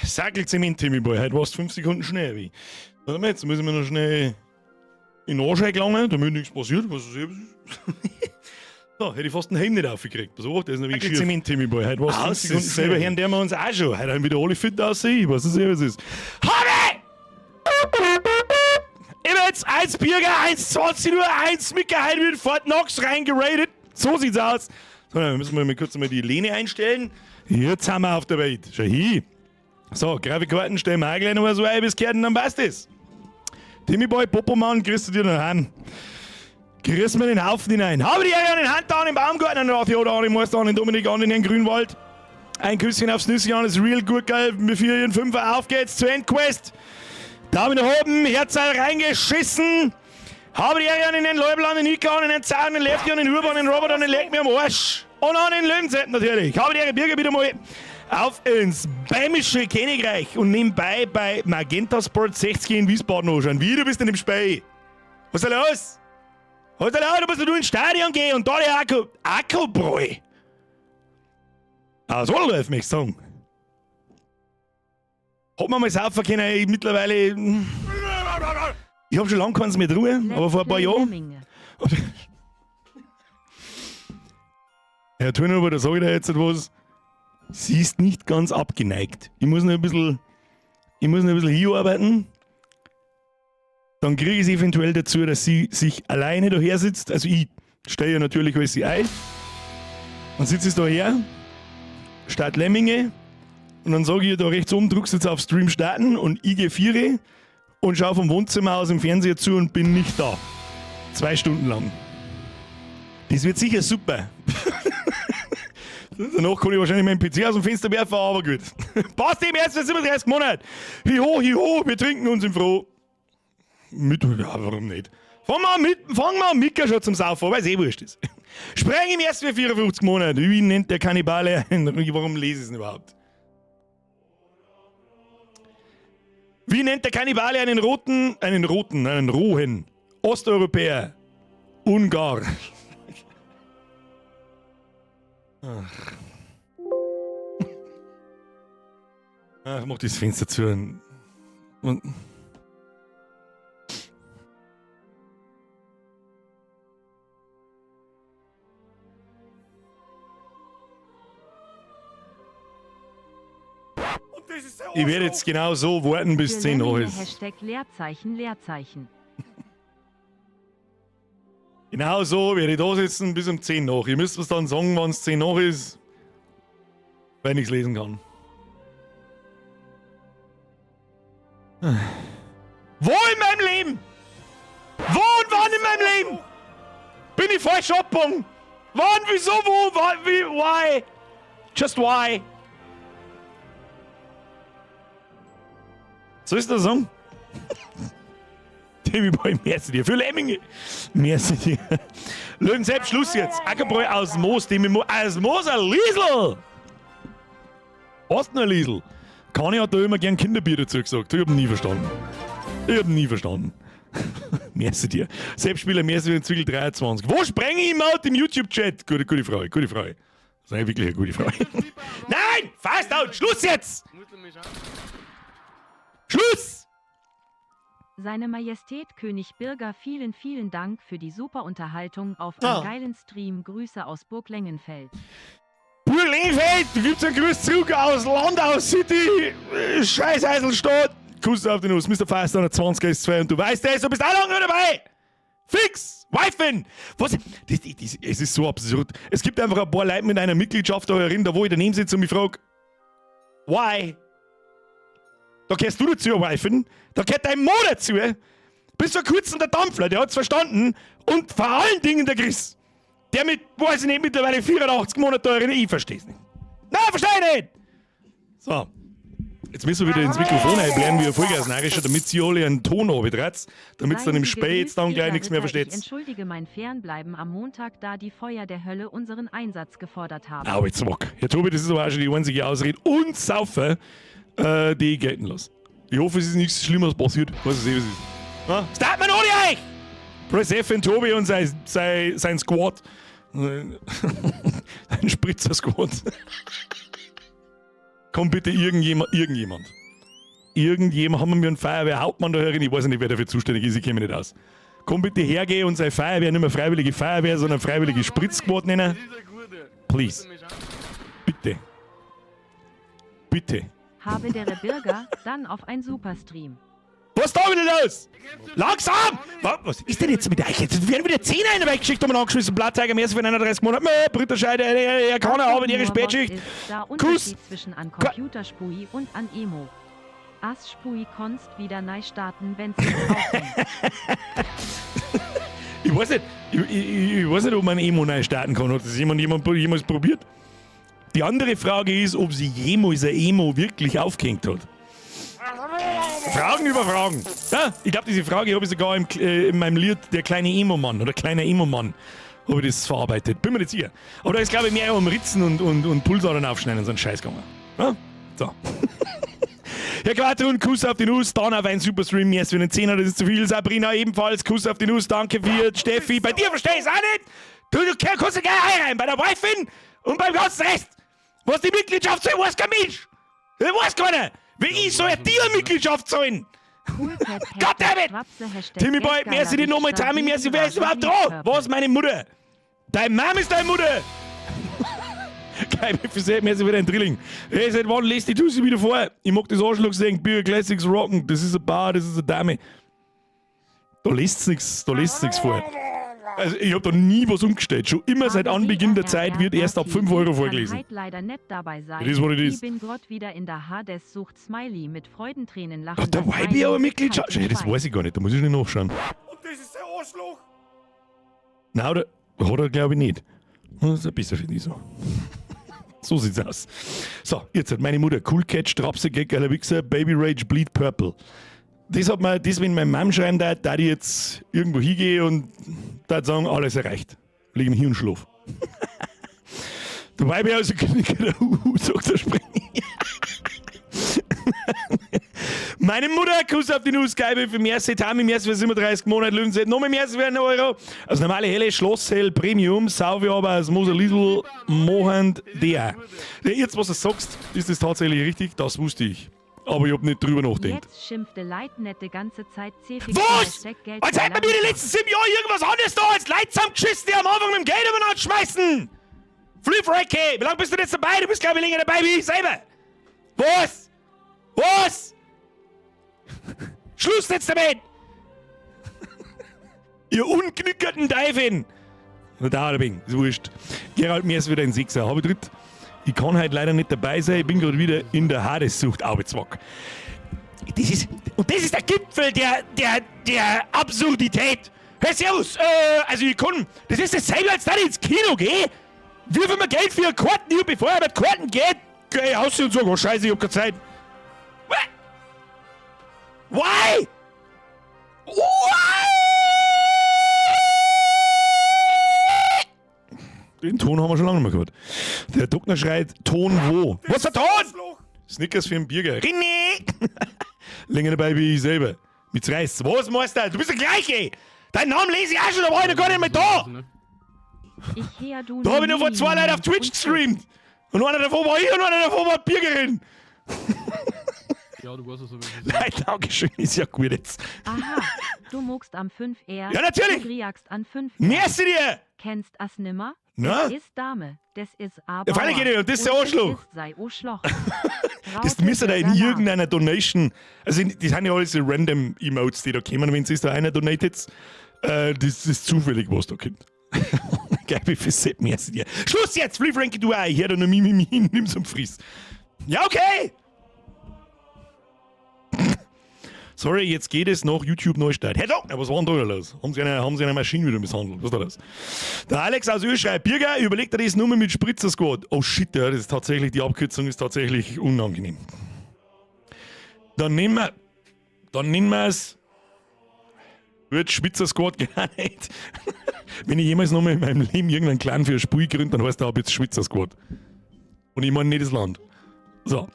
Sackelzement, Timmy Boy. Heute warst du 5 Sekunden schneller wie. Warte mal, jetzt muss ich mir noch schnell in den Arsch eingelangen, damit nichts passiert. Was ist So, hätte ich fast den Helm nicht aufgekriegt. Pass auf, der ist noch ein wenig schief. Timmy Boy. Heute warst du 5 Sekunden selber hören, der wir uns auch schon. Heute haben wieder alle fit aussehen. Ich weiß nicht, was es ist. Habe! Immer jetzt 1 Birger, 1,20 Uhr, 1 Micke, heute wird Fort Knox reingeradet. So sieht's aus. So, dann müssen wir mal kurz mal die Lehne einstellen. Jetzt sind wir auf der Welt. Schau hin. So, Grafikkarten stellen wir auch gleich noch mal so ein, bis Kerten, dann passt es. Timmy Boy, Popomann, kriegst du dir noch heim. Kriegst mir den Haufen hinein. Habe die Ehre an den Hand, an den Baumgarten, an den Theodor, an den Meister, an den Dominik, an den Herrn Grünwald. Ein Küsschen aufs Nüsschen, alles real gut, geil. Wir 4 und 5, auf geht's zur Endquest. Daumen nach oben, Herzteil reingeschissen. Habe die Ehre an den Herrn Leubel, an den Nika, an den Herrn Zahn, an den Lefty, an den Urban, an den Robert, an den Leck mir am Arsch. Und an den Löwensepp natürlich. Habe die Ehre, Birger, wieder mal auf ins Bämische Königreich und nebenbei bei Magenta Sport 60 in Wiesbaden anschauen. Wie, du bist in dem Spiel. Was ist da los? Was ist da los? Du musst du ins Stadion gehen und da der Akku, Akkubräu. Aus Oldorf, möchte ich sagen. Hat man mal saufen können, ich mittlerweile. Ich hab schon lange keins mehr drüber, aber vor ein paar Jahren. Herr Turnover, da sag ich dir jetzt etwas. Sie ist nicht ganz abgeneigt. Ich muss noch ein bisschen, ich muss noch ein bisschen hinarbeiten. Dann kriege ich es eventuell dazu, dass sie sich alleine daher sitzt. Also ich stelle ja natürlich alles sie ein. Dann sitzt sie daher, Stadt Lemminge. Und dann sage ich ihr da rechts oben, drückst jetzt auf Stream starten und ich gehe 4 und schaue vom Wohnzimmer aus im Fernseher zu und bin nicht da. 2 Stunden lang. Das wird sicher super. Danach kann ich wahrscheinlich meinen PC aus dem Fenster werfen, aber gut. Passt im ersten 37 Monat. Hiho, hiho, wir trinken uns im Froh. Mit, ja, warum nicht? Fang mal mit, fang mal mit schon zum Saufen, weil es eh wurscht ist. Spreng im ersten 54 Monat. Wie nennt der Kannibale einen? Warum lese ich es denn überhaupt? Wie nennt der Kannibale einen roten, einen roten, einen rohen Osteuropäer? Ungar. Ach. Ach, mach das Fenster zu. Und ich werde jetzt genau so warten, bis Für 10 Uhr Lemminge ist. Hashtag Leerzeichen, Leerzeichen. Genau so werde ich da sitzen bis um 10 nach. Ihr müsst es dann sagen, wann es 10 nach ist, wenn ich's lesen kann. Wo in meinem Leben? Wo und wann in meinem Leben? Bin ich falsch abgebogen? Wann, wieso, wo, wann, wie, why? Just why? Soll ich das sagen? Timmy Boy, merci dir. Für Lemminge. Merci dir. Löwen selbst, Schluss jetzt. Ackerbräu aus Moos, Timmy Mo, aus Moos, ein Liesl. Was denn ein Liesl? Kani hat da immer gern Kinderbier dazu gesagt. Ich hab ihn nie verstanden. Ich hab ihn nie verstanden. Merci dir. Selbstspieler, merci für den Zwiegel 23. Wo sprenge ich mal im YouTube-Chat? Gute, gute Frage, gute Frage. Das ist wirklich eine gute Frage. Nein! Fast out! Schluss jetzt! Schluss! Seine Majestät König Birger, vielen, vielen Dank für die super Unterhaltung auf einen geilen Stream. Grüße aus Burg Lengenfeld. Burg Lengenfeld, du gibst einen Gruß zurück aus Landau City, Scheiß Eiselstadt. Kuss auf die Nuss, Mister Firestone 20 S2 und du weißt es, du bist auch lange dabei. Fix! Wifen! Was? Es ist so absurd. Es gibt einfach ein paar Leute mit einer Mitgliedschaft da herin, da wo ich daneben sitze und mich frag, why? Da gehörst du dazu, Wifen. Da gehört dein Mo dazu. Bis vor kurzem der Dampfler, der hat's verstanden. Und vor allen Dingen der Chris. Der mit, weiß ich nicht, mittlerweile 84 Monaten da herin, ich versteh's nicht. Nein, versteh ich nicht! So. Jetzt müssen wir wieder ins Mikrofon einblären, wie ein Vollgasnarischer, damit sie alle einen Ton runtertreibt, damit's dann im Seien Sie Spät jetzt dann gegrüßt, gleich Eva nichts mehr Ritter. Ich versteht. entschuldige mein Fernbleiben am Montag, da die Feuer der Hölle unseren Einsatz gefordert haben. Au, jetzt mag. Herr Tobi, das ist aber auch schon die einzige Ausrede. Und Saufen, die ich gelten lasse. Ich hoffe, es ist nichts Schlimmeres passiert. Weiß ich nicht, was es ist. Na? Start mir noch nicht euch! Press F in Tobi und sein Squad. Sein Spritzer-Squad. Komm bitte irgendjemand, irgendjemand. Irgendjemand, haben wir einen Feuerwehrhauptmann da herin? Ich weiß nicht, wer dafür zuständig ist, ich kenne mich nicht aus. Komm bitte hergehen und seine Feuerwehr nicht mehr Freiwillige Feuerwehr, sondern Freiwillige Spritzsquad nennen. Please. Bitte. Bitte. Habe dere Birger, dann auf ein Superstream. Was ist da wieder los? Langsam! Was ist denn jetzt mit euch? Jetzt werden wieder 10 eine weggeschickt und angeschmissen. Blattzeiger, mehr für 39 Monate. Britta er kann aber ihre Spätschicht. Ist da Kuss! Unterschied zwischen an Computerspui und an Emo. As Spui konst wieder nei starten, wenn's nicht aufhängt. Ich weiß nicht, ich weiß nicht, ob man Emo neu starten kann. Hat das jemand jemals probiert? Die andere Frage ist, ob sie jemals ein Emo wirklich aufgehängt hat. Fragen über Fragen. Ja, ich glaube, diese Frage habe ich sogar in meinem Lied Der kleine Emo-Mann oder Kleiner Emo-Mann habe ich das verarbeitet. Bin mir nicht sicher. Aber da ist, glaube ich, mehr um Ritzen und Pulsadern aufschneiden und so einen Scheiß gegangen. Ja? So. Herr Quatron, Kuss auf die Nuss, dann auf einen Superstream, yes, für einen Zehner, das ist zu viel. Sabrina ebenfalls, Kuss auf die Nuss, danke für Steffi. Bei dir verstehe ich es auch nicht. Du kannst ja gleich rein, bei der Wifin und beim ganzen Rest. Was die Mitgliedschaft soll, weiß kein Mensch. Das weiß keiner. Wie ich soll dir eine Mitgliedschaft zahlen? Goddammit! Timmy Boy, merci dir nochmal, Tami, merci, wer ist überhaupt dran? Was, meine Mutter? Deine Mom ist deine Mutter! Geil, merci für deinen Drilling. Hey, seit wann lest die Tussi wieder vor? Ich mag das Arschloch sehen, Bier Classics rocken, das ist eine Bar, das ist eine Dame. Da lest's nix, da lest's nix vor. Also ich hab da nie was umgestellt. Schon immer seit Anbeginn der Zeit wird erst ab 5 Euro vorgelesen. Kann leider nicht dabei sein. It is what it is. Ich bin grad wieder in der Hades sucht Smiley mit Freudentränen lachen. Hat der YB aber Mitgliedschaft? Schau, das weiß ich gar nicht, da muss ich nicht nachschauen. Und das ist der Arschloch! Nein, oder, hat er glaube ich nicht. Das ist ein bisschen finde ich so. So sieht's aus. So, jetzt hat meine Mutter Cool Cat, Strapse, Gag, geiler Wichser, Baby Rage, Bleed Purple. Das hat mir, das, wenn meine Mom schreiben darf, da ich jetzt irgendwo hingehe und da sagen, alles erreicht. Lieg im Hirn und schlaf. Dabei bin ich also der Uhu, sagt der Springer. Meine Mutter, Kuss auf die Nuss, Geige für Merci, Tami, Merci für 37 Monate, Löwenzeit, noch mehr Merci für einen Euro. Also normale helle Schlosshell Premium, saufe aber als Moser Lidl, Mohand, der. Ja, jetzt, was du sagst, ist das tatsächlich richtig, das wusste ich. Aber ich hab nicht drüber nachgedacht. Jetzt schimpfte Leitnet die ganze Zeit C Was? Als hätten wir die letzten 7 Jahre irgendwas anderes da als Leute zusammengeschissen, die am Anfang mit dem Geld umeinander schmeißen! Flüfrecke, wie lange bist du denn jetzt dabei? Du bist, glaube ich, länger dabei wie ich selber. Was? Was? Schluss jetzt damit! Ihr unknickerten Teufel! Na da, da bin ich, ist wurscht. Gerald, mir ist wieder ein Sechser. Hab ich dritt. Ich kann heute leider nicht dabei sein, ich bin gerade wieder in der Hades-Sucht, Arbeitswack. Das ist, und das ist der Gipfel der Absurdität. Hey, servus, also ich kann, das ist dasselbe, als da ich ins Kino gehe. Wirf mir Geld für Karten hier, bevor ich mit Karten geht, geh ich aus und sag, oh scheiße, ich hab keine Zeit. Why? Why? Den Ton haben wir schon lange nicht mehr gehört. Der Dockner schreit, Ton wo? Was für Ton? Snickers für einen Bierger. René! Länger dabei wie ich selber. Mit reißt's. Was, Meister? Du bist der gleiche! Deinen Namen lese ich auch schon, da war ich noch gar nicht mehr da! Ich her du Da hab ich noch vor 2 Leuten auf Twitch gestreamt! Und einer davon war ich und einer davon war die Biergerin! Ja, du weißt es so. Nein, danke schön, ist ja gut jetzt. Aha, du muckst am 5R. Ja, natürlich! Du kriegst an 5R. Merci dir! Kennst as nimmer? Na? Das ist Dame, das ist aber. Ja, freilich geht und das ist der Arschloch. Das ist sei Arschloch. Das müsste da in irgendeiner Donation, also die sind ja alles so random Emotes, die da kommen, wenn es da einer donatet, das ist zufällig, was da kommt. Geil, wie viel Sepp, merci dir. Schluss jetzt, Free Frankie, du auch, ich hör da nur Mimimi, nimm's und friss. Ja, okay! Sorry, jetzt geht es nach YouTube Neustart. Herr Dockner, was war denn da los? Haben Sie eine Maschine wieder misshandelt? Was ist da los? Der Alex aus Öl schreibt, Birger, überlegt er das nur mit Spritzer Squad. Oh shit, ja, das ist tatsächlich, die Abkürzung ist tatsächlich unangenehm. Dann nehmen wir es. Wird Schwitzer Squad gar nicht. Wenn ich jemals noch mal in meinem Leben irgendeinen Clan für ein Spiel gründe, dann heißt der ab jetzt Schwitzer Squad. Und ich meine nicht das Land. So.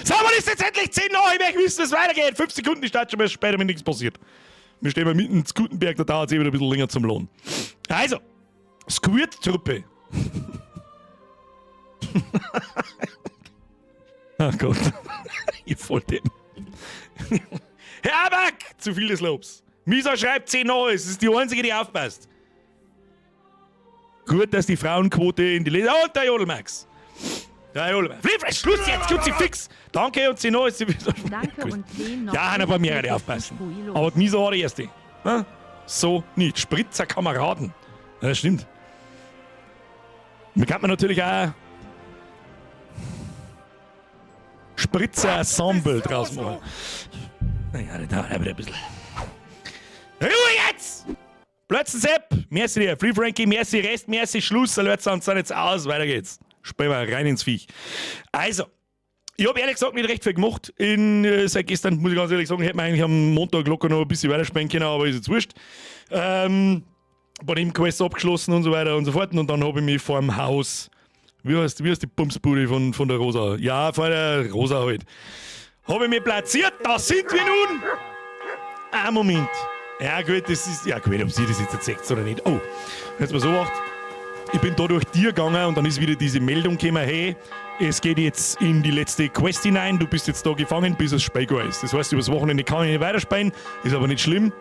So, wann ist jetzt endlich 10 nach? Ich möchte wissen, wie es weitergeht. 5 Sekunden, die Stadt schon mal später, wenn nichts passiert. Wir stehen mal mitten in Gutenberg, da dauert es eh wieder ein bisschen länger zum Lohn. Also, Squirt-Truppe. Ach Gott. Ihr Volldeppen. Herr Aback! Zu viel des Lobs. Misa schreibt 10 Neues. Das ist die einzige, die aufpasst. Gut, dass die Frauenquote in die Lese. Und der Jodelmax. Der Jodelmax. Flip, Schluss jetzt, Kruzifix. Danke und 10 Neues. Danke und 10 noch. Ja, ein paar mehrere, die aufpassen. Aber die Misa war die erste. Na? So nicht. Spritzer Kameraden. Ja, das stimmt. Mir kann man natürlich auch Spritzer-Ensemble draus machen. Naja, das dauert aber ein bisschen. Ruhe jetzt! Plötzlich Sepp! Merci dir. Free Frankie, merci Rest, merci Schluss. Alert sind jetzt aus. Weiter geht's. Spielen wir rein ins Viech. Also, ich habe ehrlich gesagt nicht recht viel gemacht. Seit gestern, muss ich ganz ehrlich sagen, hätte man eigentlich am Montag locker noch ein bisschen weiterspielen können, aber ist jetzt wurscht. Bei dem Quest abgeschlossen und so weiter und so fort. Und dann habe ich mich vor dem Haus, wie heißt die Bumsbude von der Rosa? Ja, vor der Rosa halt. Habe ich mich platziert, da sind wir nun! Ah, Moment. Ja gut, das ist, ja gut, ob sie das jetzt sagt oder nicht. Oh, jetzt mal so gemacht. Ich bin da durch dir gegangen und dann ist wieder diese Meldung gekommen, hey, es geht jetzt in die letzte Quest hinein, du bist jetzt da gefangen, bis es Spielgar ist. Das heißt, übers Wochenende kann ich nicht weiterspielen, ist aber nicht schlimm.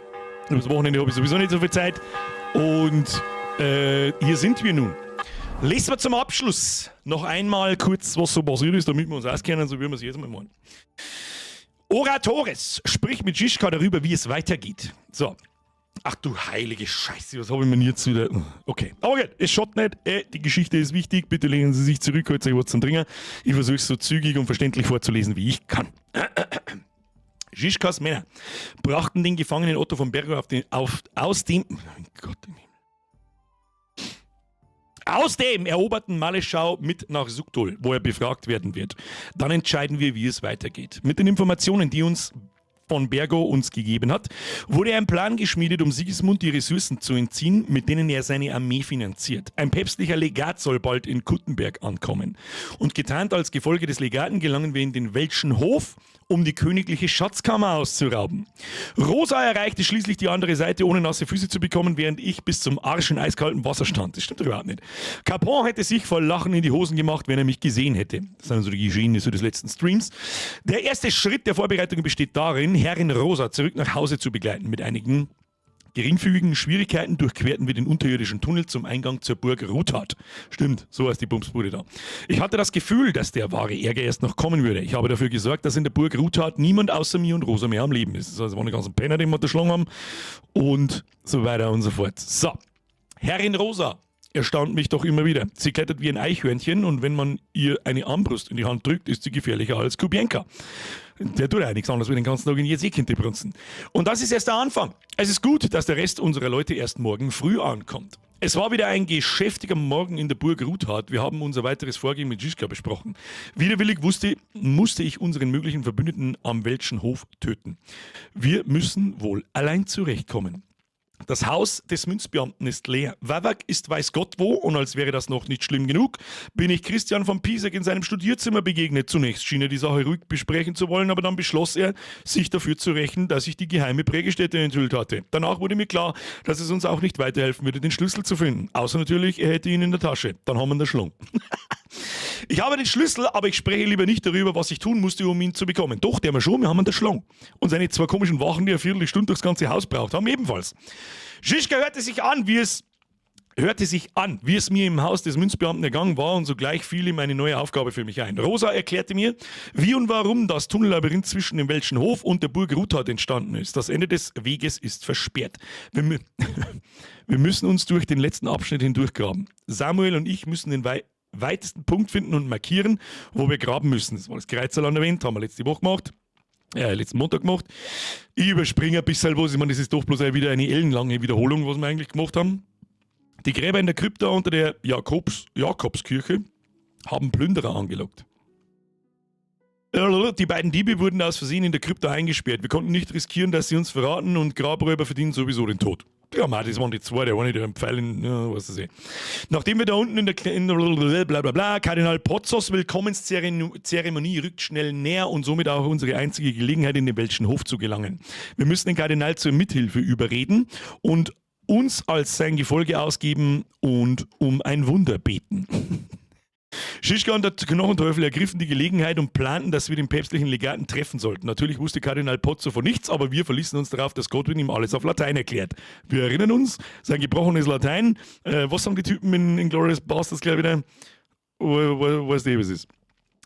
Übers Wochenende habe ich sowieso nicht so viel Zeit. Und hier sind wir nun. Lesen wir zum Abschluss noch einmal kurz, was so passiert ist, damit wir uns auskennen, so wie wir es jedes Mal machen. Oratores spricht mit Žižka darüber, wie es weitergeht. So. Ach du heilige Scheiße, was habe ich mir denn jetzt wieder... Okay, aber gut, es schaut nicht. Die Geschichte ist wichtig. Bitte lehnen Sie sich zurück, holt euch was zum Trinken. Ich versuche es so zügig und verständlich vorzulesen, wie ich kann. Žižkas Männer brachten den Gefangenen Otto von Bergow aus dem... Mein Gott im Himmel. Aus dem eroberten Maleschau mit nach Suchdol, wo er befragt werden wird. Dann entscheiden wir, wie es weitergeht. Mit den Informationen, die uns von Bergow uns gegeben hat, wurde ein Plan geschmiedet, um Sigismund die Ressourcen zu entziehen, mit denen er seine Armee finanziert. Ein päpstlicher Legat soll bald in Kuttenberg ankommen. Und getarnt als Gefolge des Legaten gelangen wir in den Welschen Hof, um die königliche Schatzkammer auszurauben. Rosa erreichte schließlich die andere Seite, ohne nasse Füße zu bekommen, während ich bis zum Arsch in eiskaltem Wasser stand. Das stimmt doch überhaupt nicht. Capon hätte sich vor Lachen in die Hosen gemacht, wenn er mich gesehen hätte. Das sind so die Geschehnisse des letzten Streams. Der erste Schritt der Vorbereitung besteht darin, Herrin Rosa zurück nach Hause zu begleiten. Mit einigen geringfügigen Schwierigkeiten durchquerten wir den unterirdischen Tunnel zum Eingang zur Burg Ruthard. Stimmt, so heißt die Bumsbude da. Ich hatte das Gefühl, dass der wahre Ärger erst noch kommen würde. Ich habe dafür gesorgt, dass in der Burg Ruthard niemand außer mir und Rosa mehr am Leben ist. Das heißt, es waren die ganzen Penner, die wir unterschlagen haben und so weiter und so fort. So, Herrin Rosa erstaunt mich doch immer wieder. Sie klettert wie ein Eichhörnchen und wenn man ihr eine Armbrust in die Hand drückt, ist sie gefährlicher als Kubienka. Der tut ja nichts anderes, wie den ganzen Tag in ihr Seekind brunzen. Und das ist erst der Anfang. Es ist gut, dass der Rest unserer Leute erst morgen früh ankommt. Es war wieder ein geschäftiger Morgen in der Burg Ruthard. Wir haben unser weiteres Vorgehen mit Žižka besprochen. Widerwillig musste ich unseren möglichen Verbündeten am Welschen Hof töten. Wir müssen wohl allein zurechtkommen. Das Haus des Münzbeamten ist leer. Wawak ist weiß Gott wo und als wäre das noch nicht schlimm genug, bin ich Christian von Pisek in seinem Studierzimmer begegnet. Zunächst schien er die Sache ruhig besprechen zu wollen, aber dann beschloss er, sich dafür zu rächen, dass ich die geheime Prägestätte enthüllt hatte. Danach wurde mir klar, dass es uns auch nicht weiterhelfen würde, den Schlüssel zu finden. Außer natürlich, er hätte ihn in der Tasche. Dann haben wir ihn der Schlung. Ich habe den Schlüssel, aber ich spreche lieber nicht darüber, was ich tun musste, um ihn zu bekommen. Doch, der haben wir schon, wir haben ihn der Schlung. Und seine zwei komischen Wachen, die eine Viertelstunde durchs ganze Haus braucht haben, ebenfalls. Žižka hörte sich an, wie es mir im Haus des Münzbeamten ergangen war und sogleich fiel ihm eine neue Aufgabe für mich ein. Rosa erklärte mir, wie und warum das Tunnellabyrinth zwischen dem Welschen Hof und der Burg Ruthard entstanden ist. Das Ende des Weges ist versperrt. Wir müssen uns durch den letzten Abschnitt hindurchgraben. Samuel und ich müssen den weitesten Punkt finden und markieren, wo wir graben müssen. Das war das Kreuzerland erwähnt, haben wir letzte Woche gemacht. Letzten Montag gemacht. Ich überspringe ein bisschen was. Ich meine, das ist doch bloß wieder eine ellenlange Wiederholung, was wir eigentlich gemacht haben. Die Gräber in der Krypta unter der Jakobskirche haben Plünderer angelockt. Die beiden Diebe wurden aus Versehen in der Krypta eingesperrt. Wir konnten nicht riskieren, dass sie uns verraten und Grabräuber verdienen sowieso den Tod. Ja, man, das waren die zwei, der eine, der einen Pfeil in, ja, was weiß ich. Nachdem wir da unten in der bla bla bla, Kardinal Pozzos Willkommenszeremonie rückt schnell näher und somit auch unsere einzige Gelegenheit, in den Welschen Hof zu gelangen. Wir müssen den Kardinal zur Mithilfe überreden und uns als sein Gefolge ausgeben und um ein Wunder beten. Schischka und der Knochenteufel ergriffen die Gelegenheit und planten, dass wir den päpstlichen Legaten treffen sollten. Natürlich wusste Kardinal Pozzo von nichts, aber wir verließen uns darauf, dass Godwin ihm alles auf Latein erklärt. Wir erinnern uns, sein gebrochenes Latein. Was sagen die Typen in Inglourious Basterds gleich wieder? Weißt du, was es ist?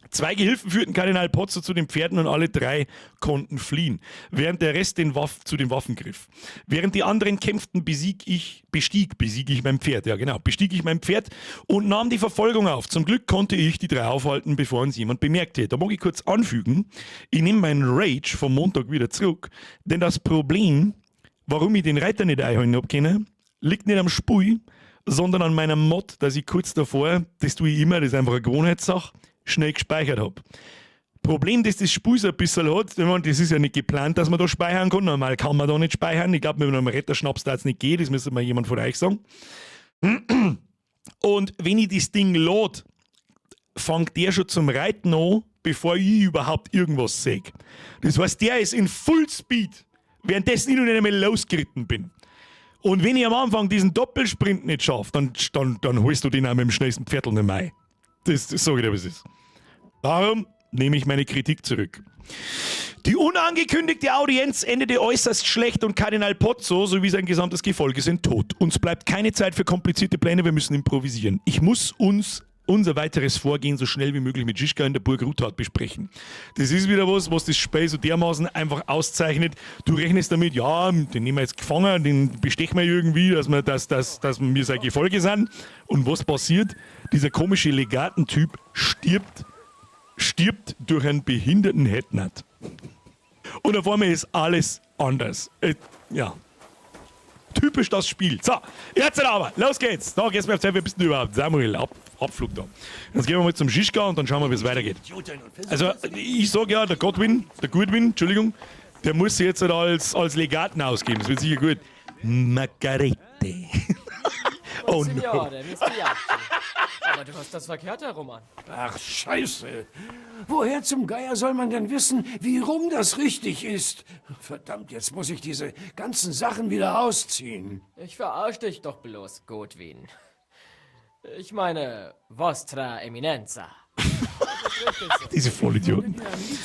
Zwei Gehilfen führten Kardinal Pozzo zu den Pferden und alle drei konnten fliehen, während der Rest zu den Waffen griff. Während die anderen kämpften, besieg ich, bestieg, besieg ich mein Pferd, ja genau, bestieg ich mein Pferd und nahm die Verfolgung auf. Zum Glück konnte ich die drei aufhalten, bevor uns jemand bemerkte. Da mag ich kurz anfügen, ich nehme meinen Rage vom Montag wieder zurück, denn das Problem, warum ich den Reiter nicht einholen hab können, liegt nicht am Spiel, sondern an meiner Mod, dass ich kurz davor, das tue ich immer, das ist einfach eine Gewohnheitssache, schnell gespeichert hab. Problem, das das Spiel so ein bisschen hat, ich meine, das ist ja nicht geplant, dass man da speichern kann. Normal kann man da nicht speichern. Ich glaub, mit einem Retterschnaps darf's nicht gehen, das müsste mal jemand von euch sagen. Und wenn ich das Ding lad, fängt der schon zum Reiten an, bevor ich überhaupt irgendwas seh. Das heißt, der ist in Full Speed, währenddessen ich noch nicht einmal losgeritten bin. Und wenn ich am Anfang diesen Doppelsprint nicht schaffe, dann holst du den auch mit dem schnellsten Pferdl nicht mehr ein. Das sag ich dir, was es ist. Darum nehme ich meine Kritik zurück. Die unangekündigte Audienz endete äußerst schlecht und Kardinal Pozzo sowie sein gesamtes Gefolge sind tot. Uns bleibt keine Zeit für komplizierte Pläne, wir müssen improvisieren. Ich muss uns unser weiteres Vorgehen so schnell wie möglich mit Žižka in der Burg Ruthard besprechen. Das ist wieder was, was das Spiel so dermaßen einfach auszeichnet. Du rechnest damit, ja, den nehmen wir jetzt gefangen, den bestechen wir irgendwie, dass wir sein Gefolge sind. Und was passiert? Dieser komische Legatentyp stirbt durch einen behinderten Headnut. Und auf einmal ist alles anders. Ja. Typisch das Spiel. So, jetzt aber, los geht's. Da geht's mir auf Zeit, wer bist du überhaupt? Samuel, Abflug da. Jetzt gehen wir mal zum Žižka und dann schauen wir, wie es weitergeht. Also, ich sag ja, der Godwin, der Goodwin, Entschuldigung, der muss sich jetzt halt als Legaten ausgeben. Das wird sicher gut. Margarete. Oh no. Signore, mi spiace. Aber du hast das verkehrt herum an. Ach, Scheiße. Woher zum Geier soll man denn wissen, wie rum das richtig ist? Verdammt, jetzt muss ich diese ganzen Sachen wieder ausziehen. Ich verarsch dich doch bloß, Godwin. Ich meine, Vostra Eminenza. Diese Vollidioten.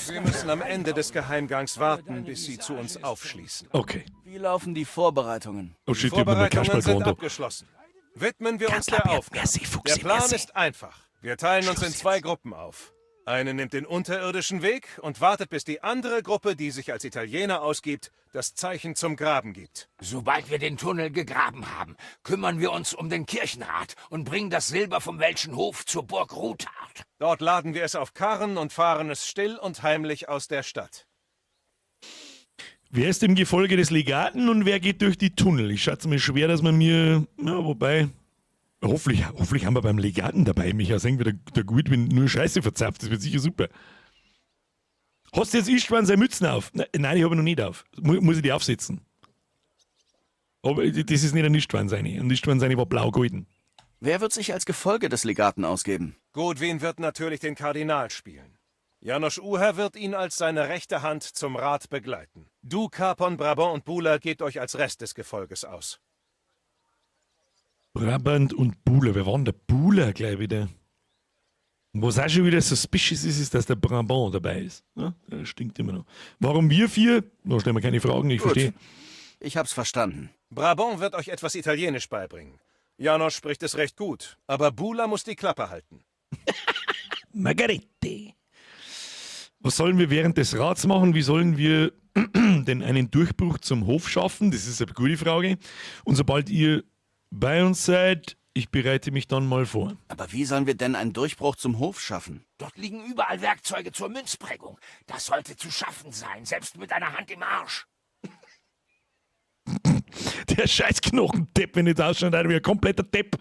Wir müssen am Ende des Geheimgangs warten, bis sie zu uns aufschließen. Okay. Wie laufen die Vorbereitungen? Oh shit, Die ich hab noch mal Vorbereitungen sind Kasperlkonto. abgeschlossen. Widmen wir uns Ganz der Aufgabe. Merci, Fuchsi, Der Plan merci. ist einfach. Wir teilen uns in Schluss zwei jetzt. Gruppen auf. Eine nimmt den unterirdischen Weg und wartet, bis die andere Gruppe, die sich als Italiener ausgibt, das Zeichen zum Graben gibt. Sobald wir den Tunnel gegraben haben, kümmern wir uns um den Kirchenrat und bringen das Silber vom Welschen Hof zur Burg Ruthard. Dort laden wir es auf Karren und fahren es still und heimlich aus der Stadt. Wer ist im Gefolge des Legaten und wer geht durch die Tunnel? Ich schätze mir schwer, dass man mir... Na, wobei... Hoffentlich, hoffentlich haben wir beim Legaten dabei. Mich ja sehen, wie der Goodwin nur Scheiße verzapft. Das wird sicher super. Hast du jetzt Istvan seine Mützen auf? Nein, ich habe noch nicht auf. Muss ich die aufsetzen? Aber das ist nicht ein Istvan seine. Und Istvan seine war blau-golden. Wer wird sich als Gefolge des Legaten ausgeben? Godwin wird natürlich den Kardinal spielen. Janosch Uher wird ihn als seine rechte Hand zum Rat begleiten. Du, Capon, Brabant und Bula gebt euch als Rest des Gefolges aus. Brabant und Bula. Wer war denn der Bula gleich wieder? Und was auch schon wieder suspicious ist, ist, dass der Brabant dabei ist. Ja, der stinkt immer noch. Warum wir vier? Da stellen wir keine Fragen, ich Gut. verstehe. Ich hab's verstanden. Brabant wird euch etwas Italienisch beibringen. Janosch spricht es recht gut, aber Bula muss die Klappe halten. Margarete. Was sollen wir während des Rats machen? Wie sollen wir denn einen Durchbruch zum Hof schaffen? Das ist eine gute Frage. Und sobald ihr bei uns seid, ich bereite mich dann mal vor. Aber wie sollen wir denn einen Durchbruch zum Hof schaffen? Dort liegen überall Werkzeuge zur Münzprägung. Das sollte zu schaffen sein, selbst mit einer Hand im Arsch. Der scheiß Knochendepp, wenn ich da ausschaut, wie ein kompletter Depp.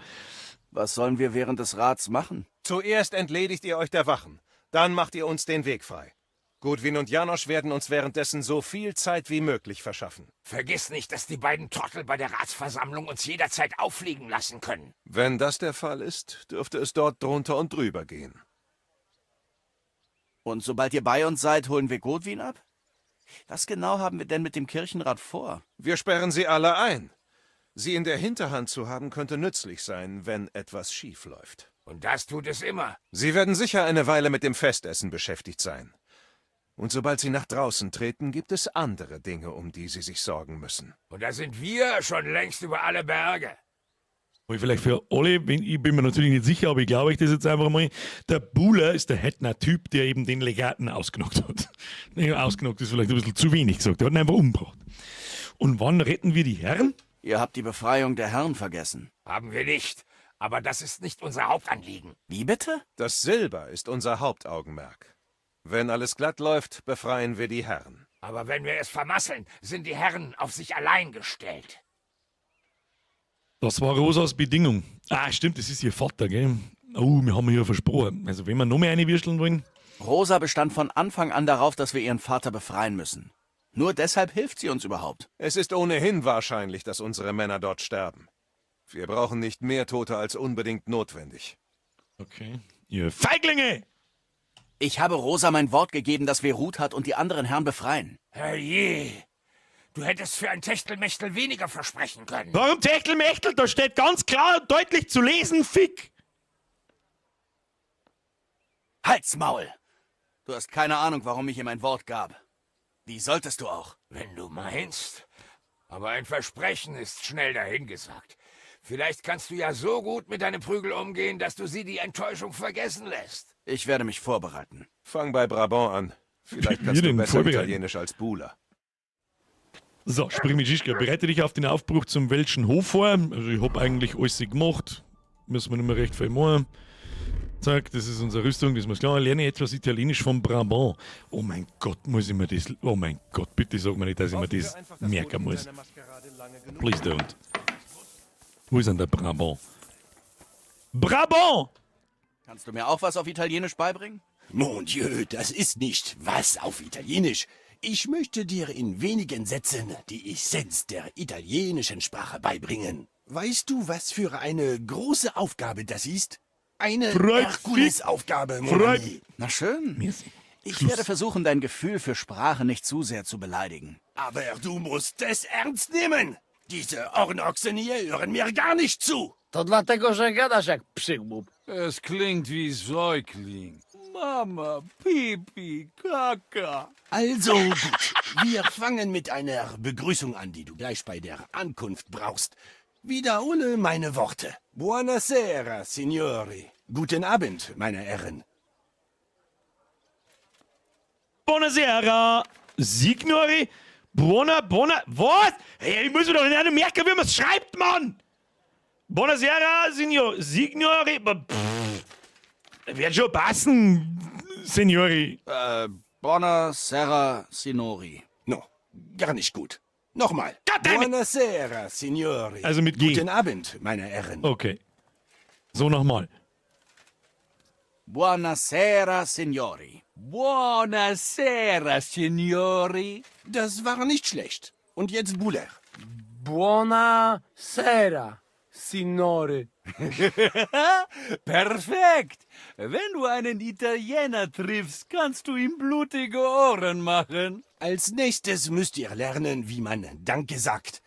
Was sollen wir während des Rats machen? Zuerst entledigt ihr euch der Wachen, dann macht ihr uns den Weg frei. Godwin und Janosch werden uns währenddessen so viel Zeit wie möglich verschaffen. Vergiss nicht, dass die beiden Trottel bei der Ratsversammlung uns jederzeit auffliegen lassen können. Wenn das der Fall ist, dürfte es dort drunter und drüber gehen. Und sobald ihr bei uns seid, holen wir Godwin ab? Was genau haben wir denn mit dem Kirchenrat vor? Wir sperren sie alle ein. Sie in der Hinterhand zu haben, könnte nützlich sein, wenn etwas schief läuft. Und das tut es immer. Sie werden sicher eine Weile mit dem Festessen beschäftigt sein. Und sobald Sie nach draußen treten, gibt es andere Dinge, um die Sie sich sorgen müssen. Und da sind wir schon längst über alle Berge. Ich vielleicht für alle, ich bin mir natürlich nicht sicher, aber ich glaube ich das jetzt einfach mal. Der Buhler ist der Hettner-Typ, der eben den Legaten ausgenockt hat. Nee, ausgenockt ist vielleicht ein bisschen zu wenig gesagt. Der hat ihn einfach umgebracht. Und wann retten wir die Herren? Ihr habt die Befreiung der Herren vergessen. Haben wir nicht. Aber das ist nicht unser Hauptanliegen. Wie bitte? Das Silber ist unser Hauptaugenmerk. Wenn alles glatt läuft, befreien wir die Herren. Aber wenn wir es vermasseln, sind die Herren auf sich allein gestellt. Das war Rosas Bedingung. Ah, stimmt, das ist ihr Vater, gell? Oh, wir haben hier versprochen. Also, wenn wir noch mehr eine würsteln wollen. Rosa bestand von Anfang an darauf, dass wir ihren Vater befreien müssen. Nur deshalb hilft sie uns überhaupt. Es ist ohnehin wahrscheinlich, dass unsere Männer dort sterben. Wir brauchen nicht mehr Tote als unbedingt notwendig. Okay. Ihr Feiglinge! Ich habe Rosa mein Wort gegeben, dass wir Ruthard und die anderen Herren befreien. Herrje, du hättest für ein Techtelmechtel weniger versprechen können. Warum Techtelmechtel? Da steht ganz klar und deutlich zu lesen, Fick! Halt's Maul! Du hast keine Ahnung, warum ich ihr mein Wort gab. Wie solltest du auch? Wenn du meinst. Aber ein Versprechen ist schnell dahingesagt. Vielleicht kannst du ja so gut mit deinem Prügel umgehen, dass du sie die Enttäuschung vergessen lässt. Ich werde mich vorbereiten. Fang bei Brabant an. Vielleicht kannst du besser Italienisch als Buhler. So, sprich mit Žižka. Bereite dich auf den Aufbruch zum Welschen Hof vor. Also ich hab eigentlich alles gemacht. Müssen wir nicht mehr recht viel machen. Zack, das ist unsere Rüstung, das muss klar. Lerne etwas Italienisch von Brabant. Oh mein Gott, muss ich mir das... Oh mein Gott, bitte sag mir nicht, dass ich mir das merken muss. Please don't. Wo ist denn der Brabant? Brabant! Kannst du mir auch was auf Italienisch beibringen? Mon Dieu, das ist nicht was auf Italienisch. Ich möchte dir in wenigen Sätzen die Essenz der italienischen Sprache beibringen. Weißt du, was für eine große Aufgabe das ist? Eine Herkulesaufgabe, mon ami. Na schön. Ich werde versuchen, dein Gefühl für Sprache nicht zu sehr zu beleidigen. Aber du musst es ernst nehmen. Diese Ohrochsen hier hören mir gar nicht zu. To dlatego, że gadasz jak przygłup. Es klingt wie Säugling. Mama, Pipi, Kaka. Also gut, wir fangen mit einer Begrüßung an, die du gleich bei der Ankunft brauchst. Wiederhole meine Worte. Buonasera, Signori. Guten Abend, meine Herren. Buonasera, Signori. Buona, buona, was? Hey, ich muss mir doch nicht merken, wie man es schreibt, Mann! Buonasera, Signor, Signori. Pff, wird schon passen, Signori. Buonasera, Signori. No, gar nicht gut. Nochmal. Buonasera, Signori. Also mit G. Guten Abend, meine Herren. Okay. So nochmal. Buonasera, Signori. Buonasera, Signori. Das war nicht schlecht. Und jetzt Buller. Buonasera, Signori. Perfekt. Wenn du einen Italiener triffst, kannst du ihm blutige Ohren machen. Als nächstes müsst ihr lernen, wie man Danke sagt.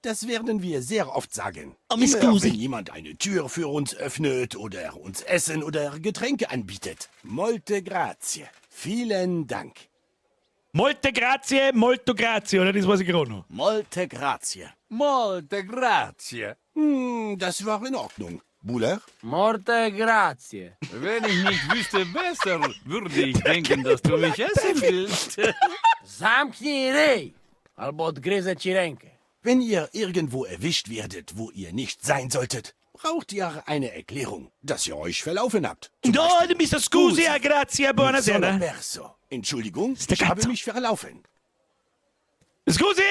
Das werden wir sehr oft sagen. Oh, Immer, scusi. wenn jemand eine Tür für uns öffnet oder uns Essen oder Getränke anbietet. Molte grazie. Vielen Dank. Molte grazie, molto grazie, oder? Das weiß ich gerade noch. Molte grazie. Molte grazie. Das war in Ordnung. Buller? Morte grazie. Wenn ich nicht wüsste besser, würde ich denken, dass du mich essen willst. Zamknij ryj, albo odgryzę ci rękę. Wenn ihr irgendwo erwischt werdet, wo ihr nicht sein solltet, braucht ihr eine Erklärung, dass ihr euch verlaufen habt. No, du bist scusi, grazie, Mi sono buonasera. perso. Entschuldigung, ich habe mich verlaufen. Scusi,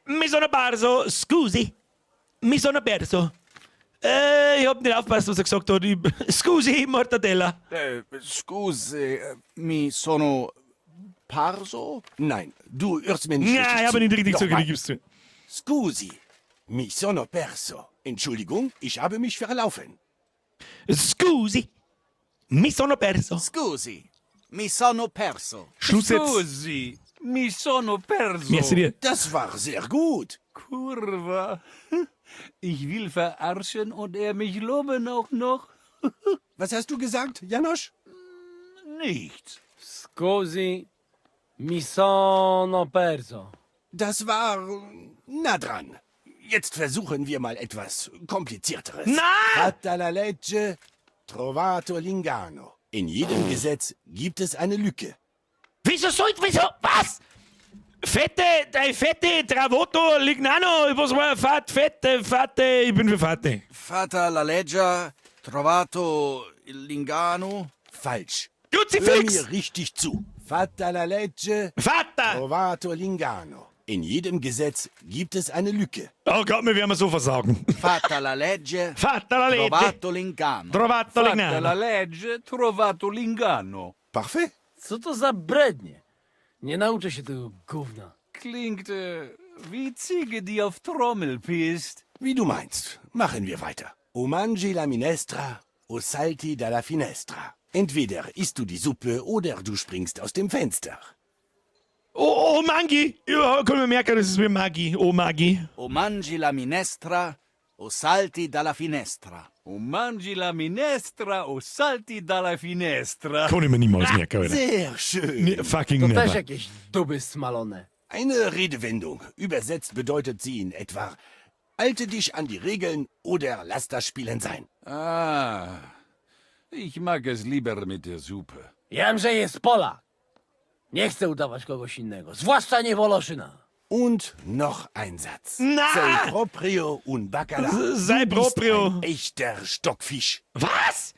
mi sono perso. Scusi, mi sono perso. Ich hab nicht aufgepasst, was er gesagt hat. Ich, scusi, Mortadella. Scusi, mi sono parso? Nein, du hörst mir nicht Nein, richtig ich habe zu. nicht richtig zugehört, Nochmal. ich geb's zu. Scusi, mi sono perso. Entschuldigung, ich habe mich verlaufen. Scusi, mi sono perso. Scusi, mi sono perso. Schluss jetzt. Scusi, mi sono perso. Merci dir. Das war sehr gut. Kurva. Ich will verarschen und er mich loben auch noch. Was hast du gesagt, Janosch? Nichts. Scusi, mi sono perso. Das war nah dran. Jetzt versuchen wir mal etwas Komplizierteres. Na! Fatta la legge, trovato l'inganno. In jedem Gesetz gibt es eine Lücke. Wieso sollt, wieso, was? Fette, dei Fette, Travoto, Lignano, was war Fat, Fette, Fate, ich bin für Fate. Fatta la legge, trovato l'ingano. Falsch. Kruzifix! Hör mir richtig zu. Fatta la legge, Fatta! trovato l'inganno. In jedem Gesetz gibt es eine Lücke. Oh Gott, wir werden wir so versagen. Fatta la legge, Fatta la legge. trovato l'inganno. Trovato Fatta l'inganno. la legge, trovato l'inganno. Parfait. Co to za brednie? Nie nauczę się tego gówna. Klingt wie Ziege, die auf Trommel pisst. Wie du meinst. Machen wir weiter. O mangi la minestra, o salti dalla finestra. Entweder isst du die Suppe oder du springst aus dem Fenster. Oh, oh, Mangi! Ja, kann mir merken, das ist wie Maggi. Oh, Maggi. O mangi la minestra, o salti dalla finestra. O mangi la minestra o salti dalla finestra. Kann ich mir niemals merken, Alter. Sehr schön. Nee, fucking To też never. jakieś duby smalone. Eine Redewendung. Übersetzt bedeutet sie in etwa: Halte dich an die Regeln oder lass das Spielen sein. Ah, ich mag es lieber mit der Suppe. Jędrzej jest Polak. Nie chcę udawać kogoś innego, zwłaszcza nie Woloszyna. Und noch ein Satz. Na! Sei proprio un bacala. Sei Du bist proprio. Ein echter Stockfisch. Was?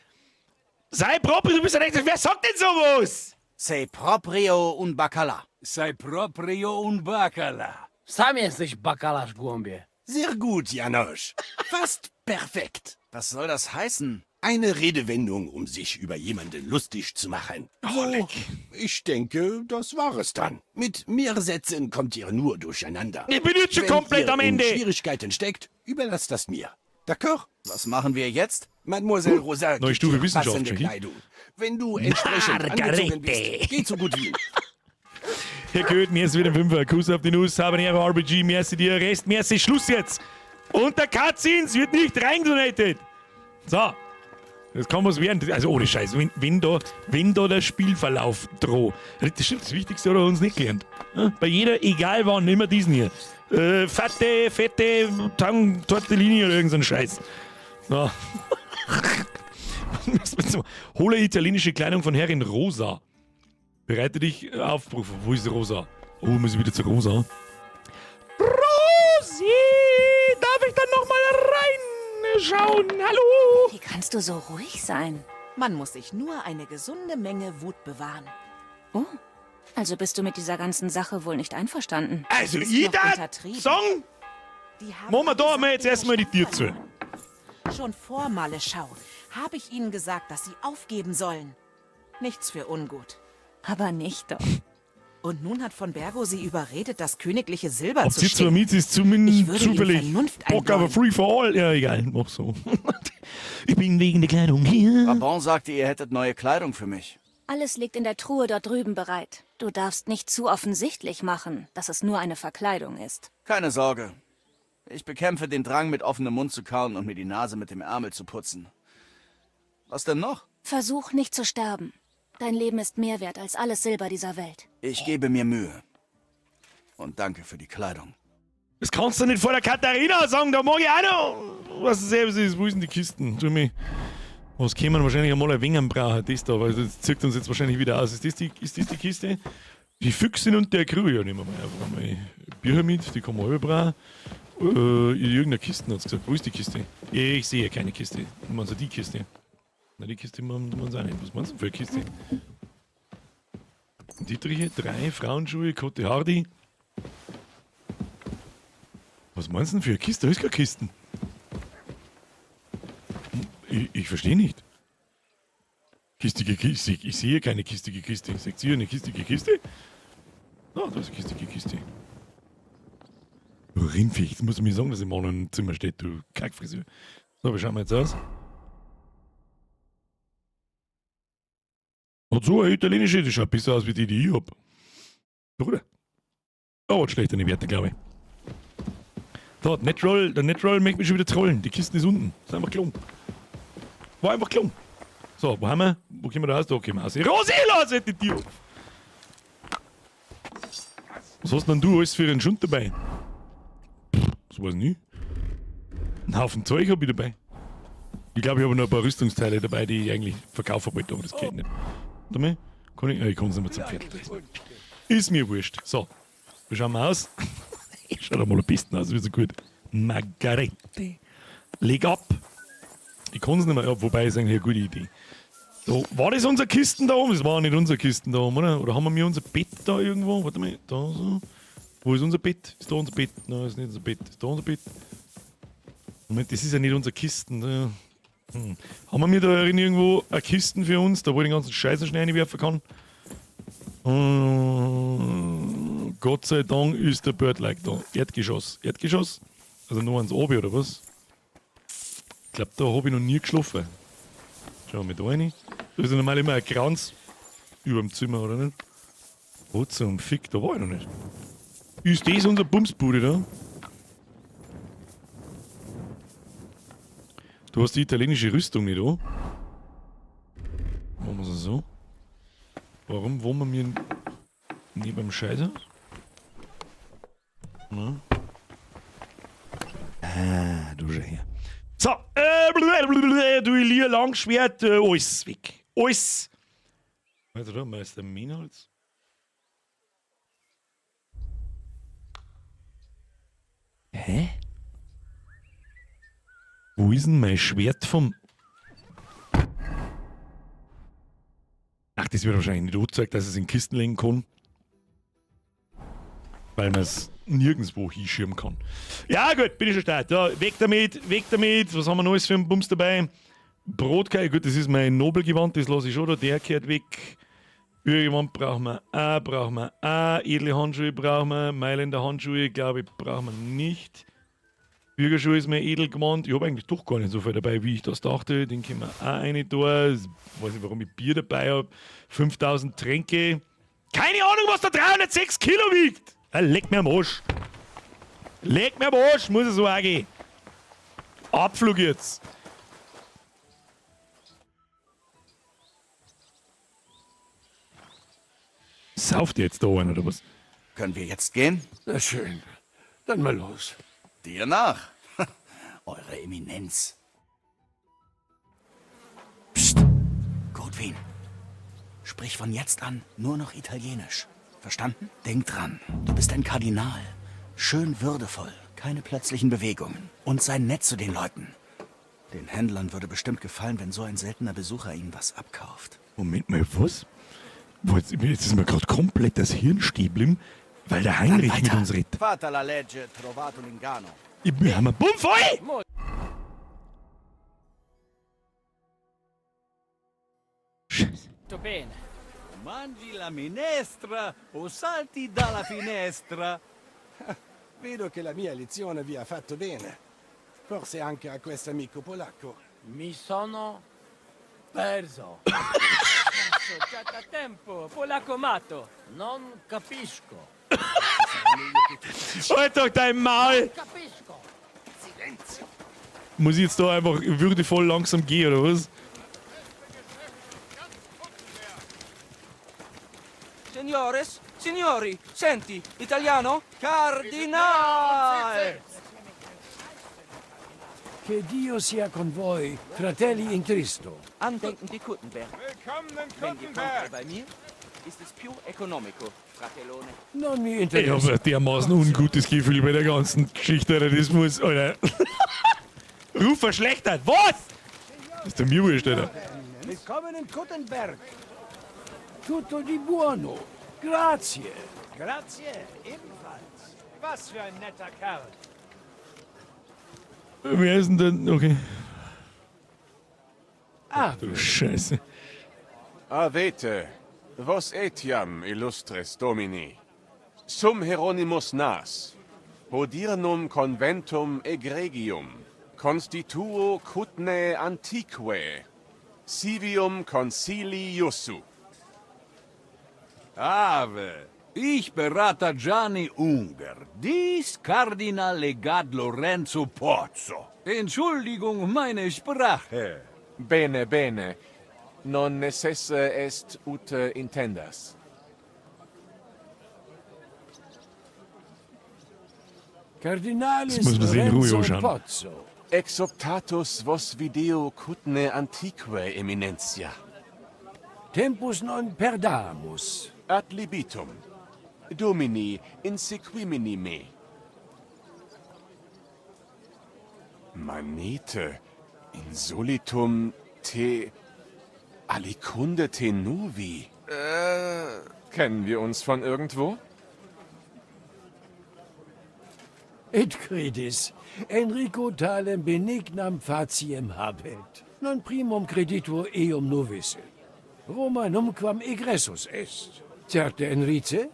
Sei proprio, du bist ein echter. Wer sagt denn sowas? Sei proprio un bacalà. Sei proprio un bacala. Sam jesteś bakalarz, głąbie. Sehr gut, Janosch. Fast perfekt. Was soll das heißen? Eine Redewendung, um sich über jemanden lustig zu machen. So, ich denke, das war es dann. Mit mehr Sätzen kommt ihr nur durcheinander. Ich bin jetzt schon Wenn komplett ihr am in Ende. Schwierigkeiten steckt, überlasst das mir. D'accord? Was machen wir jetzt? Mademoiselle Rosa Neue gibt Stufe dir Wissenschaft, passende Jackie. Kleidung. Wenn du entsprechend angezogen bist, geh zu Gutwin. Herr Köth, mir ist wieder ein Fünfer. Kuss auf die Nuss, Habanero RPG, merci dir, Rest, merci, Schluss jetzt. Und der Katzins wird nicht reindonated. So. Das kann was werden. Also ohne Scheiß, wenn da der Spielverlauf droht. Das stimmt, das Wichtigste hat er uns nicht gelernt. Ja, bei jeder, egal wann, immer diesen hier. Fette, fette, Tang, Tortellini oder irgend so ein Scheiß. So. Was müssen wir- Hole italienische Kleidung von Herrin Rosa. Bereite dich auf, Prüfung. Wo ist Rosa? Oh, muss ich wieder zu Rosa? Rosi! Darf ich dann nochmal reinschauen? Hallo? Wie kannst du so ruhig sein? Man muss sich nur eine gesunde Menge Wut bewahren. Oh, also bist du mit dieser ganzen Sache wohl nicht einverstanden. Also, Ist ich noch darf untertrieben. sagen, Die haben machen wir da allesamt mal jetzt ihre erstmal die Tür Stadt zu. verloren. Schon vor Maleschau habe ich ihnen gesagt, dass sie aufgeben sollen. Nichts für ungut. Aber nicht doch. Und nun hat von Bergo sie überredet, das königliche Silber Ob zu sie zwar stehlen. mit ist, zumindest Ich würde ihnen zufällig Vernunft Bock auf einbläuen. Free for All. Ja, egal, noch so. Ich bin wegen der Kleidung hier. Brabant sagte, ihr hättet neue Kleidung für mich. Alles liegt in der Truhe dort drüben bereit. Du darfst nicht zu offensichtlich machen, dass es nur eine Verkleidung ist. Keine Sorge. Ich bekämpfe den Drang, mit offenem Mund zu kauen und mir die Nase mit dem Ärmel zu putzen. Was denn noch? Versuch nicht zu sterben. Dein Leben ist mehr wert als alles Silber dieser Welt. Ich gebe mir Mühe. Und danke für die Kleidung. Das kannst du nicht vor der Katharina sagen, da mag ich auch noch. Was es selbst ist, wo ist denn die Kisten? Tu mich. Was kämen wahrscheinlich einmal ein wenig brauchen, das da, weil das zirkt uns jetzt wahrscheinlich wieder aus. Ist das die Kiste? Die Füchsin und der Crew, ja, nehmen wir mal einfach mal Bier mit, die kann man alle brauchen. In irgendeiner Kiste hat's gesagt. Wo ist die Kiste? Ich sehe keine Kiste. Du meinst ja die Kiste. Na, die Kiste man auch nicht. Was meinst du denn für eine Kiste? Dietriche, 3 Frauenschuhe, Cote Hardy. Was meinst du denn für eine Kiste? Da ist keine Kisten. Ich verstehe nicht. Kistige Kiste. Ich sehe keine kistige Kiste. Seht ihr eine kistige Kiste? Ah, da ist eine kistige Kiste. Du Rindviech, jetzt musst du mir sagen, dass im anderen Zimmer steht, du Kackfriseur. So, wie schauen wir jetzt aus? Hat so eine italienische, die schaut besser aus wie die, die ich hab. Bruder. Oh, hat schlechtere Werte, glaube ich. Da, der Netroll möchte mich schon wieder trollen. Die Kiste ist unten. Ist einfach gelogen. War einfach gelungen. So, wo haben wir? Wo kommen wir da raus? Da kommen wir raus. Rosi, lass die Tür auf! Was hast denn du alles für einen Schund dabei? Pff, das weiß ich nicht. Einen Haufen Zeug hab ich dabei. Ich glaube, ich habe noch ein paar Rüstungsteile dabei, die ich eigentlich verkaufen wollte, aber das geht nicht. Warte mal. Kann ich? Ja, ich kann es nicht mehr zum Viertel lesen. Ist mir wurscht. So, wie schauen wir aus? Ich schau da mal am besten aus, wie so gut. Margarete. Leg ab. Ich kann es nicht mehr, ja, wobei ist eigentlich eine gute Idee. So, war das unsere Kisten da oben? Das war nicht unsere Kisten da oben, oder? Oder haben wir mir unser Bett da irgendwo? Warte mal, da so. Wo ist unser Bett? Ist da unser Bett? Nein, ist nicht unser Bett. Ist da unser Bett? Moment, das ist ja nicht unsere Kisten. Da. Haben wir mir da irgendwo eine Kisten für uns, da wo ich den ganzen Scheiß schnell reinwerfen kann? Gott sei Dank ist der Birdlike da. Erdgeschoss. Erdgeschoss? Also nur eins oben, oder was? Ich glaub, da hab ich noch nie geschlafen. Schauen wir mal da rein. Da ist ja normal immer ein Kranz über dem Zimmer, oder nicht? Wo zum Fick, da war ich noch nicht. Ist das unser Bumsbude da? Du hast die italienische Rüstung nicht, oder? Machen wir es so. Warum wohnen wir neben dem Scheißhaus? Na? Ah, du schau her. So, Duellier, Langschwert, alles weg. Alles. Also da, Meister Minholz. Hä? Wo ist denn mein Schwert vom... Ach, das wird wahrscheinlich nicht angezeigt, dass es in Kisten legen kann. Weil man es nirgendwo hinschirmen kann. Ja gut, bin ich schon stark. Da, weg damit, weg damit. Was haben wir noch alles für einen Bums dabei? Brotkeil, gut, das ist mein Nobelgewand, das lasse ich schon da. Der kehrt weg. Bürgergewand brauchen wir auch, brauchen wir auch. Edle Handschuhe brauchen wir. Mailänder Handschuhe, glaube ich, brauchen wir nicht. Bürgerschuhe ist mir Edelgewand. Ich habe eigentlich doch gar nicht so viel dabei, wie ich das dachte. Den können wir auch eine da. Ich weiß nicht, warum ich Bier dabei hab. 5000 Tränke. Keine Ahnung, was da 306 Kilo wiegt. Ja, leck mir am Arsch. Leck mir am Arsch, muss es so auch gehen. Abflug jetzt. Sauft ihr jetzt da einen, oder was? Können wir jetzt gehen? Na schön. Dann mal los. Dir nach. Eure Eminenz. Psst. Godwin. Sprich von jetzt an nur noch Italienisch. Verstanden? Denk dran, du bist ein Kardinal. Schön würdevoll, keine plötzlichen Bewegungen. Und sei nett zu den Leuten. Den Händlern würde bestimmt gefallen, wenn so ein seltener Besucher ihnen was abkauft. Moment mal, was? Jetzt ist mir grad komplett das Hirn stehen geblieben, weil der Heinrich mit uns redet. Fatta la legge, trovato l'inganno. Wir haben einen Bumm voll! Scheiße. Tutto bene. Mangi la minestra o salti dalla finestra. Vedo che la mia lezione vi ha fatto bene. Forse anche a questo amico polacco. Mi sono perso. Già da tempo, polacco matto. Non capisco. Halt doch dein Maul! Capisco. Silenzio. Muss ich jetzt da einfach würdevoll langsam gehen, oder was? Signores, signori, senti, italiano? Cardinale! Che Dio sia con voi, fratelli in Cristo. Andenken di Kuttenberg. Willkommen in Wenn die compra bei mir, ist es più economico, fratellone. Non mi Ich interessa. hab ein dermaßen ungutes Gefühl bei der ganzen Geschichte, Alter. Das muss, Alter. Ruf verschlechtert. Was? Ist der mir wurscht, Alter. Willkommen in Kuttenberg. Tutto di buono. Grazie. Grazie, ebenfalls. Was für ein netter Kerl. Wer ist denn denn? Okay. Ah. Du Scheiße. Avete, vos etiam, illustres Domini. Sum Hieronymus Nas, hodiernum conventum egregium, constituo cutne antiquae, civium concilii jussu. Ave, ich berata Gianni Unger, dies Kardinal Legat Lorenzo Pozzo. Entschuldigung meine Sprache. Bene, bene. Non necesse est ut intendas. Cardinalis Das muss man sich in Ruhe Lorenzo anschauen. Pozzo. Exoptatus vos video cutne antiquae eminentia. Tempus non perdamus. Ad libitum. Domini, insequimini me. Manete, insolitum te alicunde te novi. Kennen wir uns von irgendwo? Et credis, Enrico talem benignam faciem habet. Non primum creditur eum novisse. Roma numquam egressus est. Certe Enrice?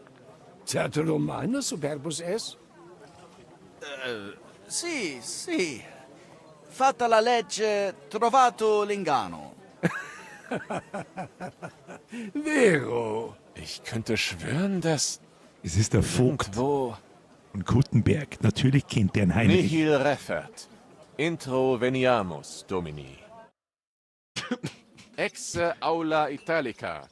Certe Romanus superbus es? Sì, sì. Fatta la legge, trovato l'inganno. Vero. Ich könnte schwören, dass Es ist der Vogt irgendwo von Kuttenberg. Natürlich kennt der einen Heinrich. nihil refert. Intro veniamus, Domini. Ex aula Italica.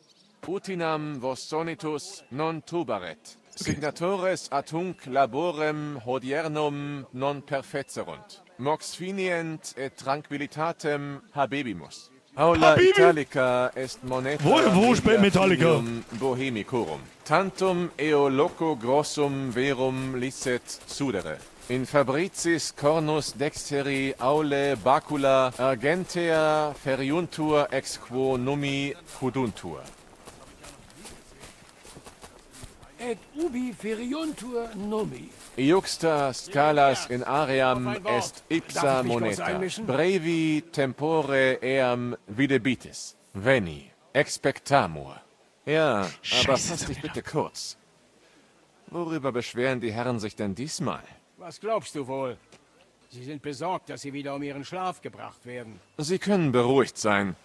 Utinam vos sonitus non tubaret. Signatores ad hunc laborem hodiernum non perfecerunt. Mox finient et tranquillitatem habebimus. Aula Habibi! Italica est moneta Wo- wo spielt media Metallica? finium Bohemicorum. Tantum eo loco grossum verum licet sudere. In fabricis cornus dexteri aule bacula argentea feriuntur ex quo nummi fuduntur. Et ubi feriuntur nummi. Iuxta scalas in aream Auf ein Wort. est ipsa Darf ich mich kurz moneta. einmischen? Brevi tempore eam videbitis. Veni, expectamur. Ja, aber Scheiße, fass dich bitte kurz. Worüber beschweren die Herren sich denn diesmal? Was glaubst du wohl? Sie sind besorgt, dass sie wieder um ihren Schlaf gebracht werden. Sie können beruhigt sein.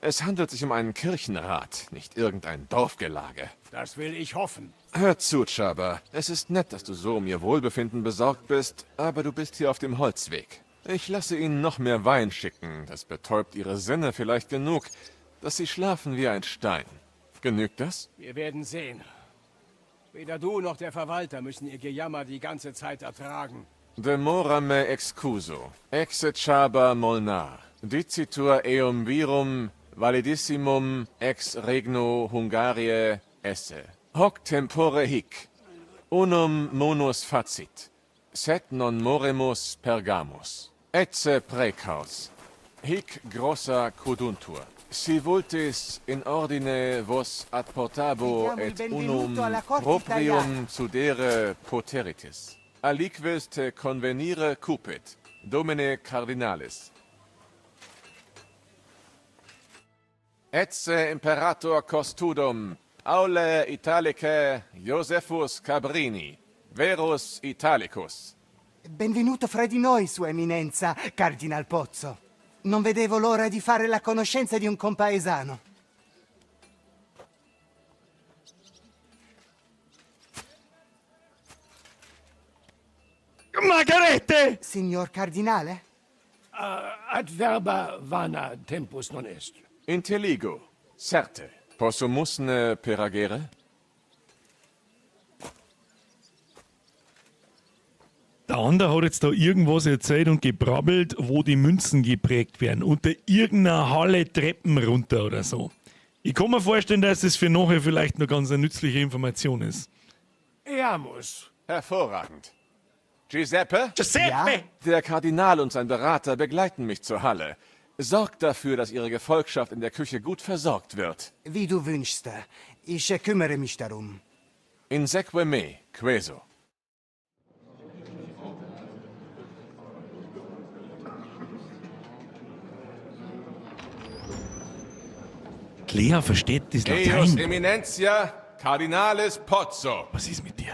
Es handelt sich um einen Kirchenrat, nicht irgendein Dorfgelage. Das will ich hoffen. Hör zu, Chaba. Es ist nett, dass du so um ihr Wohlbefinden besorgt bist, aber du bist hier auf dem Holzweg. Ich lasse ihnen noch mehr Wein schicken. Das betäubt ihre Sinne vielleicht genug, dass sie schlafen wie ein Stein. Genügt das? Wir werden sehen. Weder du noch der Verwalter müssen ihr Gejammer die ganze Zeit ertragen. Demora me excuso. Exe Chaba Molnar. Dicitur eum virum validissimum ex regno Hungariae esse. Hoc tempore hic. Unum monus facit. Sed non moremus pergamus. Ecce precaus. Hic grossa cuduntur. Si vultis in ordine vos adportabo Diamo il et benvenuto unum alla corte proprium italiana. sudere poteritis. Aliquis te convenire cupit, domine cardinalis. Ecce imperator costudum, aule Italicae Josephus Cabrini, verus Italicus. Benvenuto fra di noi, Sua Eminenza, Cardinal Pozzo. Non vedevo l'ora di fare la conoscenza di un compaesano. Margarete! Signor Cardinale? Ad verba vana tempus non est. Intelligo, certe. Possumusne peragere? Der andere hat jetzt da irgendwas erzählt und gebrabbelt, wo die Münzen geprägt werden. Unter irgendeiner Halle Treppen runter oder so. Ich kann mir vorstellen, dass das für nachher vielleicht noch ganz eine nützliche Information ist. Eamus. Hervorragend. Giuseppe? Giuseppe! Ja? Der Kardinal und sein Berater begleiten mich zur Halle. Sorgt dafür, dass Ihre Gefolgschaft in der Küche gut versorgt wird. Wie du wünschst. Ich kümmere mich darum. Inseque me, queso. Lea versteht das Eius Latein. Eminentia Cardinalis Pozzo. Was ist mit dir?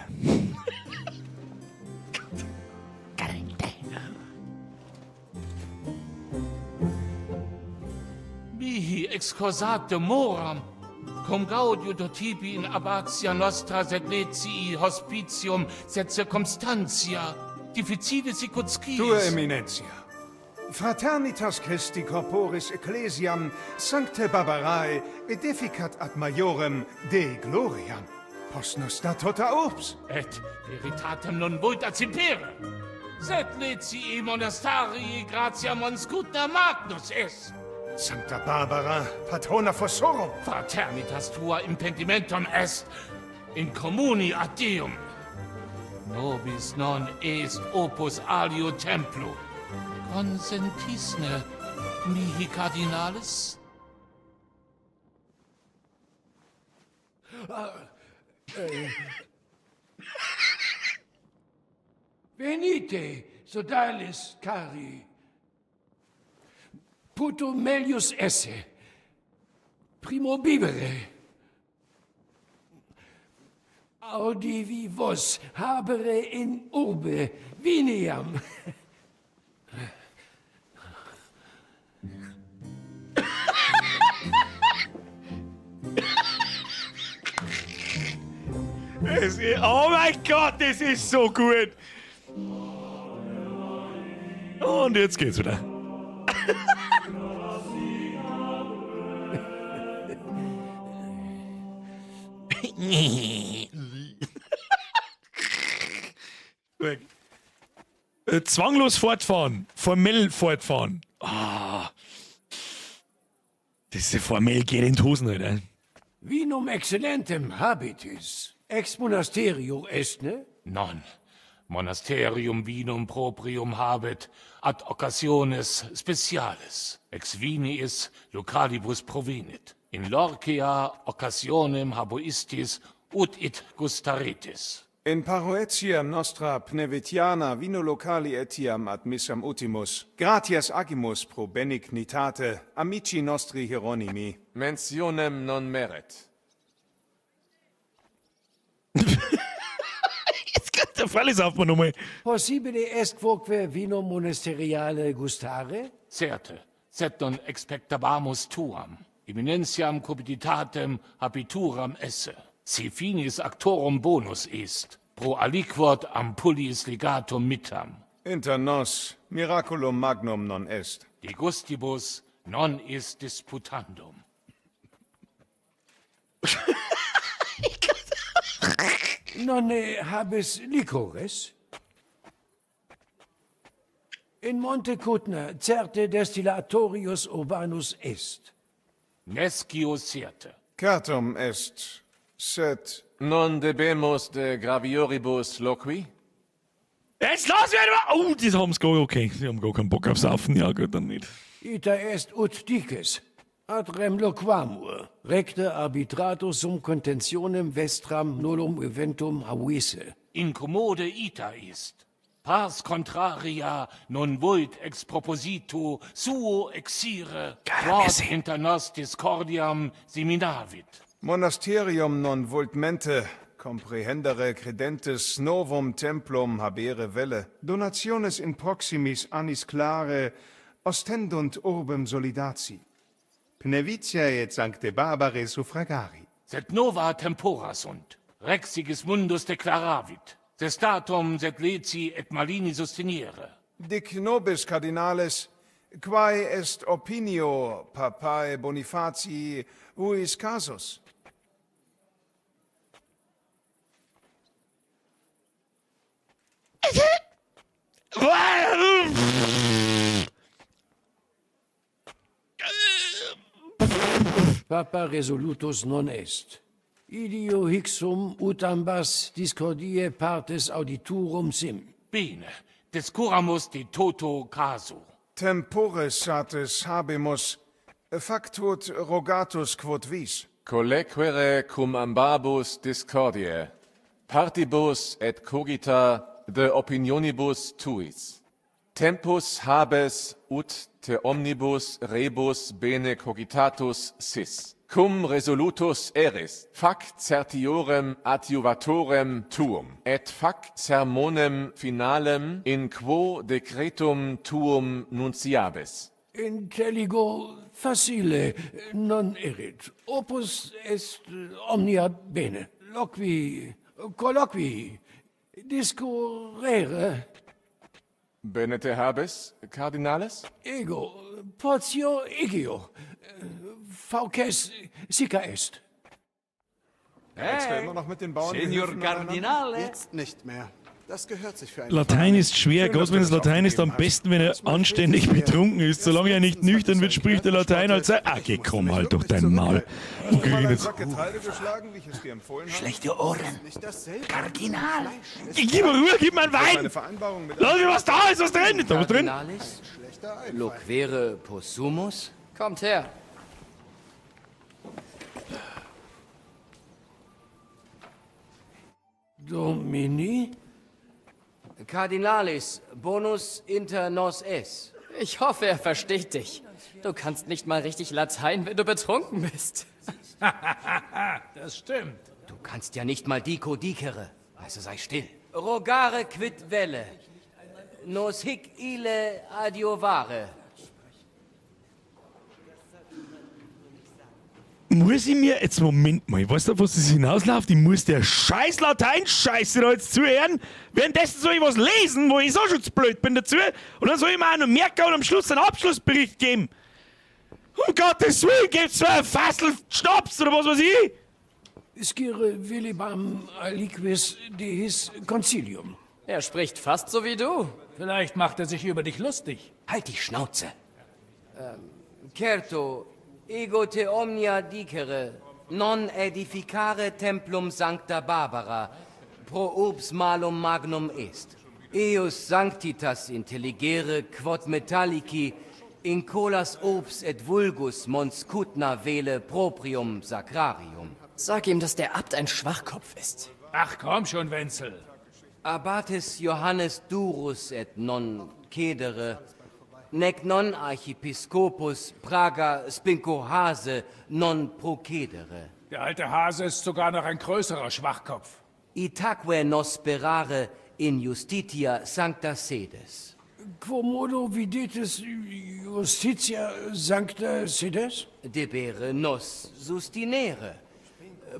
Mihi excusate moram, cum gaudio tibi in abbatia nostra seglezii hospitium sed circumstantia, difficile sicut sciis. Tua Eminentia, Fraternitas Christi corporis ecclesiam Sanctae Barbarae aedificat ad maiorem Dei gloriam. Post nos dat tota urbs. Et veritatem non vult accipere. Sed Lecii monastarii gratia mons Cutna magnus est. Sancta Barbara, patrona fossorum. Fraternitas tua impedimentum est in communi ad Deum. Nobis non est opus alio templo. Consentisne mihi cardinalis? Venite, sodales cari. Puto melius esse. Primo bibere. Audivi vos habere in urbe viniam. Es, oh mein Gott, das ist so gut. Und jetzt geht's wieder. Zwanglos fortfahren. Formell fortfahren. Ah. Das ist ja formell geht in die Hosen, Alter. Vinum excellentem habitis. Ex monasterio est, ne? Non. Monasterium vinum proprium habet ad occasiones speciales. Ex viniis localibus provenit. In Lorcia occasionem habuistis ut id gustaretis. In paroetiam nostra Pnevetiana vino locali etiam admissam utimus. Gratias agimus pro benignitate, amici nostri Hieronymi. Mentionem non meret. Jetzt kommt der Fall ist auf mir nochmal. Possibile est quoque vinum monasteriale gustare? Certe, sed non expectabamus tuam. Eminentiam cupiditatem habituram esse. Si finis actorum bonus est, pro aliquod ampullis legatum mittam. Inter nos miraculum magnum non est. De gustibus non est disputandum. Nonne habes licores? In Monte Cutna certe destillatorius urbanus est. Nescio certe. Certum est, sed... Non debemus de gravioribus loqui? Jetzt lass mich mal! Oh, die haben's gar okay. Sie haben gar keinen Bock auf Saufen. Ja, gut, dann nicht. Ita est ut dices. Ad rem loquamur. Recte arbitratus sum contentionem vestram nullum eventum habuisse. Incommode ita est. Pars contraria non vult ex proposito suo exire, quod inter nos discordiam seminavit. Monasterium non vult mente comprehendere credentes novum templum habere velle. Donationes in proximis annis clare ostendunt urbem solidaci. Pnevitiae et Sancte Barbarae suffragari. Sed nova tempora sunt. Rex Sigismundus declaravit. Sestatum sed leci et malini sustinere. Dic nobis, cardinales, quae est opinio papae Bonifacii huis casus? Papa resolutus non est. Ideo hic sum ut ambas discordiae partes auditurum sim. Bene, discurramus de toto casu. Tempore satis habemus, factut rogatus quod vis. Collequere cum ambabus discordiae, partibus et cogita de opinionibus tuis. Tempus habes ut te omnibus rebus bene cogitatus sis. Cum resolutus eris, fac certiorem adjuvatorem tuum, et fac sermonem finalem in quo decretum tuum nunciabis. Intelligo facile non erit. Opus est omnia bene. Loqui, colloqui, discurrere. Benete habes, Cardinales? Ego, portio igio. Fauces sica est. Rätst du immer noch mit den Bauern Signor Gehilfen aneinander? Cardinale. Jetzt nicht mehr. Das gehört sich für einen Latein ist schwer, Schön, dass Gott, wenn du es das Latein ist, am aufgegeben hast. besten, wenn er anständig betrunken ist. Solange er nicht nüchtern wird, spricht er Latein als sei. Ah, geh, komm halt doch dein Maul. Wo Hast du krieg mal ich einen jetzt? Sack Getreide geschlagen, wie ich es dir empfohlen habe? Schlechte Ohren. Nicht dasselbe. Kardinal. Gib mir Ruhe, gib mir einen Meine Wein! Vereinbarung mit Lass mir was da ist, was drin? Ist da was drin? Cardinalis? Loquere possumus? Kommt her. Domini? Cardinalis, bonus inter nos es. Ich hoffe, er versteht dich. Du kannst nicht mal richtig Latein, wenn du betrunken bist. Das stimmt. Du kannst ja nicht mal dico dicere. Also sei still. Rogare quid velle. Nos hic ille adiovare. Muss ich mir jetzt, Moment mal, ich weiß nicht, was das hinausläuft, ich muss der scheiß Latein-Scheiße da jetzt zuhören. Währenddessen soll ich was lesen, wo ich so schon zu blöd bin dazu. Und dann soll ich mir auch noch merken und am Schluss einen Abschlussbericht geben. Um Gottes Willen, gibt's mir ein Fassel Schnaps oder was weiß ich? Scire velibam aliquis deis concilium. Er spricht fast so wie du. Vielleicht macht er sich über dich lustig. Halt die Schnauze. Certo, ego te omnia dicere, non edificare templum sancta Barbara, pro urbs malum magnum est. Eus sanctitas intelligere quod metallici incolas urbs et vulgus mons cutna vele proprium sacrarium. Sag ihm, dass der Abt ein Schwachkopf ist. Ach komm schon, Wenzel. Abbatis Johannes Durus et non cedere, nec non archiepiscopus Praga spinco hase non procedere. Der alte Hase ist sogar noch ein größerer Schwachkopf. Itaque nos sperare in justitia sancta sedes. Quomodo videtis justitia sancta sedes? Debere nos sustinere.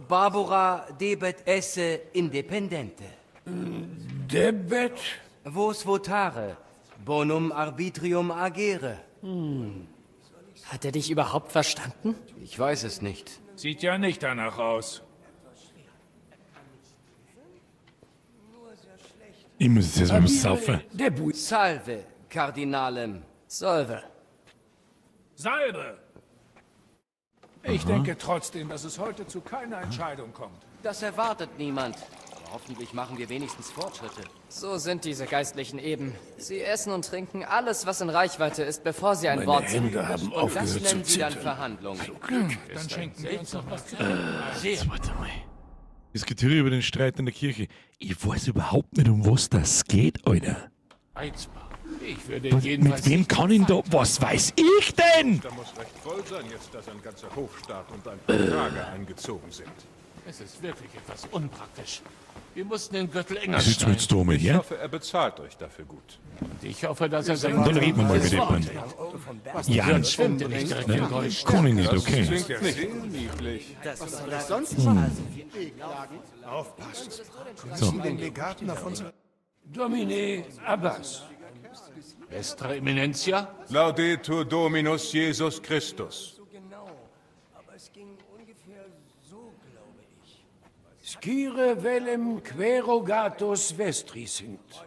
Barbara debet esse independente. Debet? Vos votare, bonum arbitrium agere. Hat er dich überhaupt verstanden? Ich weiß es nicht. Sieht ja nicht danach aus. Ich muss jetzt erstmal was saufen. Debut. Salve, Cardinalem. Salve. Salbe! Ich denke trotzdem, dass es heute zu keiner Entscheidung kommt. Das erwartet niemand. Aber hoffentlich machen wir wenigstens Fortschritte. So sind diese Geistlichen eben. Sie essen und trinken alles, was in Reichweite ist, bevor sie ein Meine Wort sagen. Hände haben Und das aufgehört zu nennen sie dann zittern. Verhandlungen. Dann schenken wir uns noch was zu trinken. Jetzt warte mal. Diskutiere über den Streit in der Kirche. Ich weiß überhaupt nicht, um was das geht, Alter. Reizbar. Ich würde Was, jedenfalls mit wem nicht kann ich da. Was weiß ich denn? Da muss recht voll sein, jetzt, dass ein ganzer Hofstaat und ein paar Prager eingezogen sind. Es ist wirklich etwas unpraktisch. Wir mussten den Gürtel enger Sitzen wir jetzt da mal Ich her? hoffe, er bezahlt euch dafür gut. Und ich hoffe, dass er sein Und dann reden wir mal mit jemandem. Ja, Sonst schwimmt er nicht direkt ne? im Gold. Kann ich nicht, Das okay. klingt sehr niedlich. Was soll ich sonst Aufpassen. So. Den Legaten auf unsere... Domine Abbas. Vestra Eminentia? Laudetur Dominus Jesus Christus. Scire velem querogatus vestri sint.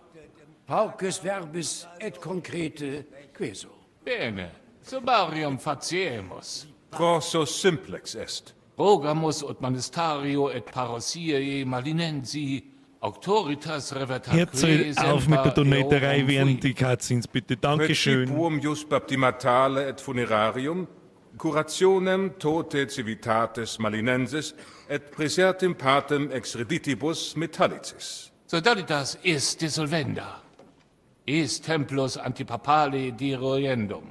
Paucis verbis et concrete queso. Bene. Summarium faciemus. Prorsus simplex est. Rogamus ut monestario et parosiae malinensi auctoritas revertaque Hört halt auf mit der Donaterei während die Cutscenes, bitte. Dankeschön. Precipuum jus baptimatale et funerarium, curationem tote civitates malinensis et presertim patem ex reditibus metallicis. Sodalitas est dissolvenda. Est templus antipapale diroendum.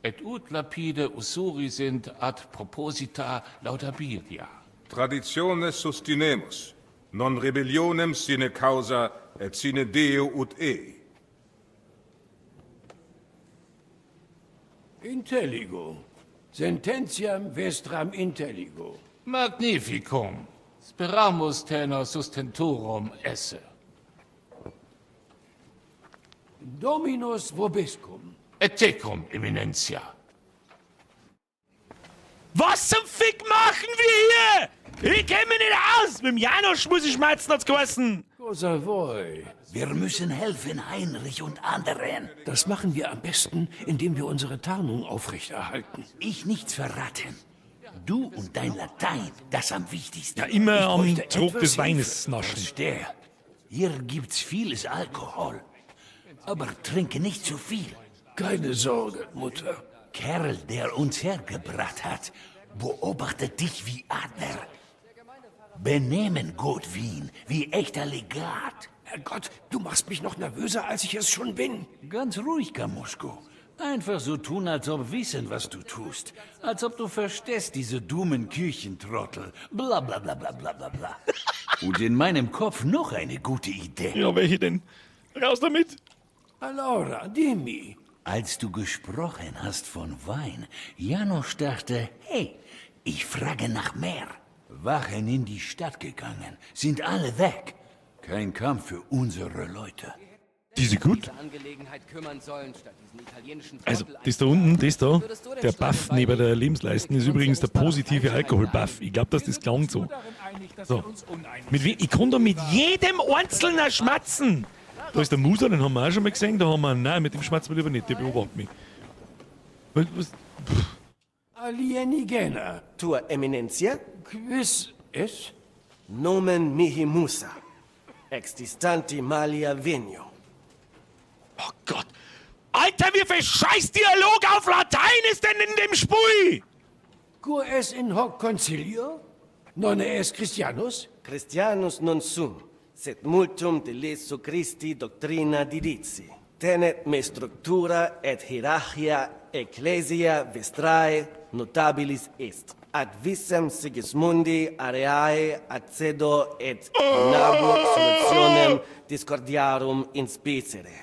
Et ut lapide usuri sind ad proposita laudabilia. Traditiones sustinemus, non rebellionem sine causa et sine deo ut ei. Intelligo. Sententiam vestram intelligo. Magnificum. Speramus tenor sustenturum esse. Dominus vobiscum. Et tecum, Eminentia. Was zum Fick machen wir hier? Ich kenn mich nicht aus! Mit dem Janosch muss ich schmerzen, hat's geheißen. Cosa voi? Wir müssen helfen, Heinrich und anderen. Das machen wir am besten, indem wir unsere Tarnung aufrechterhalten. Ich nichts verraten. Du und dein Latein, das am wichtigsten. Ja, immer Ich am bräuchte Trog etwas des Weines Hilfe. naschen. Verstehe. Hier gibt's vieles Alkohol. Aber trinke nicht zu viel. Keine Sorge, Mutter. Kerl, der uns hergebracht hat, beobachtet dich wie Adler. Benehmen, Godwin, wie echter Legat. Herrgott, du machst mich noch nervöser, als ich es schon bin. Ganz ruhig, Kamuschko. Einfach so tun, als ob wissen, was du tust. Als ob du verstehst, diese dummen Kirchentrottel. Bla bla bla bla bla bla bla. Und in meinem Kopf noch eine gute Idee. Ja, welche denn? Raus damit! Allora, dimmi. Als du gesprochen hast von Wein, Janosch dachte, hey, ich frage nach mehr. Wachen in die Stadt gegangen, sind alle weg. Kein Kampf für unsere Leute. Diese gut? Diese Angelegenheit kümmern sollen, statt diesen italienischen Also, Trottel das da unten, das da, der Buff neben der Lebensleisten ist übrigens der positive Alkohol-Buff. Ich glaube, dass das klang so. So. Mit wem? Ich kann da mit jedem Einzelnen schmatzen. Da ist der Musa, den haben wir auch schon mal gesehen. Da haben wir, nein, mit dem schmatzen wir lieber nicht, der beobachtet mich. Was, was, Alienigena. Tua eminentia? Quis es? Nomen mihi musa. Ex distanti malia venio. Oh Gott. Alter, wie viel Scheiß-Dialog auf Latein ist denn in dem Spiel? Cur es in hoc concilio? Non es Christianus? Christianus non sum, sed multum de Jesu Christi doctrina didici. Tenet me structura et hierarchia ecclesia vestrae notabilis est. Ad visem Sigismundi areae accedo et nabur solutionem discordiarum inspicere.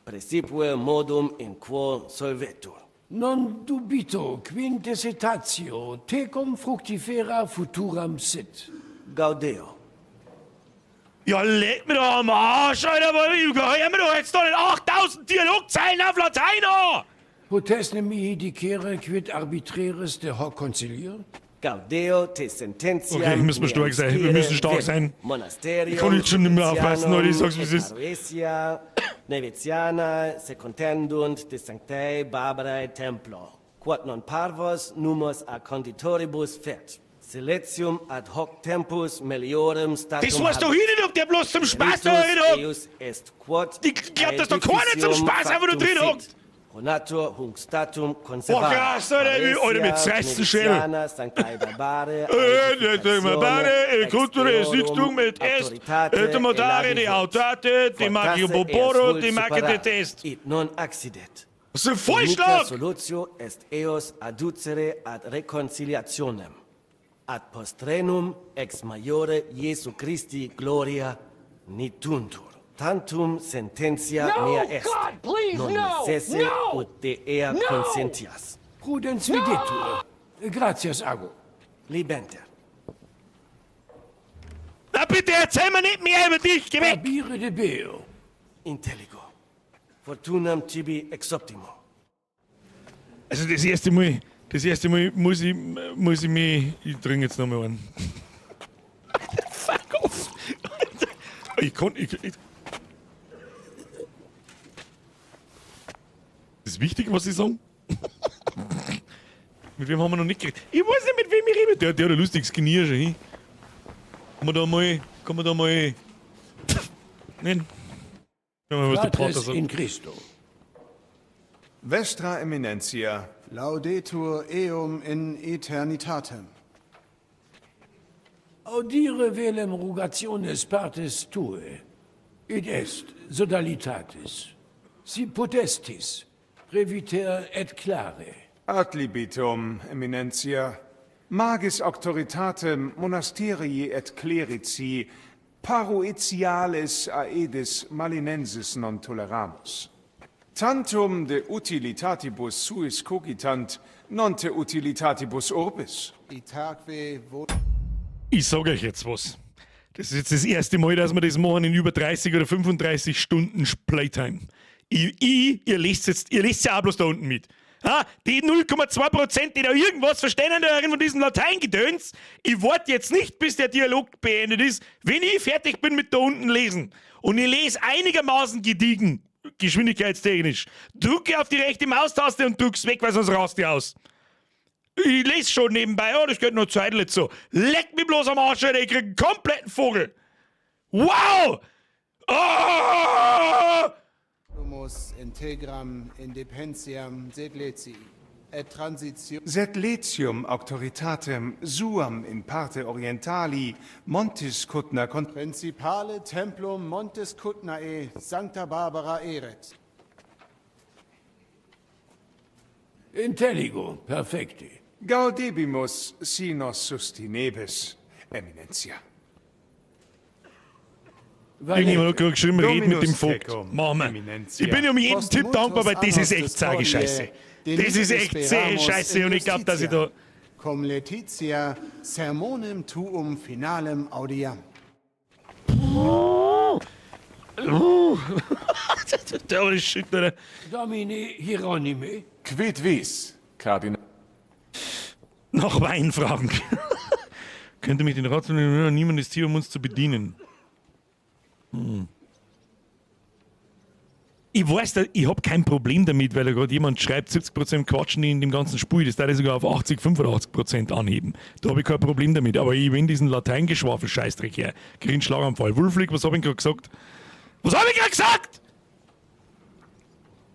Precipue modum in quo solvetur. Non dubito quintessetatio tecum fructifera futuram sit. Gaudeo. Ja, leck mir doch am Arsch, Alter. aber Ich hör mir doch jetzt doch nicht 8000 Dialogzeilen auf Latein an! Potesne mihi dicere quid arbitreres de hoc concilio? Gaudeo te sententia. Okay, müssen wir stark sein. Wir müssen stark sein. Monasterium. Ich kann jetzt schon nicht mehr aufpassen, Leute. Ich sag's, wie es ist. Paruesia, Nevetiana, secontendunt de Sanctae Barbarae Templo. Quod non parvos numos a conditoribus fet. Silentium ad hoc tempus meliorem statum Das weiß doch habet. ich nicht, ob der bloß zum Spaß da Ritus drin hockt. eius est quod Ich glaub, dass da keiner zum Spaß einfach nur drin hockt. Honatur hunc statum conservare. Oh, krass, Alter, wie- Alter, mit zerreißten Schädel. Nevetiana, Sanctae Barbarae, Äh, Barbare, Kulture, Sichtung mit Est, Tomodare, die Autate, die Magio Boboro, die Magio de Test. It non accidet. Das ist ein Unica Vorschlag! solutio est eos adducere ad reconciliationem. Ad postrenum ex maiore Jesu Christi gloria nituntur. Tantum sententia No, mea est. God, please, non no, necesse no, ut de ea no. consentias. Prudens videtur. Gratias ago. Libenter. Na bitte, erzähl mir nicht mehr über dich, geh weg! Abire de Beo. Intelligo. Fortunam tibi ex optimo. Also das erste Mal, das erste Mal muss ich, muss ich mich, ich trinke jetzt nochmal einen. Fuck off! Ich kann, ich, ich. Ist wichtig, was ich sagen? Mit wem haben wir noch nicht geredet? Ich weiß nicht, mit wem ich rede. Der, der hat ein lustiges Knie schon hin. Kann man da mal, kann man da mal. Nein. Schau mal, was der Pater Fratres sagt. in Christo. Vestra eminentia. Laudetur eum in aeternitatem. Audire velem rogationes partes tuae. Id est sodalitatis. Si potestis, breviter et clare. Ad libitum, eminentia. Magis auctoritatem monasterii et clerici paruitialis aedis malinensis non toleramus. Tantum de utilitatibus suis cogitant, non te utilitatibus urbis. Itaque vo Ich sage euch jetzt was. Das ist jetzt das erste Mal, dass wir das machen in über 30 oder 35 Stunden Playtime. Ihr lest jetzt, ihr lest ja auch bloß da unten mit. Ha, die 0,2%, die da irgendwas verstehen darin von diesem Lateingedöns, ich warte jetzt nicht, bis der Dialog beendet ist, wenn ich fertig bin mit da unten lesen. Und ich lese einigermaßen gediegen, geschwindigkeitstechnisch. Drücke auf die rechte Maustaste und drück's weg, weil sonst rast die aus. Ich lese schon nebenbei, oh, das geht nur zeitlich so. Leck mich bloß am Arsch, Alter, ich krieg einen kompletten Vogel. Wow! Oh! Domus integram indepentiam sed et transitio Sed letium auctoritatem suam in parte orientali montis Cutna con Principale templum montis Cutnae Sancta Barbara eret. Intelligo, perfecti. Gaudebimus si nos sustinebis, eminentia. Irgendjemand hat gerade geschrieben, red mit dem Vogt. Machen wir. Eminentia. Ich bin um jeden Tipp dankbar, weil das ist echt zage Scheiße. Das ist echt zähe Scheiße und ich glaube, dass ich da. Cum Laetitia sermonem tuum finalem audiam. Der shit, Alter. Domine Hieronyme. Quid vis, Kardinal. Nach Wein fragen. Könnte mich den Rat niemand ist hier, um uns zu bedienen. Ich weiß, ich habe kein Problem damit, weil da gerade jemand schreibt, 70% quatschen die in dem ganzen Spiel. Das darf ich sogar auf 80, 85% anheben. Da habe ich kein Problem damit. Aber ich wenn diesen Lateingeschwafel-Scheißdreck her. Krieg einen Schlaganfall. Wulflick, was habe ich gerade gesagt? Was habe ich gerade gesagt?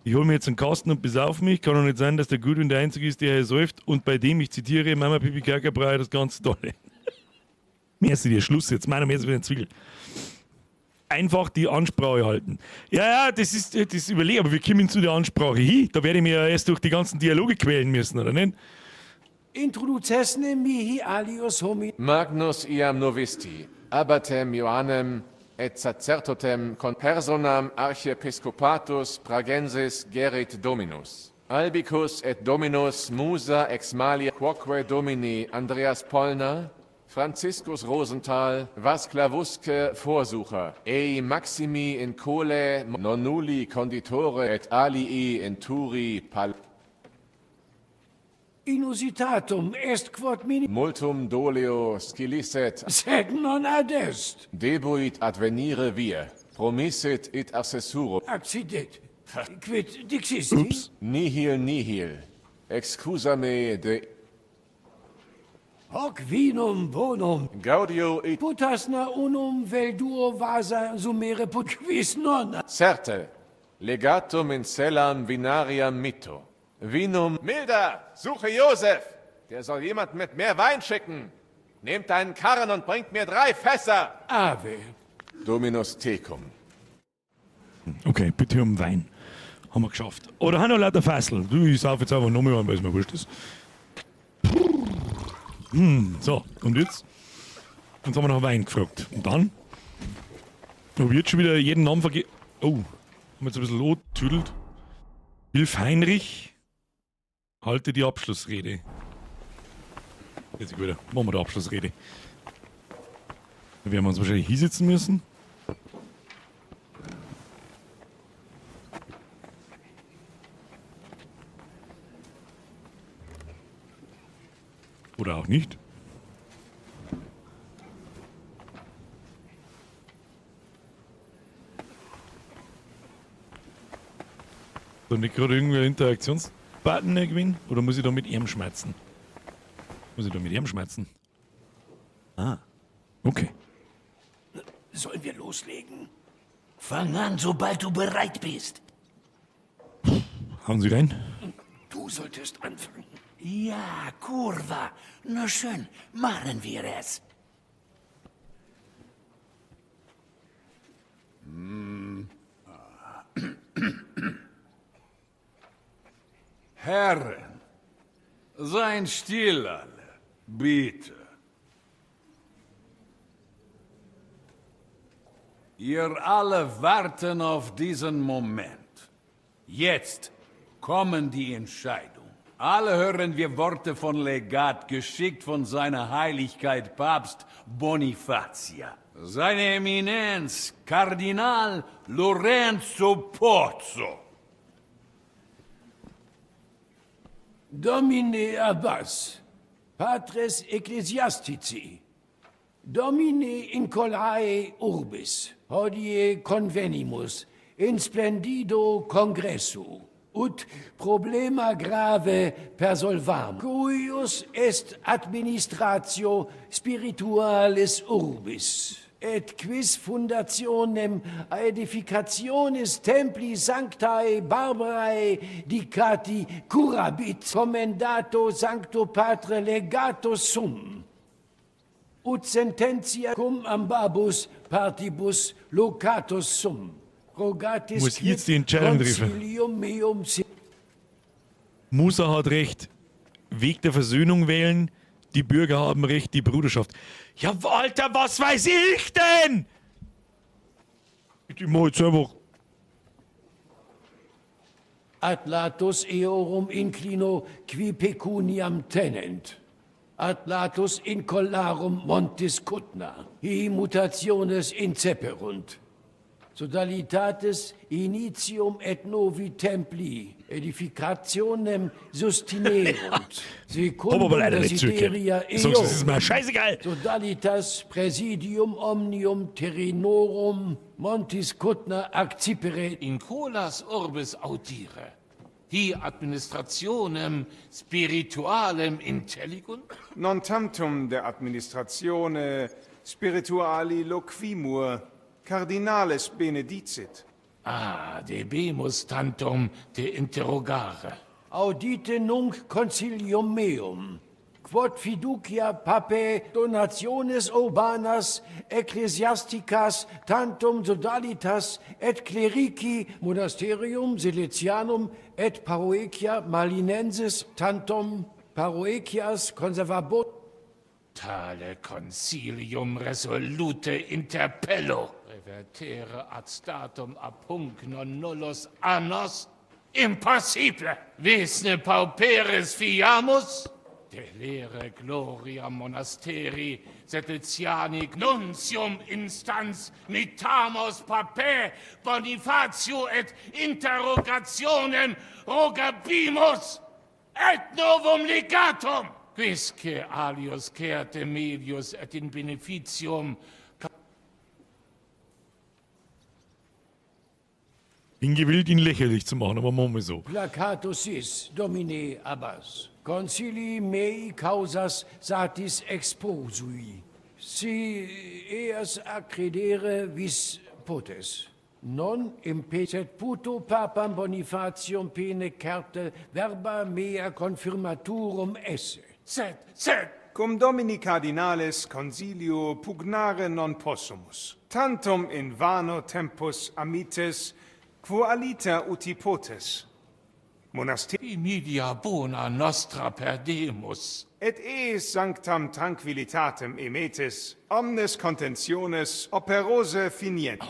Ich hole mir jetzt einen Kasten und besauf mich. Kann doch nicht sein, dass der Goodwin der Einzige ist, der hier säuft. Und bei dem, ich zitiere, Mama Pipi Kaka Brei, das ganze Tolle. Merci dir, Schluss jetzt. Meiner mehr ist wieder ein Zwiegel. Einfach die Ansprache halten. Ja, ja, das ist das überlege, aber wir kommen zu der Ansprache hin. Da werde ich mir ja erst durch die ganzen Dialoge quälen müssen, oder nicht? Introducesne mihi alios homi. Magnus iam novisti, abatem Ioannem et sacerdotem con personam archiepiscopatus Pragensis gerit Dominus. Albicus et Dominus musa ex malia quoque Domini Andreas Pollner, Franziskus Rosenthal, Vasclavusque Vorsucher, ei maximi in cole nonnulli conditore et alii in turi pal Inusitatum est quod mini. Multum doleo scilicet Sed non adest. Debuit advenire vir, promissit it assessuro. Accidit. Quid dixisti? Nihil nihil. Excusa me de Hoc vinum bonum. Gaudio it Putasna unum vel duo vasa sumere put quis non. Certe, legatum in cellam vinariam mitto. Vinum Milda, suche Josef! Der soll jemand mit mehr Wein schicken. Nehmt einen Karren und bringt mir 3 Fässer. Ave. Dominus tecum. Okay, bitte um Wein. Haben wir geschafft. Oder haben noch lauter Fassel. Du, ich sauf jetzt einfach noch mehr an, weil es mir wurscht ist. So, und jetzt? Jetzt haben wir nach Wein gefragt. Und dann? Hab ich jetzt schon wieder jeden Namen verge-, Oh, haben wir jetzt ein bisschen lotüdelt. Hilf Heinrich. Halte die Abschlussrede. Jetzt wieder. Machen wir die Abschlussrede. Da werden wir uns wahrscheinlich hinsetzen müssen. Oder auch nicht. So, nicht gerade irgendein Interaktionsbutton gewinnen? Oder muss ich da mit ihm schmerzen? Muss ich da mit ihm schmerzen? Ah, okay. Sollen wir loslegen? Fang an, sobald du bereit bist. Hauen Sie rein. Du solltest anfangen. Ja, Kurva. Na schön, machen wir es. Herren, seien still alle, bitte. Ihr alle warten auf diesen Moment. Jetzt kommen die Entscheidungen. Alle hören wir Worte von Legat, geschickt von seiner Heiligkeit Papst Bonifacia. Seine Eminenz, Kardinal Lorenzo Pozzo. Domine Abbas, patres ecclesiastici, Domine incolae urbis, hodie convenimus in splendido congressu, ut problema grave persolvam, cuius est administratio spiritualis urbis, et quis fundationem aedificationis templi sanctae Barbarae dicati curabit, commendato sancto patre legato sum, ut sententia cum ambabus partibus locatus sum. Rogatis Muss ich jetzt die Entscheidung treffen? consilium meum Musa hat recht. Weg der Versöhnung wählen. Die Bürger haben recht, die Bruderschaft. Ja, Alter, was weiß ich denn? Ich mach jetzt einfach. Ad latus eorum inclino qui pecuniam tenent. Ad latus incolarum montis Cutna. Hi mutationes inceperunt. Sodalitates initium et novi templi edificationem sustinerunt. Hab aber leider nicht zugehört. Desideria Sagst, das ist mir scheißegal. Sodalitas presidium omnium terrenorum montis Cutna accipere. In colas urbis audire. Hi administrationem spiritualem intelligun? Non tantum de administratione spirituali loquimur, cardinales benedicit. Ah, debemus tantum te interrogare. Audite nunc consilium meum, quod fiducia papae donationes urbanas ecclesiasticas tantum sodalitas et clerici monasterium Silesianum et paroecia Malinensis tantum paroecias conservabot. Tale consilium resolute interpello. Revertere ad statum ab hunc non nullos annos? Impossible! Visne pauperes fiamus? Delere gloria monasteri Setletiani nuntium instans mittamos papae Bonifatio et interrogationem rogabimus et novum legatum! Quisque alius certe melius et in beneficium Bin gewillt, ihn lächerlich zu machen, aber machen wir so. Placatus is, Domine Abbas, concili mei causas satis exposui. Si eas accredere vis potes. Non impet puto papam Bonifatium pene certe verba mea confirmaturum esse. Sed, sed! Cum domini cardinales consilio pugnare non possumus. Tantum in vano tempus amites, quo aliter uti potes. Monaster Emilia bona nostra perdemus. Et eis sanctam tranquillitatem emetis, omnes contentiones operose finient.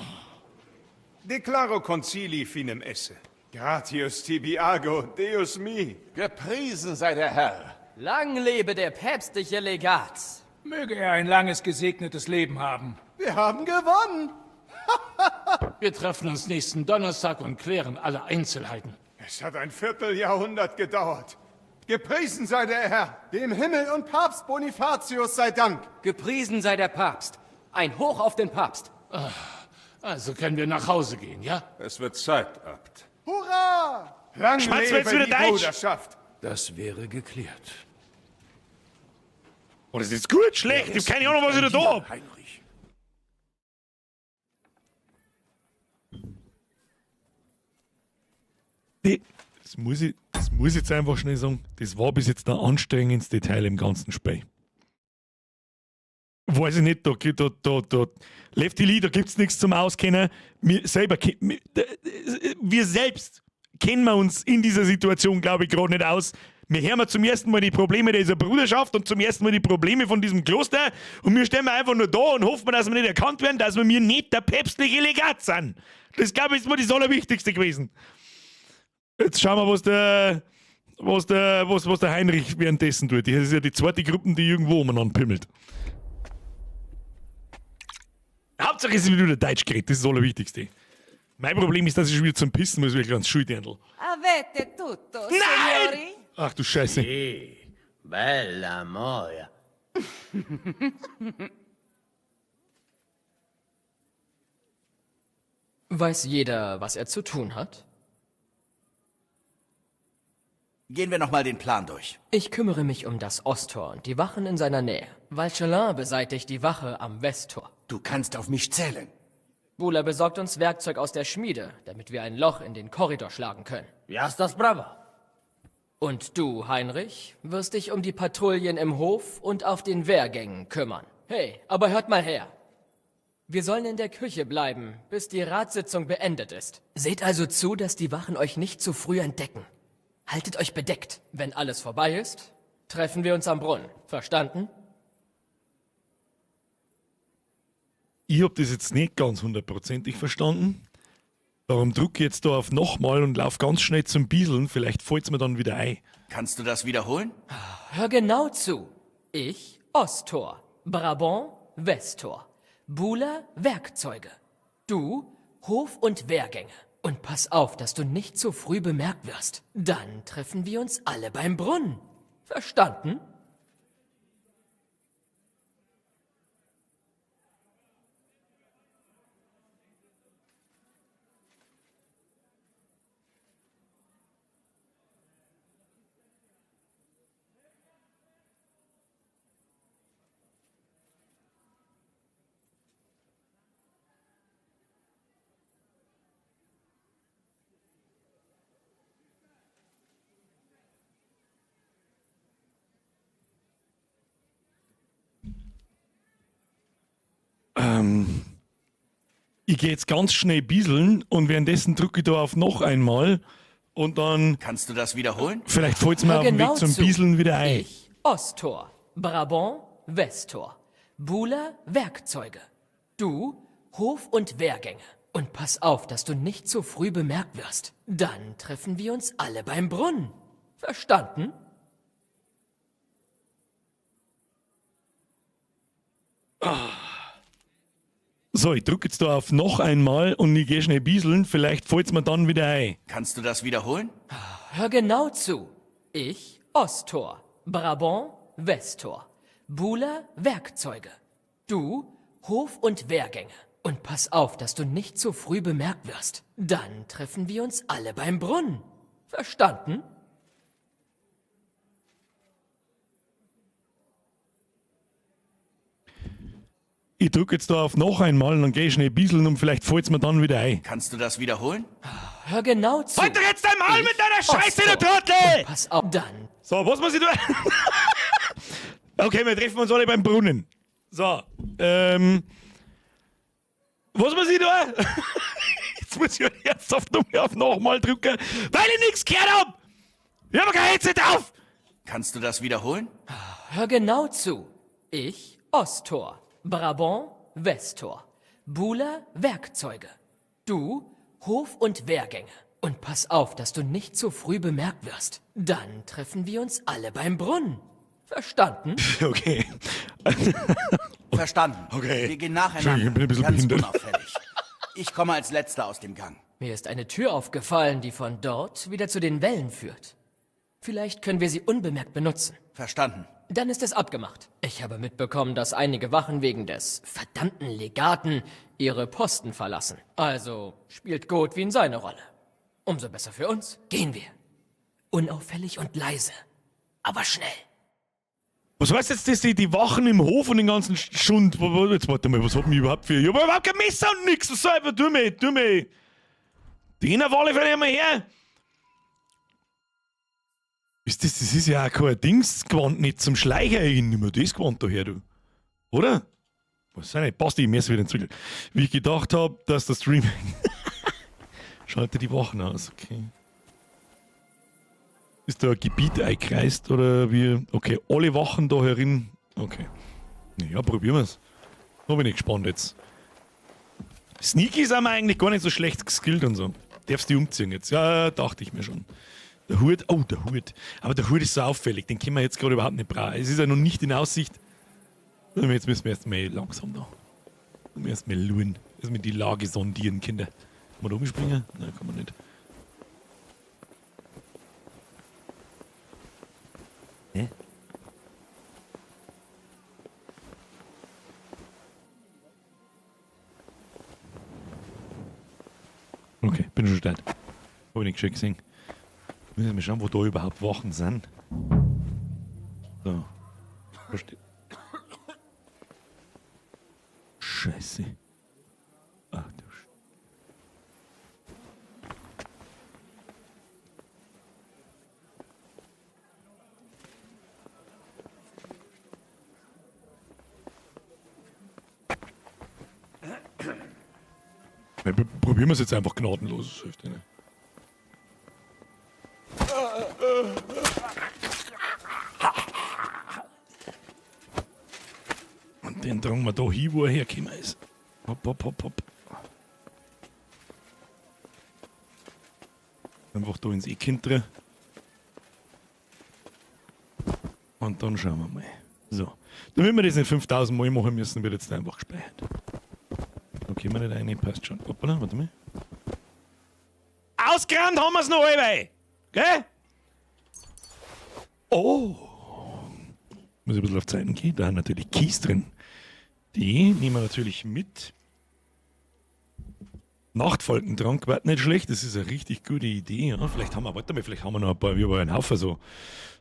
Declaro concili finem esse. Gratius tibi ago, Deus mi. Gepriesen sei der Herr. Lang lebe der päpstliche Legat. Möge er ein langes, gesegnetes Leben haben. Wir haben gewonnen. Wir treffen uns nächsten Donnerstag und klären alle Einzelheiten. Es hat ein Vierteljahrhundert gedauert. Gepriesen sei der Herr. Dem Himmel und Papst Bonifatius sei Dank. Gepriesen sei der Papst. Ein Hoch auf den Papst. Also können wir nach Hause gehen, ja? Es wird Zeit, Abt. Hurra! Lang Schmatz, lebe jetzt wieder die Deutsch. Bruderschaft. Das wäre geklärt. Oh, das ist gut, schlecht. Ich hab keine Ahnung, was ich da da hab. Heinrich. Nee, das muss ich jetzt einfach schnell sagen. Das war bis jetzt der anstrengendste Teil im ganzen Spiel. Weiß ich nicht, da, Lefty Lee, da gibt's nichts zum Auskennen. Wir selber, wir selbst kennen wir uns in dieser Situation, glaube ich, gerade nicht aus. Wir hören zum ersten Mal die Probleme dieser Bruderschaft und zum ersten Mal die Probleme von diesem Kloster und wir stehen einfach nur da und hoffen, dass wir nicht erkannt werden, dass wir nicht der päpstliche Legat sind. Das, glaube ich, ist mal das Allerwichtigste gewesen. Jetzt schauen wir, was der Heinrich währenddessen tut. Das ist ja die zweite Gruppe, die irgendwo umeinander pimmelt. Hauptsache es ist wieder Deutsch geredet, das ist das Allerwichtigste. Mein Problem ist, dass ich schon wieder zum Pissen muss, wie ein kleines Schuldirndl. Avete tutto, Nein! signori? Ach du Scheiße. Sì, bella moia. Weiß jeder, was er zu tun hat? Gehen wir nochmal den Plan durch. Ich kümmere mich um das Osttor und die Wachen in seiner Nähe. Valchelin beseitigt die Wache am Westtor. Du kannst auf mich zählen. Bula besorgt uns Werkzeug aus der Schmiede, damit wir ein Loch in den Korridor schlagen können. Jasna sprawa. Und du, Heinrich, wirst dich um die Patrouillen im Hof und auf den Wehrgängen kümmern. Hey, aber hört mal her. Wir sollen in der Küche bleiben, bis die Ratssitzung beendet ist. Seht also zu, dass die Wachen euch nicht zu früh entdecken. Haltet euch bedeckt. Wenn alles vorbei ist, treffen wir uns am Brunnen. Verstanden? Ich hab das jetzt nicht ganz hundertprozentig verstanden. Darum drücke ich jetzt da auf nochmal und lauf ganz schnell zum Bieseln. Vielleicht fällt's mir dann wieder ein. Kannst du das wiederholen? Hör genau zu. Ich, Osttor. Brabant, Westtor. Bula, Werkzeuge. Du, Hof- und Wehrgänge. Und pass auf, dass du nicht zu früh bemerkt wirst. Dann treffen wir uns alle beim Brunnen. Verstanden? Ich gehe jetzt ganz schnell bieseln und währenddessen drücke ich da auf noch einmal und dann. Kannst du das wiederholen? Vielleicht fällt's mir Hör auf dem genau Weg zum zu. Bieseln wieder ein. Ich, Osttor. Brabant, Westtor. Bula, Werkzeuge. Du, Hof- und Wehrgänge. Und pass auf, dass du nicht zu früh bemerkt wirst. Dann treffen wir uns alle beim Brunnen. Verstanden? So, ich drücke jetzt da auf noch einmal und ich gehe schnell bieseln. Vielleicht fällt's mir dann wieder ein. Kannst du das wiederholen? Hör genau zu. Ich, Osttor. Brabant, Westtor. Bula, Werkzeuge. Du, Hof- und Wehrgänge. Und pass auf, dass du nicht zu früh bemerkt wirst. Dann treffen wir uns alle beim Brunnen. Verstanden? Ich drücke jetzt da auf noch einmal und dann gehe ich schnell bieseln und vielleicht fällt's mir dann wieder ein. Kannst du das wiederholen? Hör genau zu. Halt doch jetzt dein Maul mit deiner Scheiße, du Osttor. Trottel! Und pass auf, dann. So, was muss ich tun? Okay, wir treffen uns alle beim Brunnen. So, was muss ich tun? Jetzt muss ich ernsthaft noch auf nochmal drücken, weil ich nichts gehört hab! Ich hab kein Headset auf! Kannst du das wiederholen? Hör genau zu. Ich, Osttor. Brabant, Westtor. Bula, Werkzeuge. Du, Hof- und Wehrgänge. Und pass auf, dass du nicht zu früh bemerkt wirst. Dann treffen wir uns alle beim Brunnen. Verstanden? Okay. Verstanden. Okay. Wir gehen nacheinander. Entschuldigung, ich bin ein bisschen ganz behindert. unauffällig. Ich komme als Letzter aus dem Gang. Mir ist eine Tür aufgefallen, die von dort wieder zu den Wellen führt. Vielleicht können wir sie unbemerkt benutzen. Verstanden. Dann ist es abgemacht. Ich habe mitbekommen, dass einige Wachen wegen des verdammten Legaten ihre Posten verlassen. Also spielt Godwin seine Rolle. Umso besser für uns. Gehen wir. Unauffällig und leise. Aber schnell. Was heißt jetzt, dass die Wachen im Hof und den ganzen Schund. Jetzt warte mal, was hab ich überhaupt für. Ich hab überhaupt kein Messer und nix. Was soll ich? Tu mir, tu mir. Den auf alle Fälle einmal her. Ist das, das ist ja auch kein Dingsgewand nicht zum Schleicher. Ich nimm mir das Gewand da her, du. Oder? Was ist nicht? Passt die Messer wieder in den Zwiegel. Wie ich gedacht hab, dass das Streaming. Schalte die Wachen aus, okay. Ist da ein Gebiet eingekreist oder wie? Okay, alle Wachen da herin. Okay. Ja, probieren wir's. Da bin ich gespannt jetzt. Sneaky sind wir eigentlich gar nicht so schlecht geskillt und so. Darfst du umziehen jetzt? Ja, dachte ich mir schon. Der Hut, oh, der Hut. Aber der Hut ist so auffällig, den können wir jetzt gerade überhaupt nicht brauchen. Es ist ja noch nicht in Aussicht. Jetzt müssen wir erstmal langsam da. Erstmal luren. Erstmal die Lage sondieren, Kinder. Kann man da umspringen? Nein, kann man nicht. Okay, bin schon stark. Hab ich nicht gescheit gesehen. Müssen wir mal schauen, wo da überhaupt Wachen sind. So. Verstehe. Scheiße. Ach du Sch. Na, probieren wir es jetzt einfach gnadenlos. Das hilft ja nicht. Und den tragen wir da hin, wo er hergekommen ist. Hopp, hopp, hopp, hopp. Einfach da ins Eck hinter. Und dann schauen wir mal. So. Damit wir das nicht 5000 Mal machen müssen, wird jetzt einfach gespeichert. Da können wir nicht rein, passt schon. Hoppala, warte mal. Ausgerannt haben wir's noch alle! Gell? Oh! Muss ich ein bisschen auf Zeiten gehen. Da haben natürlich Kies drin. Die nehmen wir natürlich mit. Nachtfalkentrank war nicht schlecht, das ist eine richtig gute Idee. Ja. Vielleicht haben wir, warte mal, vielleicht haben wir noch ein paar, wir haben einen Haufen so.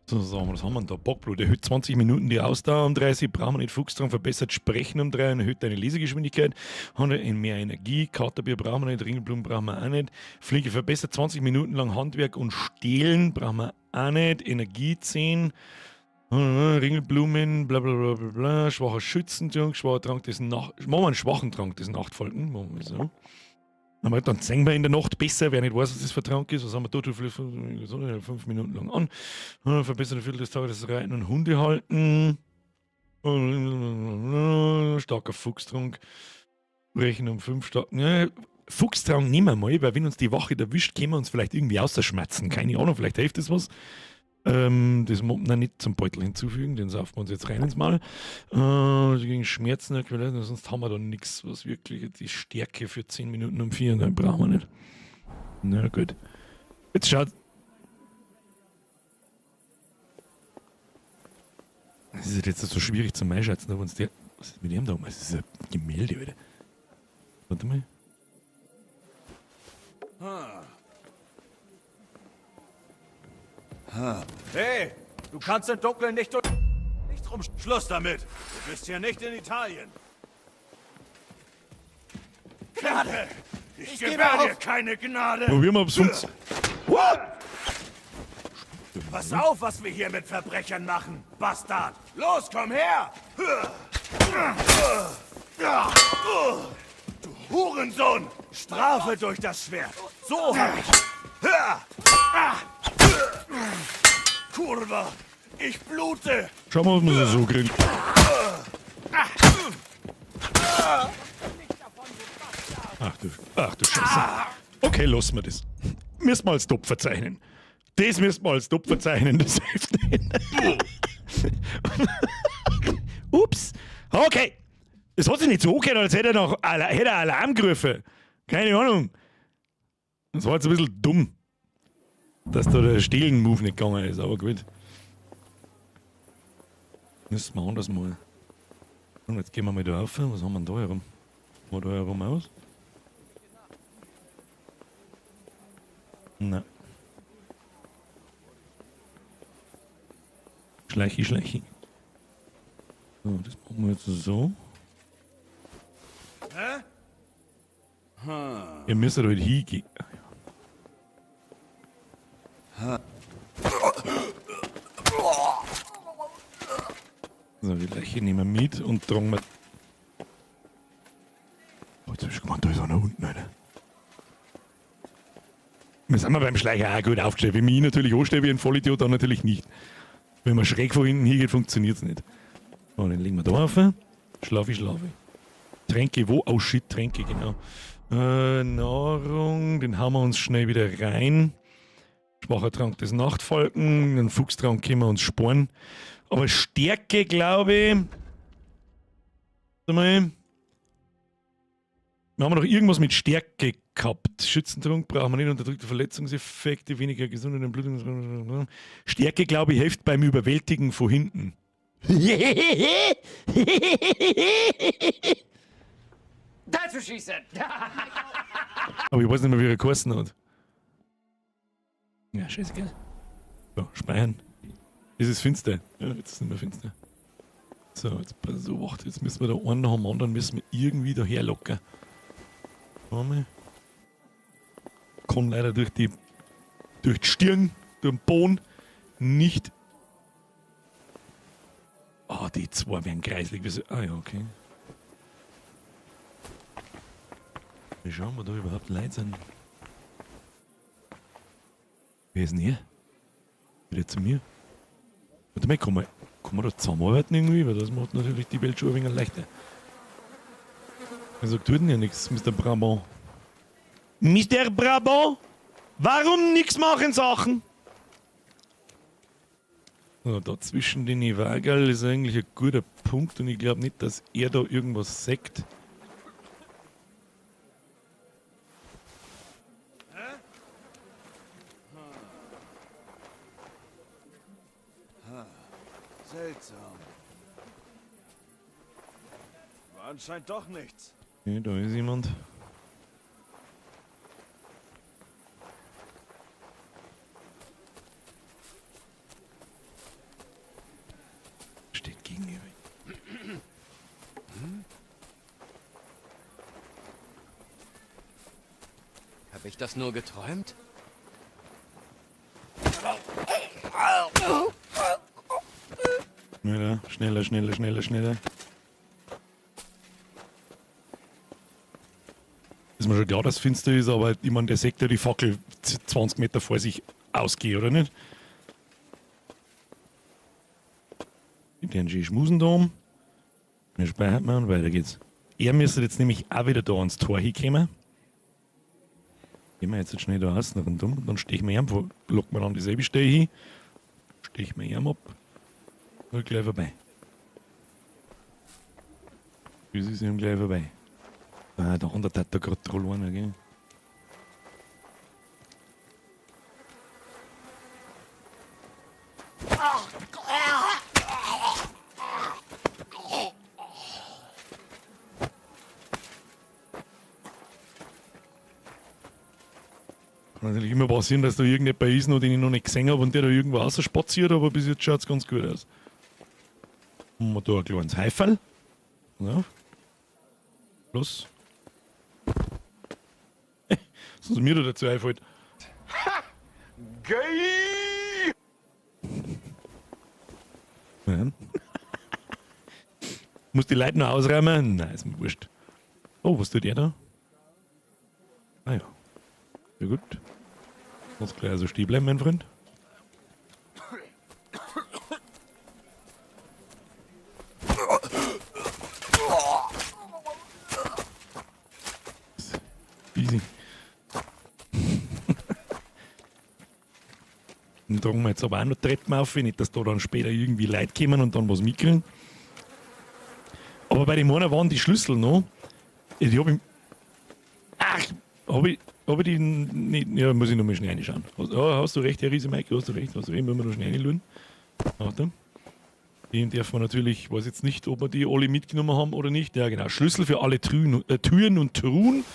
So, so, was haben wir denn da? Bockblut erhöht 20 Minuten die Ausdauer um 30, brauchen wir nicht. Fuchstrank verbessert Sprechen um 3 und erhöht deine Lesegeschwindigkeit. 100 mehr Energie, Katerbier brauchen wir nicht, Ringelblumen brauchen wir auch nicht. Fliege verbessert 20 Minuten lang Handwerk und Stehlen brauchen wir auch nicht. Energie 10. Ringelblumen, bla bla bla bla bla, schwacher Schützentrank, schwacher Trank des Nacht. Machen wir einen schwachen Trank des Nachtfalken. Machen wir so. Aber dann sehen wir in der Nacht besser, wer nicht weiß, was das für ein Trank ist. Was haben wir da? 5 Minuten lang an. Verbesserte Viertel des Tages das Reiten und Hunde halten. Starker Fuchstrank. Brechen um 5 stark. Ja, Fuchstrank nehmen wir mal, weil wenn uns die Wache erwischt, können wir uns vielleicht irgendwie ausschmerzen. Keine Ahnung, vielleicht hilft das was. Das muss man nicht zum Beutel hinzufügen, den saufen wir uns jetzt rein ins Mal. Gegen Schmerzen, sonst haben wir da nichts, was wirklich die Stärke für 10 Minuten um 4, dann brauchen wir nicht. Na gut. Jetzt schaut. Das ist jetzt so schwierig zum Einschätzen, ob uns der. Was ist mit dem da um? Das ist ein Gemälde, Alter. Warte mal. Hey, du kannst im Dunkeln nicht durch... Nicht rum... Schluss damit! Du bist hier nicht in Italien! Gnade! Ich gewähre dir keine Gnade! Probieren wir, ob's funktioniert. What? Pass auf, was wir hier mit Verbrechern machen, Bastard! Los, komm her! Du Hurensohn! Strafe durch das Schwert! So hab ich... Kurva! Ich blute! Schau mal, ob wir so kriegen. Ach du Scheiße. Okay, lassen wir das. Müssen wir als Top verzeichnen. Das müssen wir als Top verzeichnen, das hilft nicht. Ups. Okay. Es hat sich nicht so angehört, als hätte er noch hätte er Alarm gerufen. Keine Ahnung. Das war jetzt ein bisschen dumm, dass da der Stehlen-Move nicht gegangen ist, aber gut. Müssen wir anders mal. Und jetzt gehen wir mal da rauf. Was haben wir denn da herum? Wo da herum aus? Na. Schleichi, schleichi. So, das machen wir jetzt so. Hä? Ihr müsst halt hingehen. So, die Leiche nehmen wir mit und tragen wir. Oh, jetzt hab ich schon gemeint, da ist einer unten, Alter. Wir sind wir beim Schleicher auch gut aufgestellt. Wenn mich natürlich anstelle wie ein Vollidiot, dann natürlich nicht. Wenn man schräg von hinten hingeht, funktioniert's nicht. So, den legen wir da auf. Schlafi, schlafi. Tränke, wo? Oh shit, Tränke, genau. Nahrung, den hauen wir uns schnell wieder rein. Schwacher Trank des Nachtfalken, den Fuchstrank können wir uns sparen. Aber Stärke, glaube ich. Warte mal. Wir haben noch irgendwas mit Stärke gehabt. Schützentrunk brauchen wir nicht, unterdrückte Verletzungseffekte, weniger Gesundheit und Blutung. Stärke, glaube ich, hilft beim Überwältigen von hinten. Dazu schießen! Aber ich weiß nicht mehr, wie er geheißen hat. Ja, scheißegal. So, speichern. Es ist finster. Ja, jetzt ist es nicht mehr finster. So, jetzt so, warte, jetzt müssen wir da einen nach dem anderen müssen wir irgendwie da herlocken. Warte mal. Kann leider durch die Stirn, durch den Boden nicht. Ah, die zwei werden kreislig. Ah ja, okay. Wir schauen, wo da überhaupt Leute sind. Wer ist denn hier? Wieder zu mir? Warte mal, kann man da zusammenarbeiten irgendwie? Weil das macht natürlich die Welt schon ein wenig leichter. Also tut denn ja nichts, Mr. Brabant. Mr. Brabant? Warum nichts machen Sachen? So, da zwischen den Iwagal ist eigentlich ein guter Punkt und ich glaube nicht, dass er da irgendwas sagt. Seltsam. War anscheinend doch nichts. Okay, da ist jemand. Steht gegenüber. Habe ich das nur geträumt? Schneller, schneller, schneller, schneller, schneller. Ist mir schon klar, dass es finster ist, aber ich meine, der sagt ja die Fackel 20 Meter vor sich ausgeht, oder nicht? Mit den schön schmusen da um. Wir speichern mal und weiter geht's. Er müsste jetzt nämlich auch wieder da ans Tor hinkommen. Gehen wir jetzt schnell da außen rundum und dann stechen wir ihm, locken wir dann dieselbe Stelle hin, stechen wir ihm ab. Und gleich vorbei. Das ist ihm gleich vorbei. Ah, der andere hat da gerade Troll gell? Kann natürlich immer passieren, dass da irgendjemand ist, noch, den ich noch nicht gesehen habe und der da irgendwo rausspaziert, aber bis jetzt schaut es ganz gut aus. Haben wir da ein kleines Häuferl. Ja. Los. Was mir da dazu einfällt. Ha! Geil! Ja. Muss die Leute noch ausräumen? Nein, ist mir wurscht. Oh, was tut der da? Ah ja. Sehr gut. Muss gleich also stehen bleiben, mein Freund. Easy. Dann tragen wir jetzt aber auch noch Treppen auf, nicht, dass da dann später irgendwie Leute kommen und dann was mitkriegen. Aber bei dem einen waren die Schlüssel noch. Die hab ich. Ach, hab ich die nicht. Ja, muss ich noch mal schnell reinschauen. Oh, hast du recht, Herr Riese Mike, hast du recht, müssen wir noch schnell reinschauen. Achtung. Den darf man natürlich, weiß jetzt nicht, ob wir die alle mitgenommen haben oder nicht. Ja, genau. Schlüssel für alle Türen und Truhen.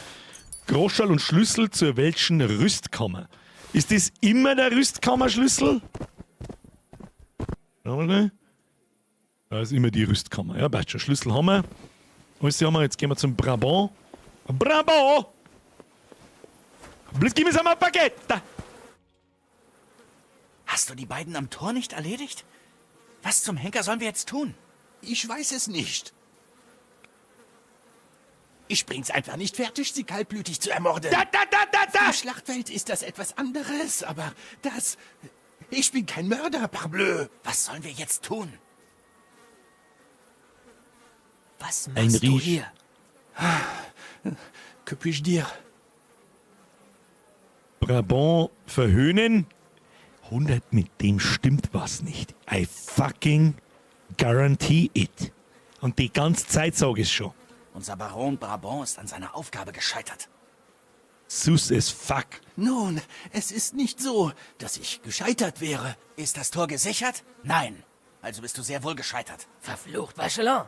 Groschall und Schlüssel zur welchen Rüstkammer. Ist das immer der Rüstkammerschlüssel? Da ist immer die Rüstkammer. Ja, passt schon. Schlüssel haben wir. Alles haben wir. Jetzt gehen wir zum Brabant. Brabant! Blitz, gib mir mal ein Paket! Da. Hast du die beiden am Tor nicht erledigt? Was zum Henker sollen wir jetzt tun? Ich weiß es nicht. Ich bring's einfach nicht fertig, sie kaltblütig zu ermorden. Da, da, da, da, da! Im Schlachtfeld ist das etwas anderes, aber das... Ich bin kein Mörder, parbleu. Was sollen wir jetzt tun? Was machst du hier? Que puis-je dire? Brabant verhöhnen? 100, mit dem stimmt was nicht. I fucking guarantee it. Und die ganze Zeit sage ich schon. Unser Baron Brabant ist an seiner Aufgabe gescheitert. Sus as fuck. Nun, es ist nicht so, dass ich gescheitert wäre. Ist das Tor gesichert? Nein. Also bist du sehr wohl gescheitert. Verflucht, Vachelin.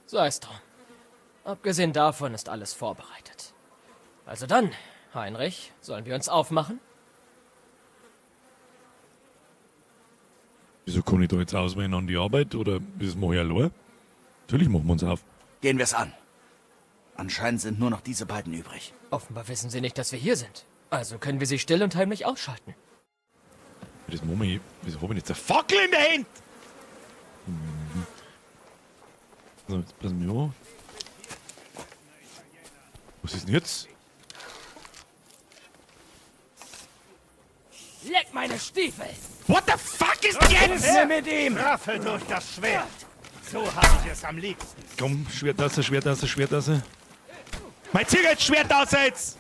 Sei es drum. Abgesehen davon ist alles vorbereitet. Also dann, Heinrich, sollen wir uns aufmachen? Wieso kann ich da jetzt auswählen an die Arbeit oder das mache ich allein? Natürlich machen wir uns auf. Gehen wir's an. Anscheinend sind nur noch diese beiden übrig. Offenbar wissen sie nicht, dass wir hier sind. Also können wir sie still und heimlich ausschalten. Das machen wir. Wieso habe ich jetzt eine Fackel in der Hand? So, jetzt passen wir auf. Was ist denn jetzt? Leck meine Stiefel! What the fuck ist jetzt? Her mit ihm! Raffe durch das Schwert! So habe ich es am liebsten. Komm, Schwert raus, Schwert raus, Schwert raus. Mein Ziel jetzt Schwert raus jetzt!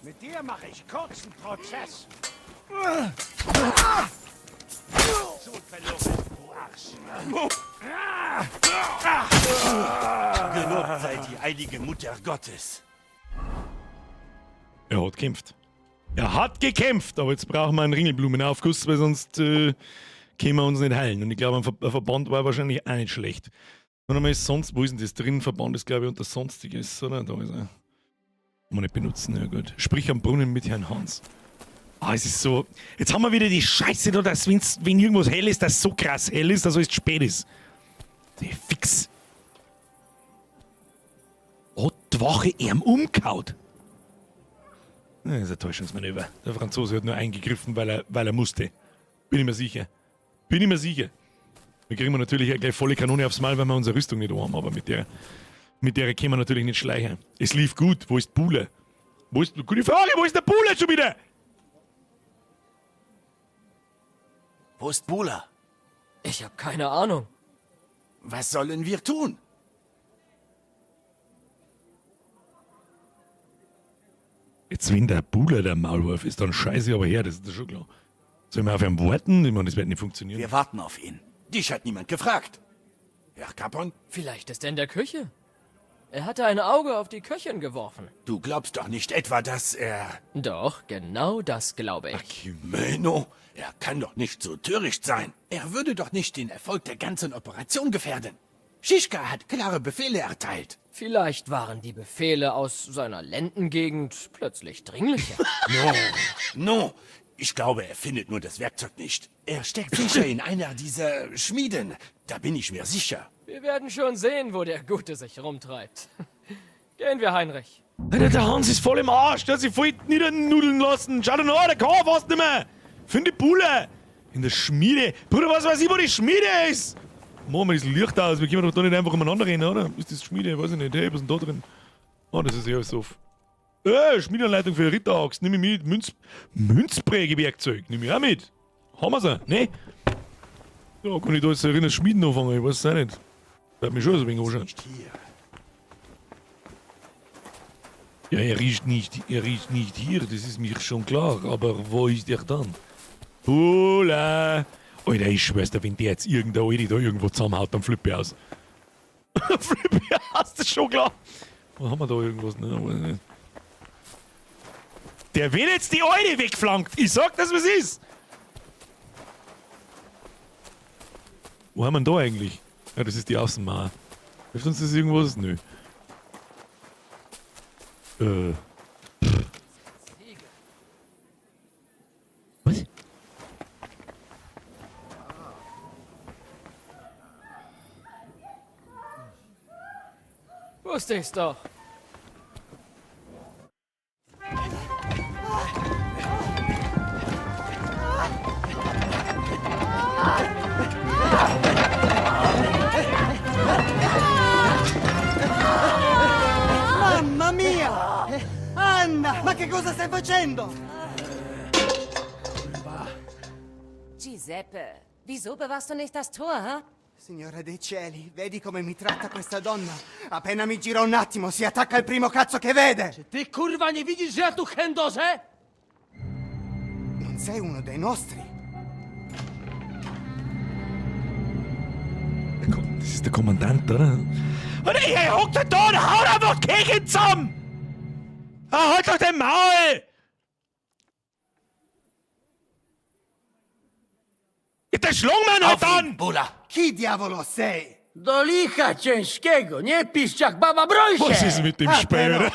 Mit dir mache ich kurzen Prozess. So verloren, du Arsch. Gelobt sei die heilige Mutter Gottes. Er hat gekämpft. Er hat gekämpft, aber jetzt brauchen wir einen Ringelblumenaufguss, weil sonst können wir uns nicht heilen. Und ich glaube, ein Verband war wahrscheinlich auch nicht schlecht. Und einmal ist sonst, wo ist denn das drin? Verband ist, glaube ich, unter Sonstiges, oder? Da ist er. Kann man nicht benutzen, ja gut. Sprich am Brunnen mit Herrn Hans. Ah, es ist so. Jetzt haben wir wieder die Scheiße da, dass wenn irgendwas hell ist, dass so krass hell ist, dass es spät ist. Die Fix. Hat die Wache ihm umgehauen. Das ist ein Täuschungsmanöver. Der Franzose hat nur eingegriffen, weil er musste. Bin ich mir sicher. Bin ich mir sicher. Wir kriegen natürlich auch gleich volle Kanone aufs Mal, weil wir unsere Rüstung nicht haben, aber mit der können wir natürlich nicht schleichen. Es lief gut. Wo ist Bule? Wo ist. Gute Frage, wo ist der Bule schon wieder? Wo ist Bula? Ich habe keine Ahnung. Was sollen wir tun? Jetzt, wenn der Bula der Maulwurf ist, dann scheiße ich aber her, das ist schon klar. Sollen wir auf ihn warten? Ich meine, das wird nicht funktionieren. Wir warten auf ihn. Dich hat niemand gefragt. Herr Capon? Vielleicht ist er in der Küche. Er hatte ein Auge auf die Köchin geworfen. Du glaubst doch nicht etwa, dass er... Doch, genau das glaube ich. Menno, er kann doch nicht so töricht sein. Er würde doch nicht den Erfolg der ganzen Operation gefährden. Schischka hat klare Befehle erteilt. Vielleicht waren die Befehle aus seiner Lendengegend plötzlich dringlicher. No, ich glaube, er findet nur das Werkzeug nicht. Er steckt sicher in einer dieser Schmieden. Da bin ich mir sicher. Wir werden schon sehen, wo der Gute sich rumtreibt. Gehen wir, Heinrich. Alter, der Hans ist voll im Arsch. Der hat sich voll niedernudeln lassen. Schau dir noch an, der kann fast nicht mehr. Find die Bulle. In der Schmiede. Bruder, was weiß ich, wo die Schmiede ist? Machen wir das Licht aus. Wir können doch da nicht einfach umeinander rennen, oder? Ist das Schmiede? Weiß ich nicht. Hey, was ist denn da drin? Oh, das ist eh alles auf. Schmiedeanleitung für Ritteraxt. Nimm ich mit. Münzprägewerkzeug. Nimm ich auch mit. Haben wir sie? Ne? Ja, kann ich da jetzt erinnern, Schmieden anfangen? Ich weiß es auch nicht. Bleibt mir schon so ein wenig anschauen. Ja, er riecht nicht hier, das ist mir schon klar, aber wo ist er dann? Hula! Alter, ich schwör's dir, wenn der jetzt irgendeine Alte da irgendwo zusammenhaut, dann flippe ich aus. Flippe ich aus, das ist schon klar. Wo haben wir da irgendwas? Ne, weiß nicht. Der will jetzt die Alte wegflankt. Ich sag das, was ist. Wo haben wir denn da eigentlich? Ja, das ist die Außenmauer. Hilft uns das irgendwas? Nö. Was? Wusste ich's doch. Mamma mia! Anna, ma che cosa stai facendo? Giuseppe, wieso bewachst du nicht das Tor, hä? Signora dei cieli, vedi come mi tratta questa donna? Appena mi gira un attimo, si attacca al primo cazzo che vede! Czy ty kurwa nie widzisz, że ja tu chędożę? Non sei uno dei nostri. Das ist der Kommandant, oder? Und ich hockt da und haut einfach Kirchen zusammen! Ah, halt doch den Maul! Der Schlungmann hat an! Bula! Chi diavolo sei? Do licha ciężkiego, nie piszcz jak baba, broń się! Was ist mit dem Ah, Speer? però,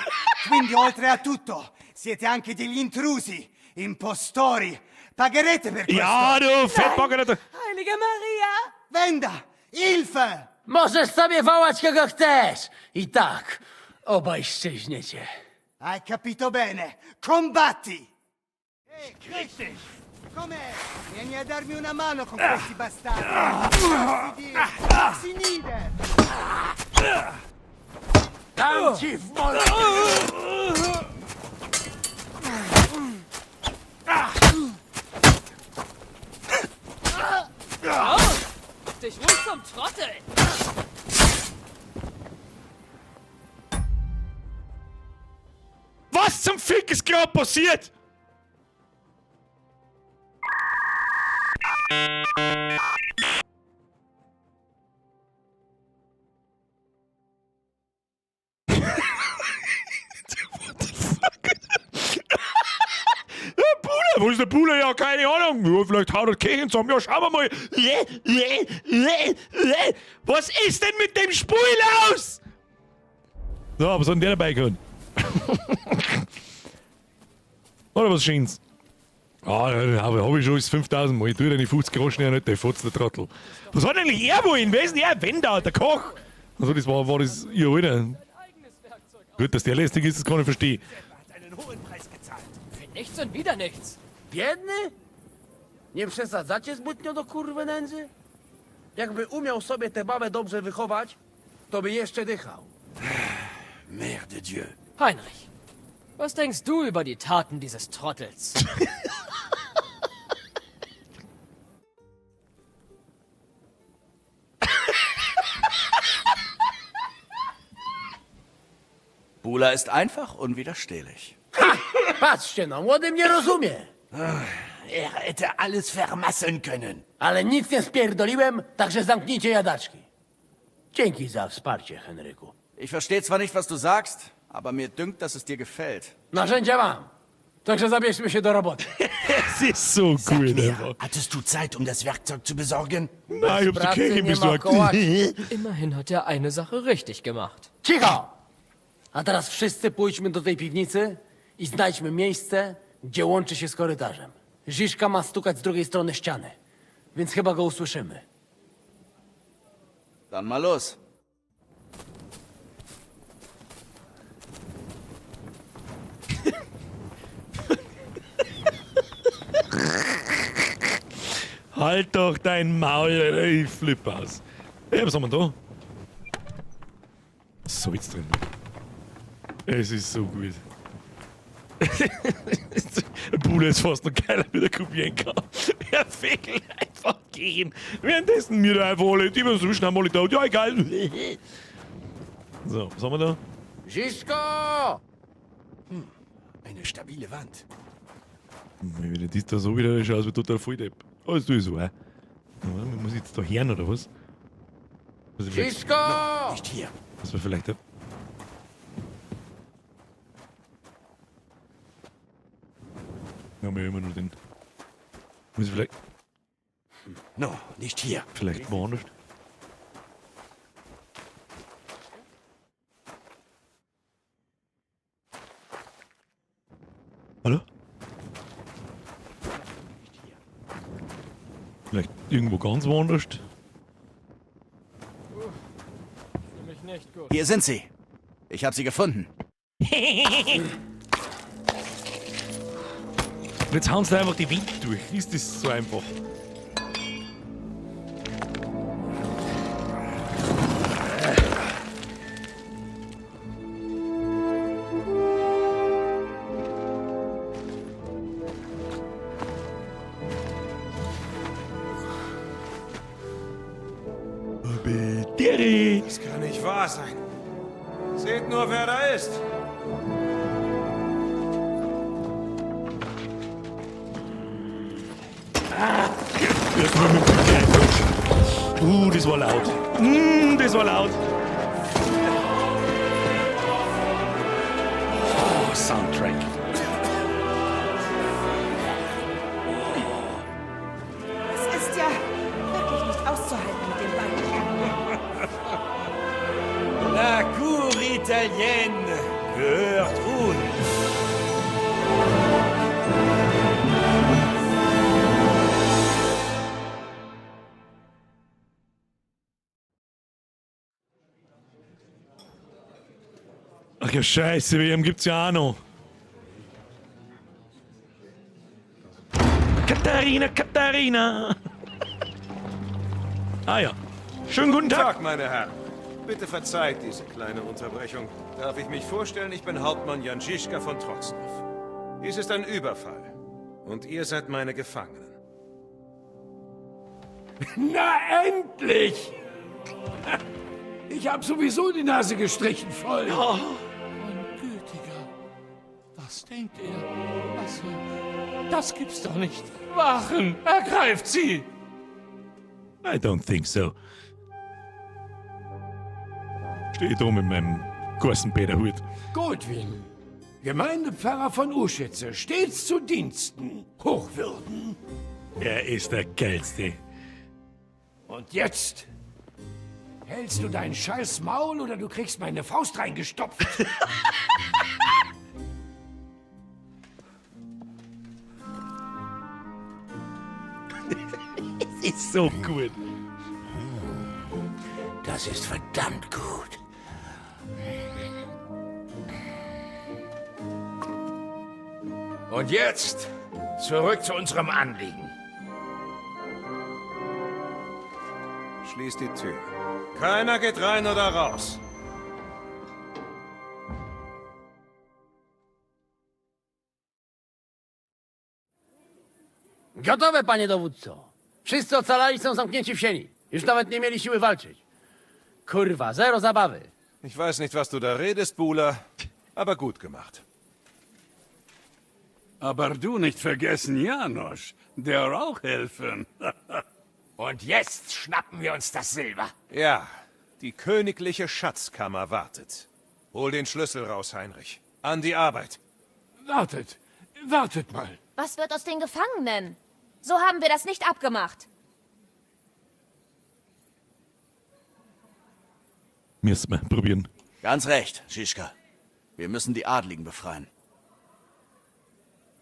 quindi oltre a tutto, siete anche degli intrusi, impostori. Pagherete per questo. Ja, du Fettbacker! Alter. Heilige Maria! Wenda, Hilfe! Możesz sobie wołać kogo chcesz! I tak obaj szczeźniecie. Hai capito bene. Combatti! Krieg dich! Com'è? Vieni a darmi una mano con questi bastardi. Si nieder! Dam ci w mordę! Oh, dich ruhig zum Trottel! Was zum Fick ist gerade passiert? What the fuck? Der Bruder, wo ist der Bruder? Ja, keine Ahnung. Ja, vielleicht haut er Kirchen zusammen. Ja, schauen wir mal. Was ist denn mit dem Spul los? So, was hat denn der dabei gehabt? Oder was schön's? Ah, aber hab ich schon ist 5000 Mal. Ich tue deine 50 Groschen ja nicht, der Fotz, der Trottel. Was hat eigentlich er wollen? Wer ist denn er? Wender, der Koch. Also, das war das ihr Alter. Gut, dass der lästig ist, das kann ich verstehen. Einen hohen Preis gezahlt. Für nichts und wieder nichts. Biedny? Nie przesadzacie zbytnio do kurwy nędzy? Jakby umiał sobie tę babę dobrze wychować, to by jeszcze dychał. Mère de Dieu. Heinrich, was denkst du über die Taten dieses Trottels? Bula ist einfach unwiderstehlich. Patrzcie no, młody mnie rozumie. Er hätte alles vermasseln können. Ale nic nie spierdoliłem, także zamknijcie jadaczki. Dzięki za wsparcie, Henryku. Ich verstehe zwar nicht, was du sagst, aber mir dünkt, dass es dir gefällt. Narzędzia mam, także zabierzmy się do roboty. Es ist so Sag gut mir, einfach. hattest du Zeit, um das Werkzeug zu besorgen? Nein, ich hab's die Pracy Kirche nie ma besorgt. kołaczy. Immerhin hat er eine Sache richtig gemacht. Cicho! A teraz wszyscy pójdźmy do tej piwnicy i znajdźmy miejsce, gdzie łączy się z korytarzem. Žižka ma stukać z drugiej strony ściany, więc chyba go usłyszymy. Dann mal los. Halt doch dein Maul, Alter, ich flipp aus. Ja, was haben wir da? So jetzt drin. Es ist so gut. Der Bruder ist fast noch geiler mit der Kubienka. Er will einfach gehen. Währenddessen mir da einfach alle, die wir zwischen haben alle da. Ja, egal. So, was haben wir da? Žižko! Eine stabile Wand. Wenn das da so wieder schaut, aus wie total voll Depp. Alles du so, äh. Muss ich jetzt da hören oder was? Muss ich vielleicht, Žižko! Nicht hier. muss man vielleicht. Ja, haben wir immer nur den. Muss ich vielleicht. No, nicht hier. Vielleicht woanders. Hallo? Vielleicht irgendwo ganz woanders? Mich nicht gut. Hier sind sie. Ich habe sie gefunden. Und jetzt hauen sie einfach die Wand durch. Ist das so einfach? Deri. Das kann nicht wahr sein. Seht nur, wer da ist. Erstmal mit dem Kleinen. Das war laut. Das war laut. Oh, Soundtrack. Es ist ja wirklich nicht auszuhalten mit den beiden. italienne gehört uns. Ach ja, scheiße, WM gibt's ja auch noch. Katharina, Katharina. Ah ja. Schönen guten Tag. Tag, meine Herren. Bitte verzeiht diese kleine Unterbrechung. Darf ich mich vorstellen, ich bin Hauptmann Jan Žižka von Trocnov. Dies ist ein Überfall. Und ihr seid meine Gefangenen. Na endlich! Ich hab sowieso die Nase gestrichen voll. Oh, Gütiger. Was denkt er? Was? Das gibt's doch nicht. Wachen! Ergreift sie! I don't think so. Stehe da mit meinem großen Bäderhut. Godwin, Gemeindepfarrer von Uschitze, stets zu Diensten, Hochwürden. Er ist der Geilste. Und jetzt hältst du dein scheiß Maul oder du kriegst meine Faust reingestopft. Es ist so gut. Das ist verdammt gut. Und jetzt zurück zu unserem Anliegen. Schließ die Tür. Keiner geht rein oder raus. Gotowe, panie dowódco. Wszyscy ocalali są zamknięci w sieni. Już nawet nie mieli siły walczyć. Kurwa, zero zabawy. Ich weiß nicht, was du da redest, Bula, aber gut gemacht. Aber du nicht vergessen Janosch, der auch helfen. Und jetzt schnappen wir uns das Silber. Ja, die königliche Schatzkammer wartet. Hol den Schlüssel raus, Heinrich. An die Arbeit. Wartet, wartet mal. Was wird aus den Gefangenen? So haben wir das nicht abgemacht. Müssen wir probieren. Ganz recht, Žižka. Wir müssen die Adligen befreien.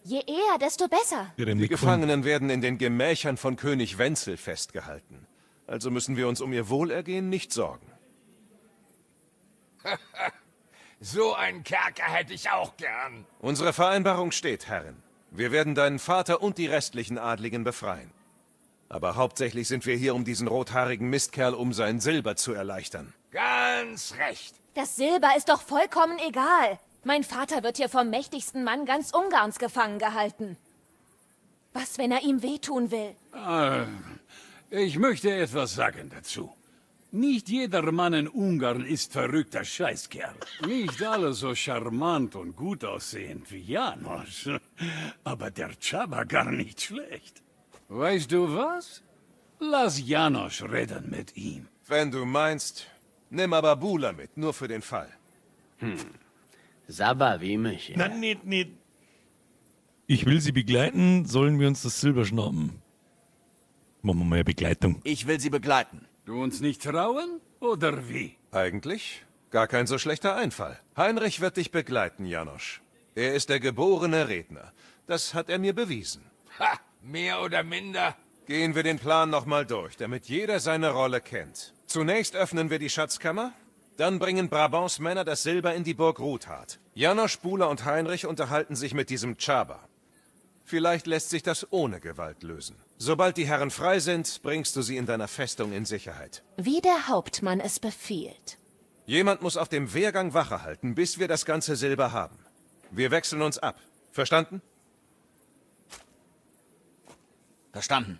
Je eher, desto besser. Die Gefangenen werden in den Gemächern von König Wenzel festgehalten. Also müssen wir uns um ihr Wohlergehen nicht sorgen. So einen Kerker hätte ich auch gern. Unsere Vereinbarung steht, Herrin. Wir werden deinen Vater und die restlichen Adligen befreien. Aber hauptsächlich sind wir hier, um diesen rothaarigen Mistkerl um sein Silber zu erleichtern. Ganz recht. Das Silber ist doch vollkommen egal. Mein Vater wird hier vom mächtigsten Mann ganz Ungarns gefangen gehalten. Was, wenn er ihm wehtun will? Ah, Ich möchte etwas sagen dazu. Nicht jeder Mann in Ungarn ist verrückter Scheißkerl. Nicht alle so charmant und gut aussehend wie Janosch. Aber der Chaba gar nicht schlecht. Weißt du was? Lass Janosch reden mit ihm. Wenn du meinst, nimm aber Bula mit, nur für den Fall. Zabawimy się. Nein, nicht, nicht. Ich will sie begleiten, sollen wir uns das Silber schnappen? Machen wir mal eine Begleitung. Ich will sie begleiten. Du uns nicht trauen? Oder wie? Eigentlich gar kein so schlechter Einfall. Heinrich wird dich begleiten, Janosch. Er ist der geborene Redner. Das hat er mir bewiesen. Ha, mehr oder minder. Gehen wir den Plan nochmal durch, damit jeder seine Rolle kennt. Zunächst öffnen wir die Schatzkammer, dann bringen Brabants Männer das Silber in die Burg Ruthard. Janosch, Bula und Heinrich unterhalten sich mit diesem Chaba. Vielleicht lässt sich das ohne Gewalt lösen. Sobald die Herren frei sind, bringst du sie in deiner Festung in Sicherheit. Wie der Hauptmann es befiehlt. Jemand muss auf dem Wehrgang Wache halten, bis wir das ganze Silber haben. Wir wechseln uns ab. Verstanden? Verstanden.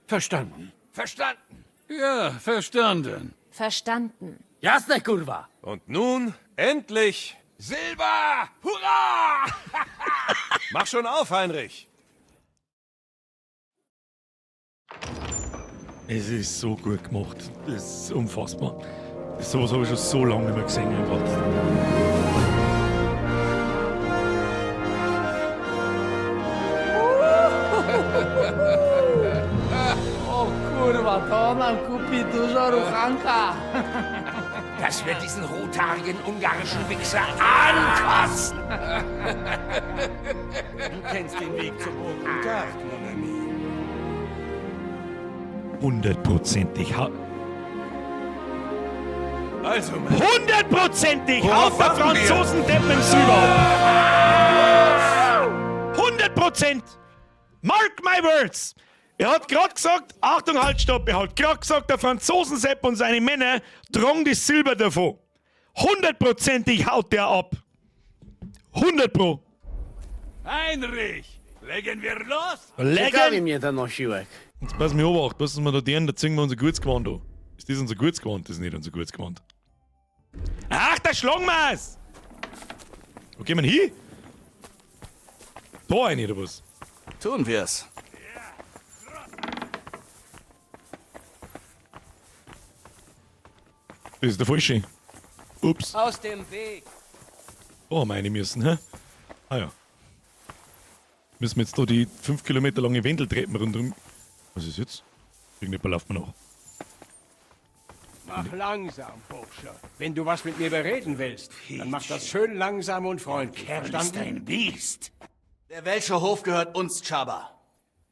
Verstanden. Verstanden. Ja, verstanden. Verstanden. Jasne, kurwa! Und nun, endlich! Silber! Hurra! Mach schon auf, Heinrich! Es ist so gut gemacht. Das ist unfassbar. Sowas habe ich schon so lange nicht mehr gesehen. Einfach. O kurwa, to nam kupi dużo ruchanka. Dass wir diesen rothaarigen ungarischen Wichser ankotzen. Du kennst den Weg zur Burg Ruthard, mon ami. Hundertprozentig. Also, Hundertprozentig Worauf haut der warten wir? Franzosendepp im Silber. 100%! Mark my words! Er hat gerade gesagt, Achtung, halt, stopp, er hat gerade gesagt, der Franzosensepp und seine Männer tragen das Silber davon. Hundertprozentig haut der ab. 100 pro. Heinrich, legen wir los? Ciekawi mnie ten osiłek. Jetzt pass mir Obacht, was wir da deren, da ziehen wir unser gutes Gewand an. Ist das unser gutes Gewand? Das ist nicht unser gutes Gewand. Ach, da schlagen wir's! Wo gehen wir denn hin? Da rein, oder was? Tun wir's. Das ist der falsche. Ups. Aus dem Weg. Da haben wir rein müssen, hä? Ah ja. Müssen wir jetzt da die 5 Kilometer lange Wendeltreppen rundherum. Was ist jetzt? Irgendjemand läuft mir noch. Mach langsam, Bursche. Wenn du was mit mir bereden willst, dann mach das schön langsam und freundlich. Verstanden? ein Biest. Der Welsche Hof gehört uns, Chaba.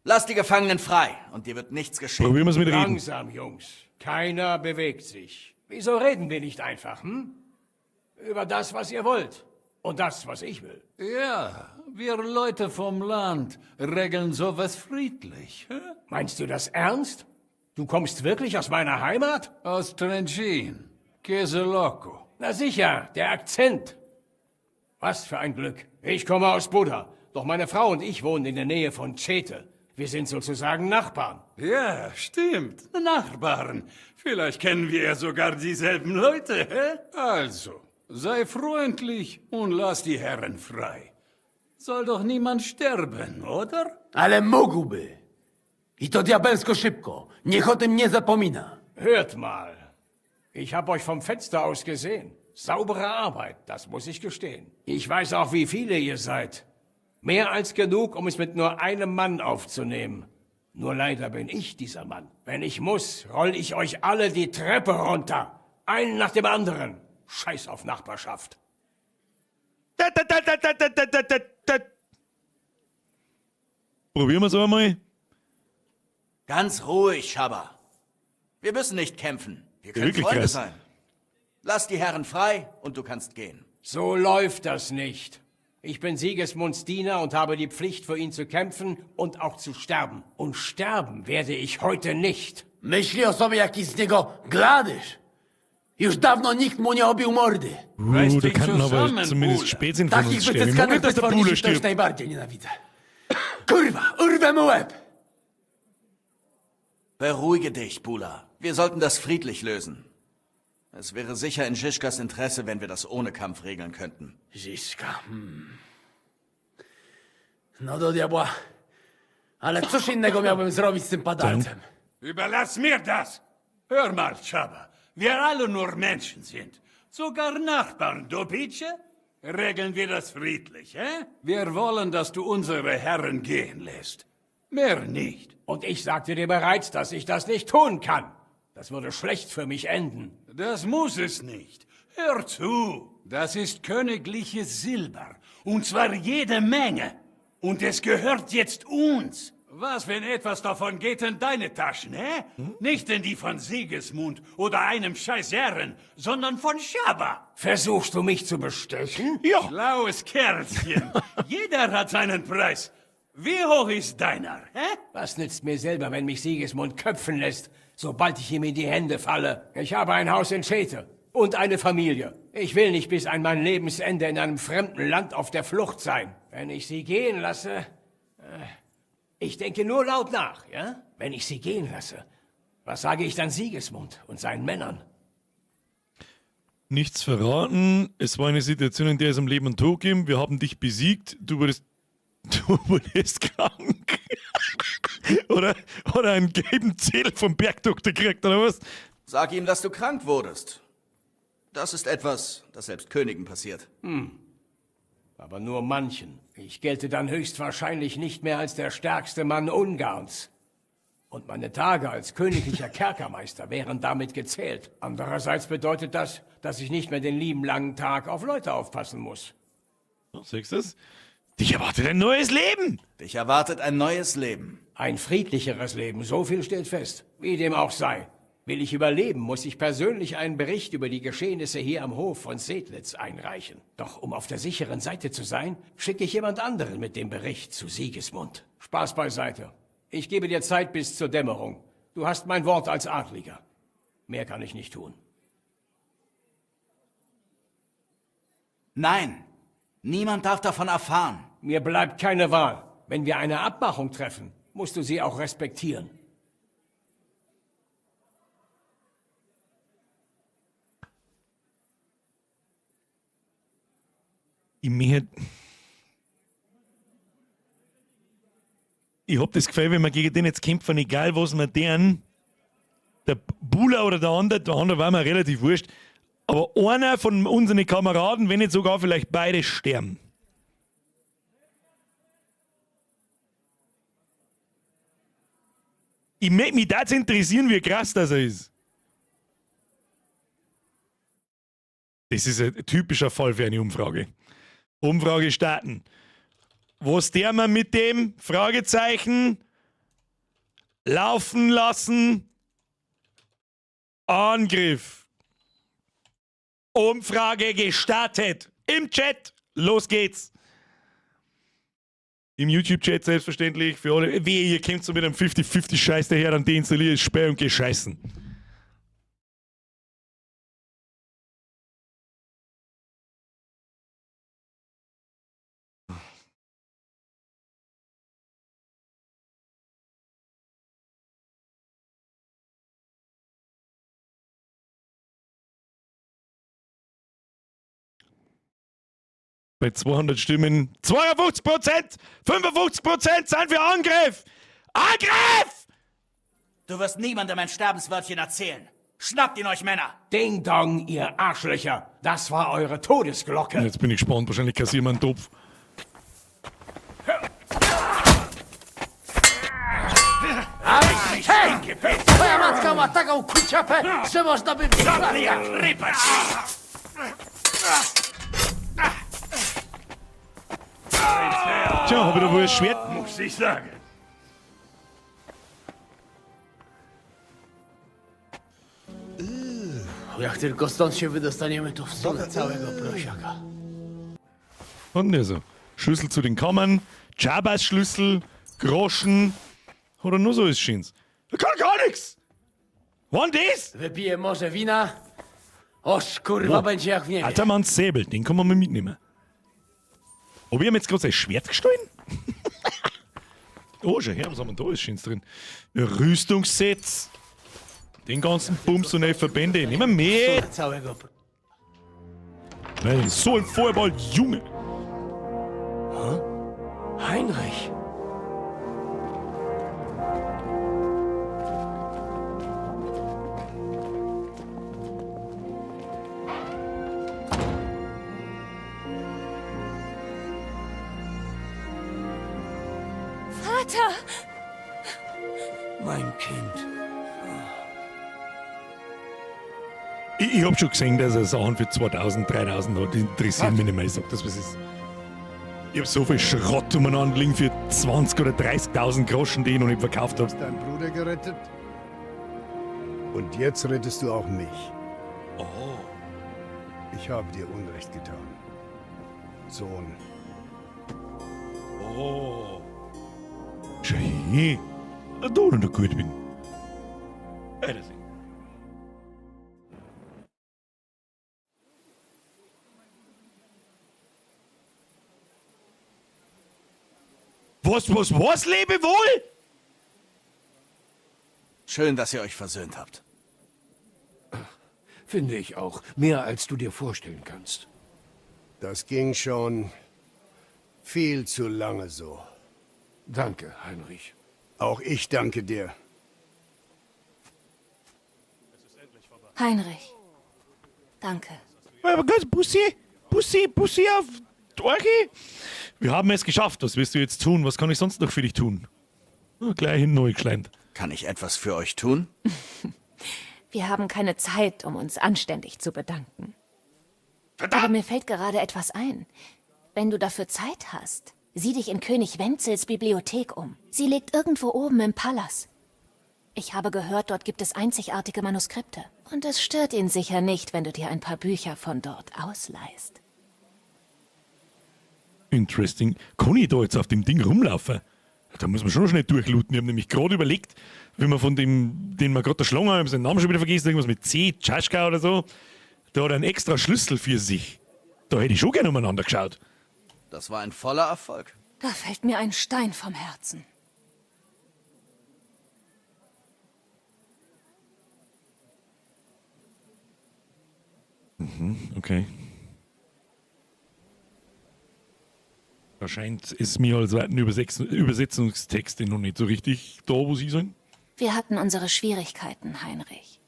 Lass die Gefangenen frei und dir wird nichts geschehen. Probieren wir's mit Reden. Langsam, Jungs. Keiner bewegt sich. Wieso reden wir nicht einfach, hm? Über das, was ihr wollt. Und das, was ich will. Ja, wir Leute vom Land regeln sowas friedlich. Hä? Meinst du das ernst? Du kommst wirklich aus meiner Heimat? Aus Trenčín. Käse Loco. Na sicher, der Akzent. Was für ein Glück. Ich komme aus Buda. Doch meine Frau und ich wohnen in der Nähe von Chete. Wir sind sozusagen Nachbarn. Ja, stimmt. Nachbarn. Vielleicht kennen wir ja sogar dieselben Leute, hä? Also, sei freundlich und lass die Herren frei. Soll doch niemand sterben, oder? Ale mógłby. I to diabelsko szybko. Niech o tym nie zapomina. Hört mal. Ich habe euch vom Fenster aus gesehen. Saubere Arbeit, das muss ich gestehen. Ich weiß auch, wie viele ihr seid. Mehr als genug, um es mit nur einem Mann aufzunehmen. Nur leider bin ich dieser Mann. Wenn ich muss, roll ich euch alle die Treppe runter. Einen nach dem anderen. Scheiß auf Nachbarschaft. Da, da, da, da, da, da, da, da, da. Probieren wir's einmal. Ganz ruhig, Chaba. Wir müssen nicht kämpfen. Wir Ja, können wirklich Freunde krass. sein. Lass die Herren frei und du kannst gehen. So läuft das nicht. Ich bin Sigismunds Diener und habe die Pflicht, für ihn zu kämpfen und auch zu sterben. Und sterben werde ich heute nicht. Myśli o sobie jaki z niego gladysz. Już dawno nikt mu nie obił mordy. Da könnten aber zumindest Spätsinn von Takich uns sterben. Ich mag wycyskanych nicht, dass der Bule wytworników to już stirbt. najbardziej nienawidzę. Kurwa, urwę mu łeb! Beruhige dich, Bula. Wir sollten das friedlich lösen. Es wäre sicher in Žižkas Interesse, wenn wir das ohne Kampf regeln könnten. Žižka. No do diabła. Ale cóż innego miałbym zrobić z tym padalcem? Überlass mir das. Hör mal, Chaba. Wir alle nur Menschen sind. Sogar Nachbarn, du bitte? Regeln wir das friedlich, hä? Wir wollen, dass du unsere Herren gehen lässt. Mehr nicht. Und ich sagte dir bereits, dass ich das nicht tun kann. Das würde schlecht für mich enden. Das muss es nicht. Hör zu. Das ist königliches Silber. Und zwar jede Menge. Und es gehört jetzt uns. Was, wenn etwas davon geht in deine Taschen, hä? Nicht in die von Sigismund oder einem scheiß Herren, sondern von Schaba. Versuchst du mich zu bestechen? Ja. Schlaues Kerlchen. Jeder hat seinen Preis. Wie hoch ist deiner, hä? Was nützt mir selber, wenn mich Sigismund köpfen lässt, sobald ich ihm in die Hände falle? Ich habe ein Haus in Chete und eine Familie. Ich will nicht bis an mein Lebensende in einem fremden Land auf der Flucht sein. Wenn ich sie gehen lasse... Ich denke nur laut nach, ja? Wenn ich sie gehen lasse, was sage ich dann Sigismund und seinen Männern? Nichts verraten. Es war eine Situation, in der es um Leben und Tod ging. Wir haben dich besiegt. Du wurdest, du wurdest krank. Oder einen gelben Zettel vom Bergdoktor gekriegt, oder was? Sag ihm, dass du krank wurdest. Das ist etwas, das selbst Königen passiert. Aber nur manchen. Ich gelte dann höchstwahrscheinlich nicht mehr als der stärkste Mann Ungarns. Und meine Tage als königlicher Kerkermeister wären damit gezählt. Andererseits bedeutet das, dass ich nicht mehr den lieben langen Tag auf Leute aufpassen muss. Siehst du das? Dich erwartet ein neues Leben! Dich erwartet ein neues Leben. Ein friedlicheres Leben, so viel steht fest. Wie dem auch sei. Will ich überleben, muss ich persönlich einen Bericht über die Geschehnisse hier am Hof von Sedlitz einreichen. Doch um auf der sicheren Seite zu sein, schicke ich jemand anderen mit dem Bericht zu Sigismund. Spaß beiseite. Ich gebe dir Zeit bis zur Dämmerung. Du hast mein Wort als Adliger. Mehr kann ich nicht tun. Nein, niemand darf davon erfahren. Mir bleibt keine Wahl. Wenn wir eine Abmachung treffen, musst du sie auch respektieren. Ich mir. Ich hab das Gefühl, wenn wir gegen den jetzt kämpfen, egal was wir deren, der Bula oder der andere war mir relativ wurscht, aber einer von unseren Kameraden, wenn nicht sogar vielleicht beide sterben. Ich möchte mich dazu interessieren, wie krass das ist. Das ist ein typischer Fall für eine Umfrage. Umfrage starten. Was der man mit dem Fragezeichen laufen lassen? Angriff. Umfrage gestartet. Im Chat. Los geht's. Im YouTube-Chat selbstverständlich. Für alle. Wehe, ihr kommt so mit einem 50-50-Scheiß daher, dann deinstalliere ich das Spiel und geh scheißen. Bei 200 Stimmen, 52%, 55% sind für Angriff! Angriff! Du wirst niemandem ein Sterbenswörtchen erzählen. Schnappt ihn euch, Männer! Ding dong, ihr Arschlöcher! Das war eure Todesglocke! Jetzt bin ich gespannt, wahrscheinlich kassieren wir einen Topf. Hej! Twoja matka ma taką kuciapę, że można by... Tja, hab ich da wohl ein Schwert? Muss ich sagen. Jak tylko stąd się wydostaniemy, to wsunę całego prosiaka. Und der so. Schlüssel zu den Kammern, Jabba's Schlüssel, Groschen. Oder nur so ist Schönes. Er kann gar nichts! Wann das? Wypiję może wina? Oż kurwa, będzie jak w niebie. Ataman's Säbel, den kann man mal mitnehmen. Ob ich ihm jetzt gerade sein Schwert gestohlen? Oh, schau her, was haben wir da? Ist Schönes drin. Rüstungssets. Den ganzen Bums und elf Verbände. Nehmen wir mit. Nein, so ein Feuerball, Junge. Heinrich! Vater! Mein Kind. Ich hab schon gesehen, dass er Sachen für 2000, 3000 hat. Die interessieren mich nicht mehr. Ich sag das, was ist. Ich hab so viel Schrott umeinander liegen für 20 oder 30.000 Groschen, die ich noch nicht verkauft hab. Hast deinen Bruder gerettet? Und jetzt rettest du auch mich. Oh. Ich habe dir Unrecht getan. Sohn. Oh. Schau. Da noch gut bin. Wiedersehen. Was, was, was, Lebewohl? Schön, dass ihr euch versöhnt habt. Finde ich auch. Mehr, als du dir vorstellen kannst. Das ging schon viel zu lange so. Danke, Heinrich. Auch ich danke dir. Heinrich. Danke. Aber ganz Bussi, Bussi, Bussi auf Orgi. Wir haben es geschafft. Was wirst du jetzt tun? Was kann ich sonst noch für dich tun? Oh, gleich hinten neu geschleimt. Kann ich etwas für euch tun? Wir haben keine Zeit, um uns anständig zu bedanken. Aber mir fällt gerade etwas ein. Wenn du dafür Zeit hast, sieh dich in König Wenzels Bibliothek um. Sie liegt irgendwo oben im Palast. Ich habe gehört, dort gibt es einzigartige Manuskripte. Und es stört ihn sicher nicht, wenn du dir ein paar Bücher von dort ausleihst. Interesting. Kann ich da jetzt auf dem Ding rumlaufen? Da muss man schon schnell durchlooten. Ich habe nämlich gerade überlegt, wie man von dem, den wir gerade erschlagen haben, ich habe seinen Namen schon wieder vergessen, irgendwas mit C, Tschaschka oder so, da hat er einen extra Schlüssel für sich. Da hätte ich schon gerne umeinander geschaut. Das war ein voller Erfolg. Da fällt mir ein Stein vom Herzen. Okay. Da scheint es mir als weiten Übersetzungstexte noch nicht so richtig da, wo sie sind. Wir hatten unsere Schwierigkeiten, Heinrich.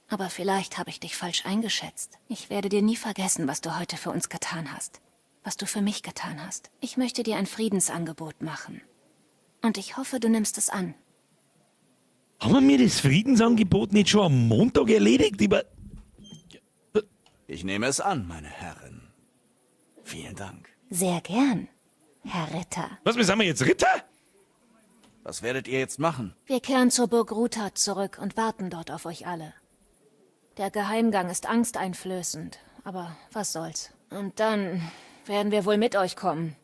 Aber vielleicht habe ich dich falsch eingeschätzt. Ich werde dir nie vergessen, was du heute für uns getan hast. Was du für mich getan hast. Ich möchte dir ein Friedensangebot machen. Und ich hoffe, du nimmst es an. Haben wir mir das Friedensangebot nicht schon am Montag erledigt? Ich nehme es an, meine Herren. Vielen Dank. Sehr gern, Herr Ritter. Was, wir sind wir jetzt Ritter? Was werdet ihr jetzt machen? Wir kehren zur Burg Ruthard zurück und warten dort auf euch alle. Der Geheimgang ist angsteinflößend, aber was soll's. Und dann werden wir wohl mit euch kommen.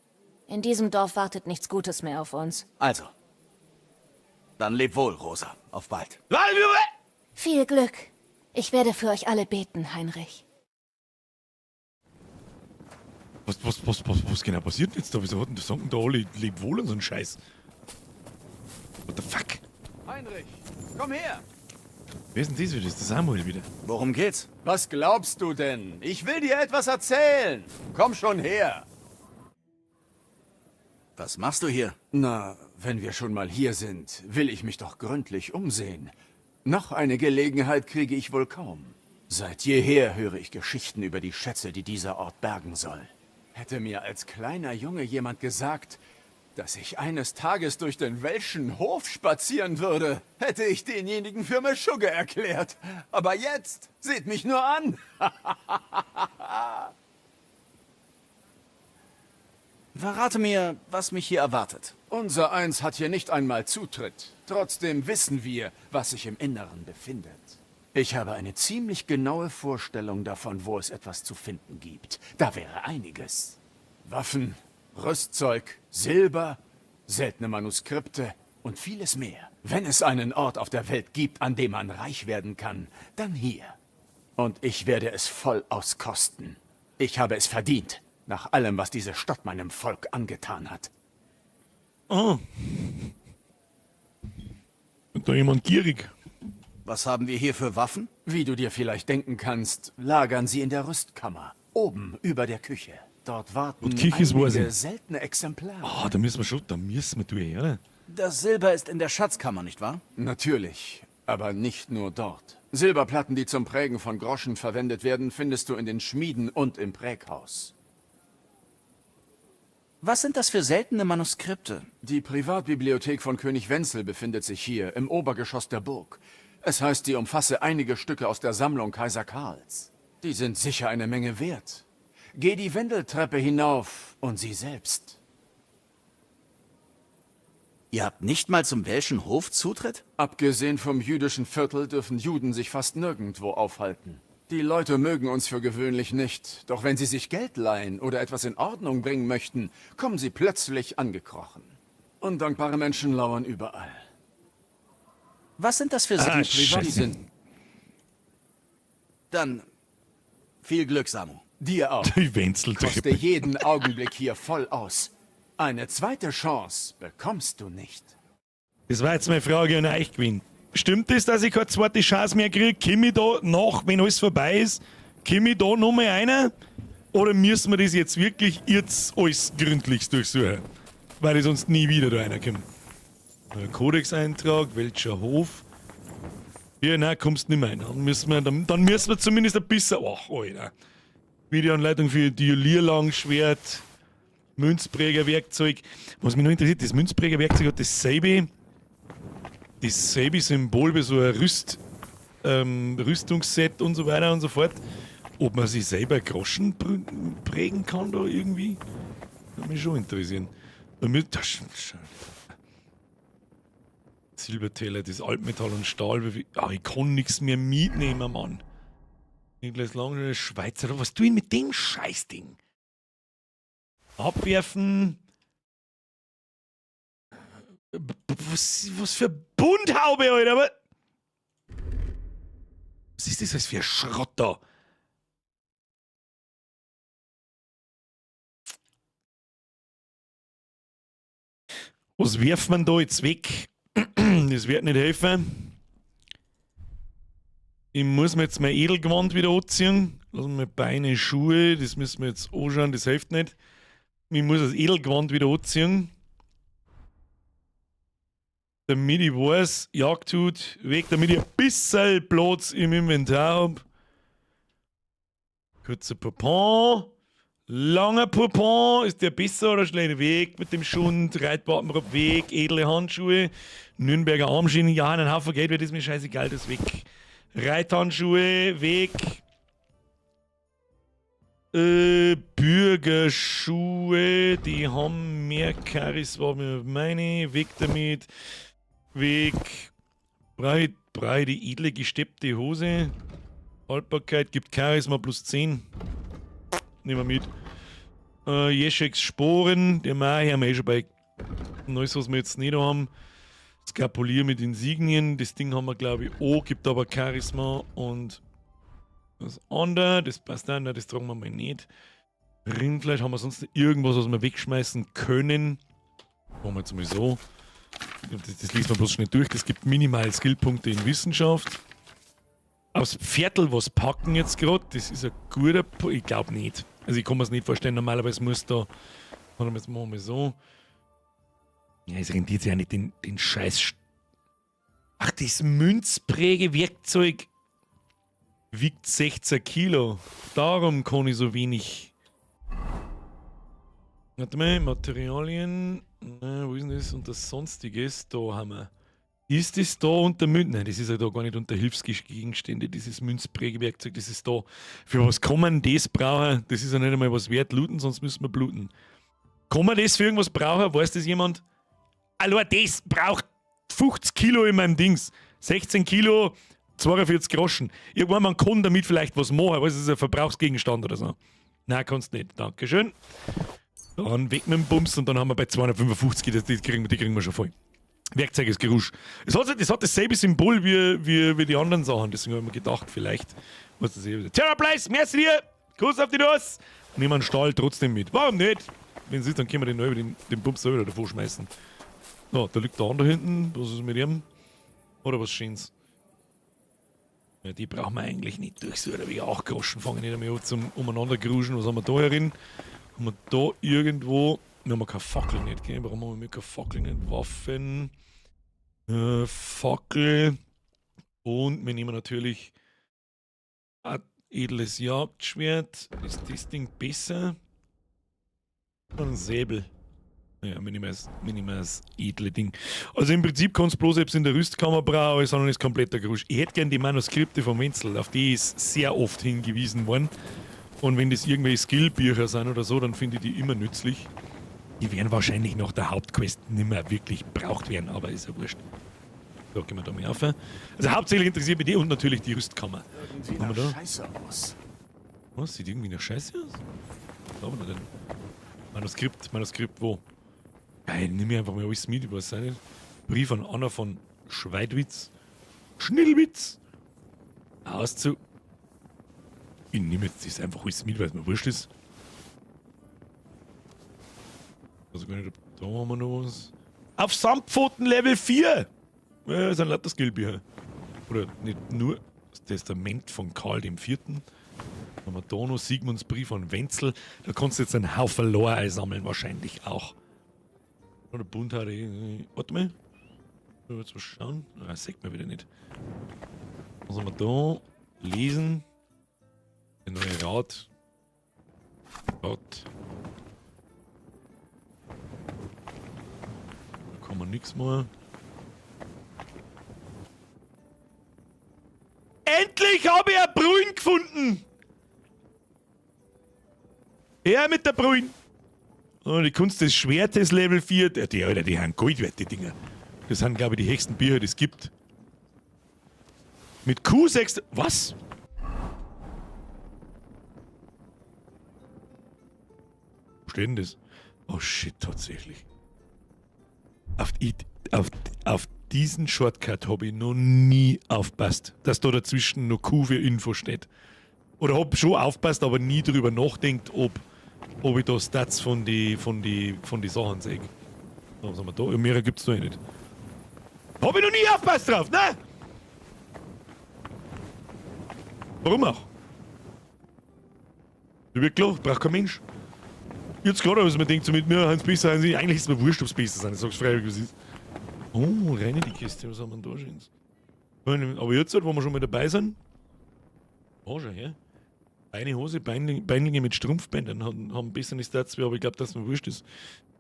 In diesem Dorf wartet nichts Gutes mehr auf uns. Also. Dann leb wohl, Rosa. Auf bald. Viel Glück. Ich werde für euch alle beten, Heinrich. Was genau passiert denn jetzt da? Wieso hat denn das sagen da alle leb wohl und so ein Scheiß? What the fuck? Heinrich, komm her! Wer ist denn das wieder? Das ist der Samuel wieder. Worum geht's? Was glaubst du denn? Ich will dir etwas erzählen. Komm schon her. Was machst du hier? Na, wenn wir schon mal hier sind, will ich mich doch gründlich umsehen. Noch eine Gelegenheit kriege ich wohl kaum. Seit jeher höre ich Geschichten über die Schätze, die dieser Ort bergen soll. Hätte mir als kleiner Junge jemand gesagt, dass ich eines Tages durch den Welschen Hof spazieren würde, hätte ich denjenigen für Meschugge erklärt. Aber jetzt, seht mich nur an. Verrate mir, was mich hier erwartet. Unser Eins hat hier nicht einmal Zutritt. Trotzdem wissen wir, was sich im Inneren befindet. Ich habe eine ziemlich genaue Vorstellung davon, wo es etwas zu finden gibt. Da wäre einiges. Waffen, Rüstzeug, Silber, seltene Manuskripte und vieles mehr. Wenn es einen Ort auf der Welt gibt, an dem man reich werden kann, dann hier. Und ich werde es voll auskosten. Ich habe es verdient, nach allem, was diese Stadt meinem Volk angetan hat. Oh. Und da jemand gierig. Was haben wir hier für Waffen? Wie du dir vielleicht denken kannst, lagern sie in der Rüstkammer, oben über der Küche. Dort warten Und Küche ist einige seltene Exemplare. Ah, da müssen wir schon, da müssen wir durch, oder? Das Silber ist in der Schatzkammer, nicht wahr? Natürlich, aber nicht nur dort. Silberplatten, die zum Prägen von Groschen verwendet werden, findest du in den Schmieden und im Präghaus. Was sind das für seltene Manuskripte? Die Privatbibliothek von König Wenzel befindet sich hier, im Obergeschoss der Burg. Es heißt, sie umfasse einige Stücke aus der Sammlung Kaiser Karls. Die sind sicher eine Menge wert. Geh die Wendeltreppe hinauf und sieh selbst. Ihr habt nicht mal zum Welschen Hof Zutritt? Abgesehen vom jüdischen Viertel dürfen Juden sich fast nirgendwo aufhalten. Die Leute mögen uns für gewöhnlich nicht, doch wenn sie sich Geld leihen oder etwas in Ordnung bringen möchten, kommen sie plötzlich angekrochen. Undankbare Menschen lauern überall. Was sind das für Ah, Scheiße. sind. Dann viel Glück, Samu. Dir auch. Die Wenzeltreppe. Koste jeden Augenblick hier voll aus. Eine zweite Chance bekommst du nicht. Das war jetzt meine Frage an euch gewesen. Stimmt es, dass ich keine zweite Chance mehr kriege? Komm ich da nach, wenn alles vorbei ist? Komm ich da nochmal einer? Oder müssen wir das jetzt wirklich jetzt alles gründlichst durchsuchen? Weil ich sonst nie wieder da reinkomme. Kodex-Eintrag, welcher Hof? Ja, nein, kommst nicht mehr rein. Dann müssen wir, dann müssen wir zumindest ein bisschen. Ach, Alter. Videoanleitung für Juwelierlangschwert, Münzprägerwerkzeug. Was mich noch interessiert, das Münzprägerwerkzeug hat dasselbe. dasselbe Symbol wie so ein Rüstungsset und so weiter und so fort. Ob man sich selber Groschen prägen kann da irgendwie? Würde mich schon interessieren. Damit, das, Silberteller, das Altmetall und Stahl. Ah, ich kann nichts mehr mitnehmen, Mann. Niklas Lange, Schweizer. Was tue ich mit dem Scheißding? Abwerfen. Was für Bunthaube, Alter? Was ist das für ein Schrott da? Was wirft man da jetzt weg? Das wird nicht helfen. Ich muss mir jetzt mein Edelgewand wieder anziehen. Lassen wir Beine, Schuhe, das müssen wir jetzt anschauen, das hilft nicht. Ich muss das Edelgewand wieder anziehen. Damit ich weiß, Jagdhut weg, damit ich ein bisschen Platz im Inventar hab. Kurzer Poupon. Langer Poupon, ist der besser oder schlechter? Weg mit dem Schund, Reitwaffenrock weg, edle Handschuhe, Nürnberger Armschienen, ja, einen Haufen Geld wird, ist mir scheißegal, das weg. Reithandschuhe, weg. Bürgerschuhe, die haben mehr Charisma, meine, weg damit. Weg. Breite, edle, gesteppte Hose. Haltbarkeit gibt Charisma plus 10. Nehmen wir mit. Jescheks Sporen, der Mai haben wir eh schon bei Neues, was wir jetzt nicht haben. Skapulier mit Insignien, das Ding haben wir glaube ich auch, gibt aber Charisma und das andere, das passt auch, nein, das tragen wir mal nicht. Rindfleisch haben wir sonst irgendwas, was wir wegschmeißen können. Machen wir jetzt mal so. Das liest man bloß schnell durch, das gibt minimal Skillpunkte in Wissenschaft. Aufs Viertel was packen jetzt gerade, das ist ein guter Punkt. Ich glaube nicht. Also ich kann mir es nicht vorstellen, normalerweise muss da. Warte mal, jetzt machen wir so. Ja, es rentiert sich ja nicht den Scheiß. Ach, das Münzprägewerkzeug wiegt 16 Kilo. Darum kann ich so wenig. Warte mal, Materialien. Na, wo ist denn das? Und das Sonstiges, da haben wir. Ist das da unter Münzen? Nein, das ist ja da gar nicht unter Hilfsgegenstände, dieses Münzprägewerkzeug, das ist da. Für was kann man das brauchen? Das ist ja nicht einmal was wert. Looten, sonst müssen wir bluten. Kann man das für irgendwas brauchen? Weiß das jemand? Allein das braucht 50 Kilo in meinem Dings. 16 Kilo, 42 Groschen. Irgendwann, man kann damit vielleicht was machen, aber es ist ein Verbrauchsgegenstand oder so. Nein, kannst nicht. Dankeschön. Dann weg mit dem Bums und dann haben wir bei 255, die kriegen wir schon voll. Werkzeug ist Gerusch. Es hat dasselbe Symbol wie die anderen Sachen. Deswegen habe ich mir gedacht, vielleicht. Was das hier. Terra Place, merci dir! Kuss auf die Nuss! Nehmen einen Stahl trotzdem mit. Warum nicht? Wenn es ist, dann können wir den, neu, den Bums selber davor schmeißen. So, da liegt der andere hinten. Was ist mit ihm? Oder was Schönes? Ja, die brauchen wir eigentlich nicht durch. So, da wie auch Groschen fangen nicht mehr an zum umeinander gruschen. Was haben wir da herin? Haben wir da irgendwo. Wir haben keine Fackel nicht, gell? Warum haben wir keine Fackel nicht? Waffen. Fackel. Und wir nehmen natürlich ein edles Jagdschwert. Ist das Ding besser? Ein Säbel. Ja, wir nehmen das edle Ding. Also im Prinzip kannst du bloß etwas in der Rüstkammer brauchen, sondern ist kompletter Grusch. Ich hätte gern die Manuskripte von Wenzel, auf die ist sehr oft hingewiesen worden. Und wenn das irgendwelche Skillbücher sind oder so, dann finde ich die immer nützlich. Die werden wahrscheinlich nach der Hauptquest nicht mehr wirklich gebraucht werden, aber ist ja wurscht. So, gehen wir da mal auf. Also hauptsächlich interessiert mich die und natürlich die Rüstkammer. Irgendwie nach da? Scheiße aus. Was? Sieht irgendwie nach Scheiße aus? Was haben wir denn? Manuskript, Manuskript wo? Geil, nimm mir einfach mal alles mit, ich weiß auch nicht. Brief an Anna von Schweidwitz. Schnellwitz! Auszu. Ich nehme jetzt das einfach alles mit, weil es mir wurscht ist. Also gar nicht, ob da haben wir noch was. Auf Samtpfoten Level 4! Ja, das sind lauter Skillbücher. Oder nicht nur das Testament von Karl IV. Dann haben wir da noch Sigmunds Brief an Wenzel. Da kannst du jetzt einen Haufen Lore einsammeln, wahrscheinlich auch. Oder Bunthaare. Warte mal. Jetzt mal schauen. Das sieht man wieder nicht. Was haben wir da? Lesen. Der neue Rat. Rat. Da kann man nichts mehr. Endlich habe ich eine Brühen gefunden! Her mit der Brühen! Oh, die Kunst des Schwertes Level 4. Die, Alter, die haben Gold wert, die Dinger. Das sind, glaube ich, die höchsten Bücher, die es gibt. Mit Q6. Was? Wo steht denn das? Oh shit, tatsächlich. Auf diesen Shortcut habe ich noch nie aufpasst, dass da dazwischen noch Q für Info steht. Oder hab schon aufpasst, aber nie drüber nachdenkt, ob ich da Stats von die Sachen sehe. Was haben wir da? Ja, mehrere gibt's da eh nicht. Hab ich noch nie aufpasst drauf, ne? Warum auch? Ich klar, braucht kein Mensch. Jetzt gerade, was man denkt, so mit mir, Hans besser, Hans, eigentlich ist es mir wurscht, ob es besser sind. Ich sag's freiwillig, was ist. Oh, rein in die Kiste, was haben wir denn da schon? Aber jetzt, wo wir schon mal dabei sind. Oh, schon her. Beine, Hose, Beinlinge mit Strumpfbändern haben bessere Stats, aber ich glaube, dass mir wurscht ist.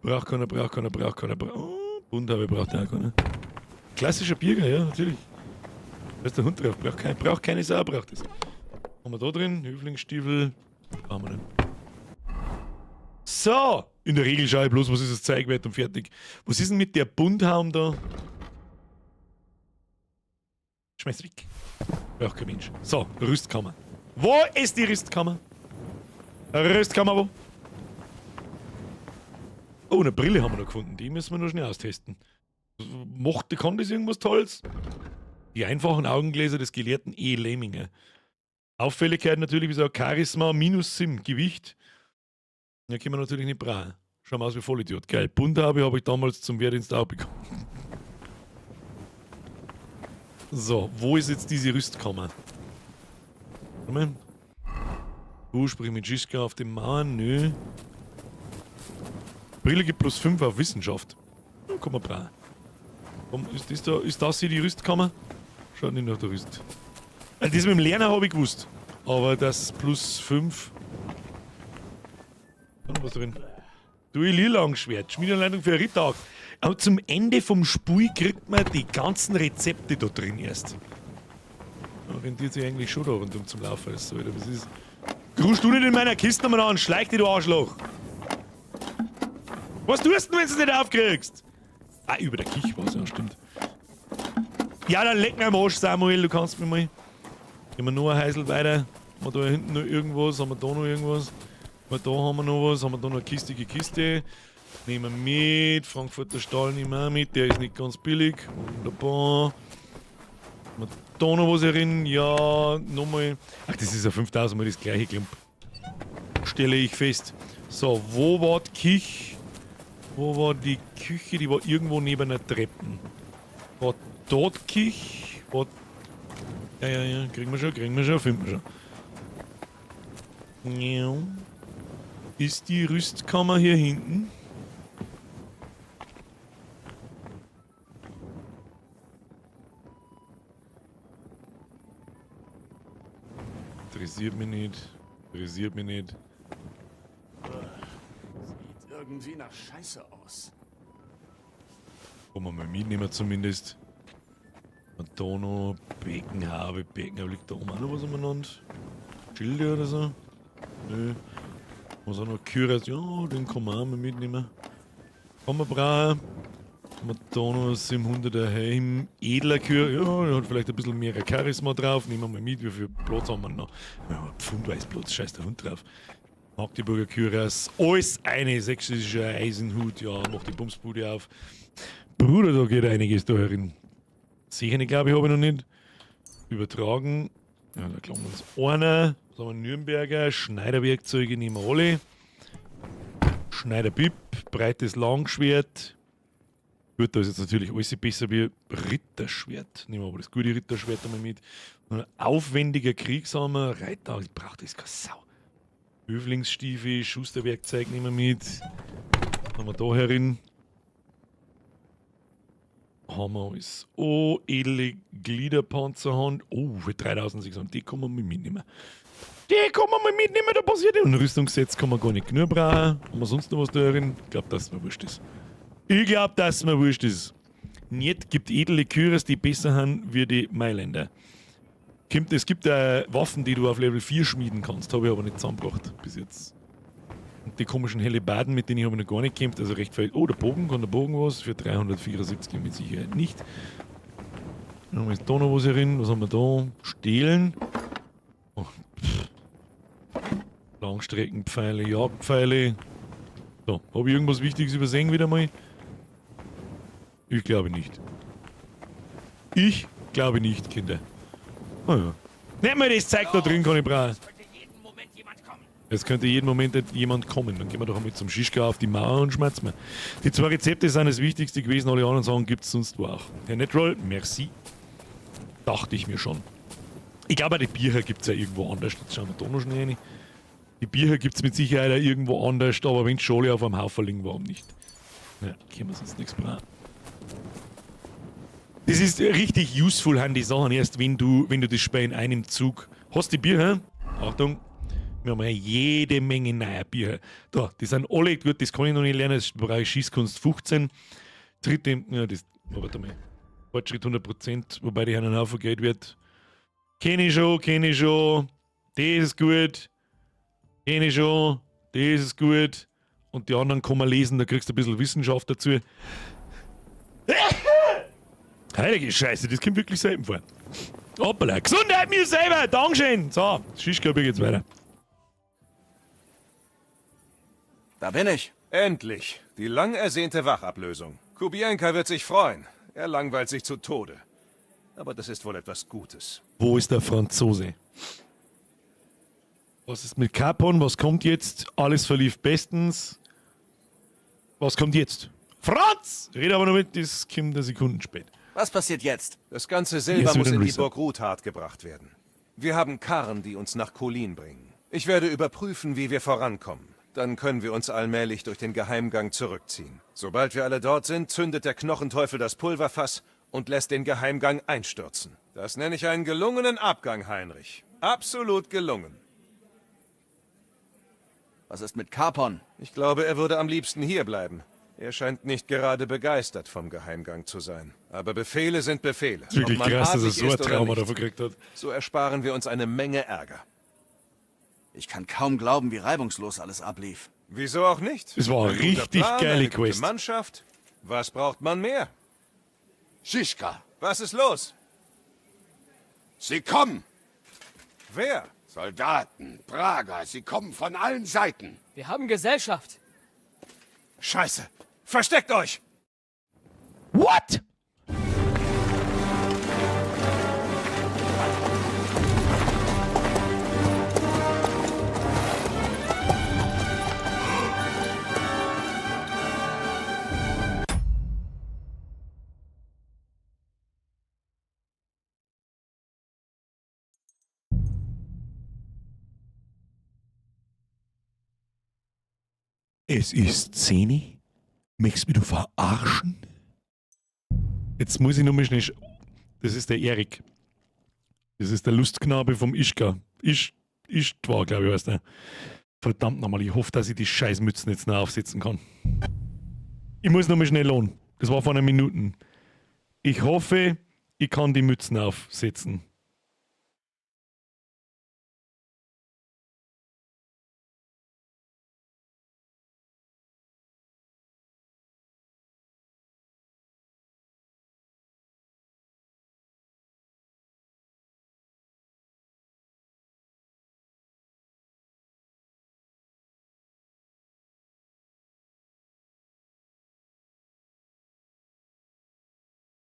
Braucht keiner, braucht keiner, braucht keiner, braucht. Oh, Bundhabe braucht auch keiner. Klassischer Birger, ja, natürlich. Da ist der Hund drauf, braucht keine Sau, braucht das. Haben wir da drin? Höflingsstiefel. Haben wir denn? So! In der Regel schaue ich bloß, was ist das Zeigwert und fertig. Was ist denn mit der Bundhaum da? Schmeiß weg. Braucht kein Mensch. So, Rüstkammer. Wo ist die Rüstkammer? Rüstkammer wo? Oh, eine Brille haben wir noch gefunden. Die müssen wir noch schnell austesten. Kann das irgendwas Tolles? Die einfachen Augengläser des Gelehrten E. Leminger. Auffälligkeit natürlich, wie gesagt, Charisma minus Sim, Gewicht. Ja, können wir natürlich nicht brauchen. Schauen wir aus wie Vollidiot. Geil. Bundhabe habe ich damals zum Wehrdienst auch bekommen. So, wo ist jetzt diese Rüstkammer? Moment. Du sprich mit Žižka auf dem Mauern. Nö. Brille gibt plus 5 auf Wissenschaft. Ja, kann man brauchen. Komm, ist das hier die Rüstkammer? Schaut nicht nach der Rüst. Also das mit dem Lerner habe ich gewusst. Aber das plus 5. Da noch was drin. Duellierlangschwert, Schmiedeanleitung für Ritter. Aber zum Ende vom Spiel kriegt man die ganzen Rezepte da drin erst. Da rentiert sich eigentlich schon da rund um zum Laufen. Das so, was ist. Grusch du nicht in meiner Kiste nochmal an, schleich dich, du Arschloch! Was tust du denn, wenn du es nicht aufkriegst? Ah, über der Küche war's, ja, stimmt. Ja, dann leck mir am Arsch, Samuel, du kannst mir mal. Gehen wir noch ein Häusl weiter. Haben wir da hinten noch irgendwas? Haben wir da noch irgendwas? Da haben wir noch was, haben wir da noch eine kistige Kiste. Nehmen wir mit. Frankfurter Stahl nehmen wir auch mit, der ist nicht ganz billig. Wunderbar. Haben wir da noch was herin? Ja, nochmal. Ach, das ist ja 5000 mal das gleiche Klump. Stelle ich fest. So, wo war die Küche? Wo war die Küche? Die war irgendwo neben einer Treppe. War dort die Küche? War... Ja, ja, ja, kriegen wir schon, finden wir schon. Ja. Ist die Rüstkammer hier hinten? Interessiert mich nicht. Interessiert mich nicht. Sieht irgendwie nach Scheiße aus. Wollen wir mal mitnehmen zumindest. Antono, Beckenhabe, Beckenhabe liegt da oben auch noch was umeinander. Schilde oder so? Nö. Was auch noch Küras, ja, den kann man auch mal mitnehmen. Kann man brauchen. Haben wir da noch 700er Helm, edler Kür, ja, der hat vielleicht ein bisschen mehr Charisma drauf. Nehmen wir mal mit, wie viel Platz haben wir noch? Ja, Pfundweiß Platz, scheiß der Hund drauf. Magdeburger Küras, alles eine sächsische Eisenhut, ja, macht die Bumsbude auf. Bruder, da geht einiges da herin. Sicher nicht, glaube ich, habe ich noch nicht. Übertragen. Ja, da klammern wir uns einer. Was haben wir? Nürnberger, Schneiderwerkzeuge nehmen wir alle. Schneiderbib, breites Langschwert. Gut, da ist jetzt natürlich alles besser wie Ritterschwert. Nehmen wir aber das gute Ritterschwert einmal mit. Und ein aufwendiger Kriegshammer, Reiter, ich brauche das keine Sau. Höflingsstiefel, Schusterwerkzeug nehmen wir mit. Haben wir da herin. Haben wir alles. Oh, edle Gliederpanzerhand. Oh, für 3600. Die kann man mal mitnehmen. Die kann man mal mitnehmen, da passiert nichts. Und Rüstungssetz kann man gar nicht genug brauchen. Haben wir sonst noch was da drin? Ich glaube, dass mir wurscht ist. Ich glaube, dass mir wurscht ist. Nicht gibt edle Küres, die besser haben wie die Mailänder. Es gibt Waffen, die du auf Level 4 schmieden kannst, habe ich aber nicht zusammengebracht bis jetzt. Und die komischen Hellebarden, mit denen ich habe noch gar nicht gekämpft, also recht viel. Oh, der Bogen, kann der Bogen was? Für 374 mit Sicherheit nicht. Dann haben wir jetzt da noch was herin. Was haben wir da? Stehlen. Oh, pff. Langstreckenpfeile, Jagdpfeile. So, habe ich irgendwas Wichtiges übersehen wieder mal? Ich glaube nicht. Ich glaube nicht, Kinder. Oh ja. Nehmen wir das Zeug da drin, kann ich brauchen. Es könnte jeden Moment jemand kommen. Dann gehen wir doch einmal zum Schischka auf die Mauer und schmerzen wir. Die zwei Rezepte sind das Wichtigste gewesen, alle anderen Sachen gibt's sonst wo auch. Herr Netroll, merci. Dachte ich mir schon. Ich glaube, auch die Bücher gibt's ja irgendwo anders. Jetzt schauen wir da noch schnell rein. Die Bücher gibt's mit Sicherheit auch irgendwo anders, aber wenn schon alle auf einem Haufen liegen, warum nicht? Ja, können wir sonst nichts brauchen. Das ist richtig useful, haben die Sachen erst, wenn du das Spiel in einem Zug hast. Die Bücher, Achtung, wir haben ja jede Menge neuer Bücher. Da, die sind alle, gut, das kann ich noch nicht lernen, das brauche ich Schießkunst 15. Dritte, ja, das, oh, warte mal. Fortschritt 100%, wobei die einen Haufen Geld wird. Kenn ich schon, kenn ich schon. Das ist gut. Kenn ich schon. Das ist gut. Und die anderen kann man lesen, da kriegst du ein bisschen Wissenschaft dazu. Heilige Scheiße, das kommt wirklich selten vor. Hoppala, Gesundheit mir selber, Dankeschön. So, Schischka, wie geht's weiter? Da bin ich. Endlich, die lang ersehnte Wachablösung. Kubienka wird sich freuen. Er langweilt sich zu Tode. Aber das ist wohl etwas Gutes. Wo ist der Franzose? Was ist mit Capon? Was kommt jetzt? Alles verlief bestens. Was kommt jetzt? Franz! Red aber noch mit, das kommt eine Sekunde spät. Was passiert jetzt? Das ganze Silber Jetzt muss wird in ein die Reset. Burg Ruthard gebracht werden. Wir haben Karren, die uns nach Kolin bringen. Ich werde überprüfen, wie wir vorankommen. Dann können wir uns allmählich durch den Geheimgang zurückziehen. Sobald wir alle dort sind, zündet der Knochenteufel das Pulverfass und lässt den Geheimgang einstürzen. Das nenne ich einen gelungenen Abgang, Heinrich. Absolut gelungen. Was ist mit Capon? Ich glaube, er würde am liebsten hier bleiben. Er scheint nicht gerade begeistert vom Geheimgang zu sein. Aber Befehle sind Befehle. Das ist wirklich Ob man krass, dass er adlig so ein ist oder Trauma nicht. davon gekriegt hat. So ersparen wir uns eine Menge Ärger. Ich kann kaum glauben, wie reibungslos alles ablief. Wieso auch nicht? Es war Ein guter richtig Plan, geile eine gute Quest. Mannschaft. Was braucht man mehr? Schischka. Was ist los? Sie kommen! Wer? Soldaten, Prager, sie kommen von allen Seiten. Wir haben Gesellschaft. Scheiße! Versteckt euch! What? Es ist 10. Möchtest du mich verarschen? Jetzt muss ich nochmal schnell. Das ist der Erik. Das ist der Lustknabe vom Ischka. Isch war, glaube ich, heißt der. Verdammt nochmal, ich hoffe, dass ich die Scheißmützen jetzt noch aufsetzen kann. Ich muss nochmal schnell lohnen. Das war vor einer Minute. Ich hoffe, ich kann die Mützen aufsetzen.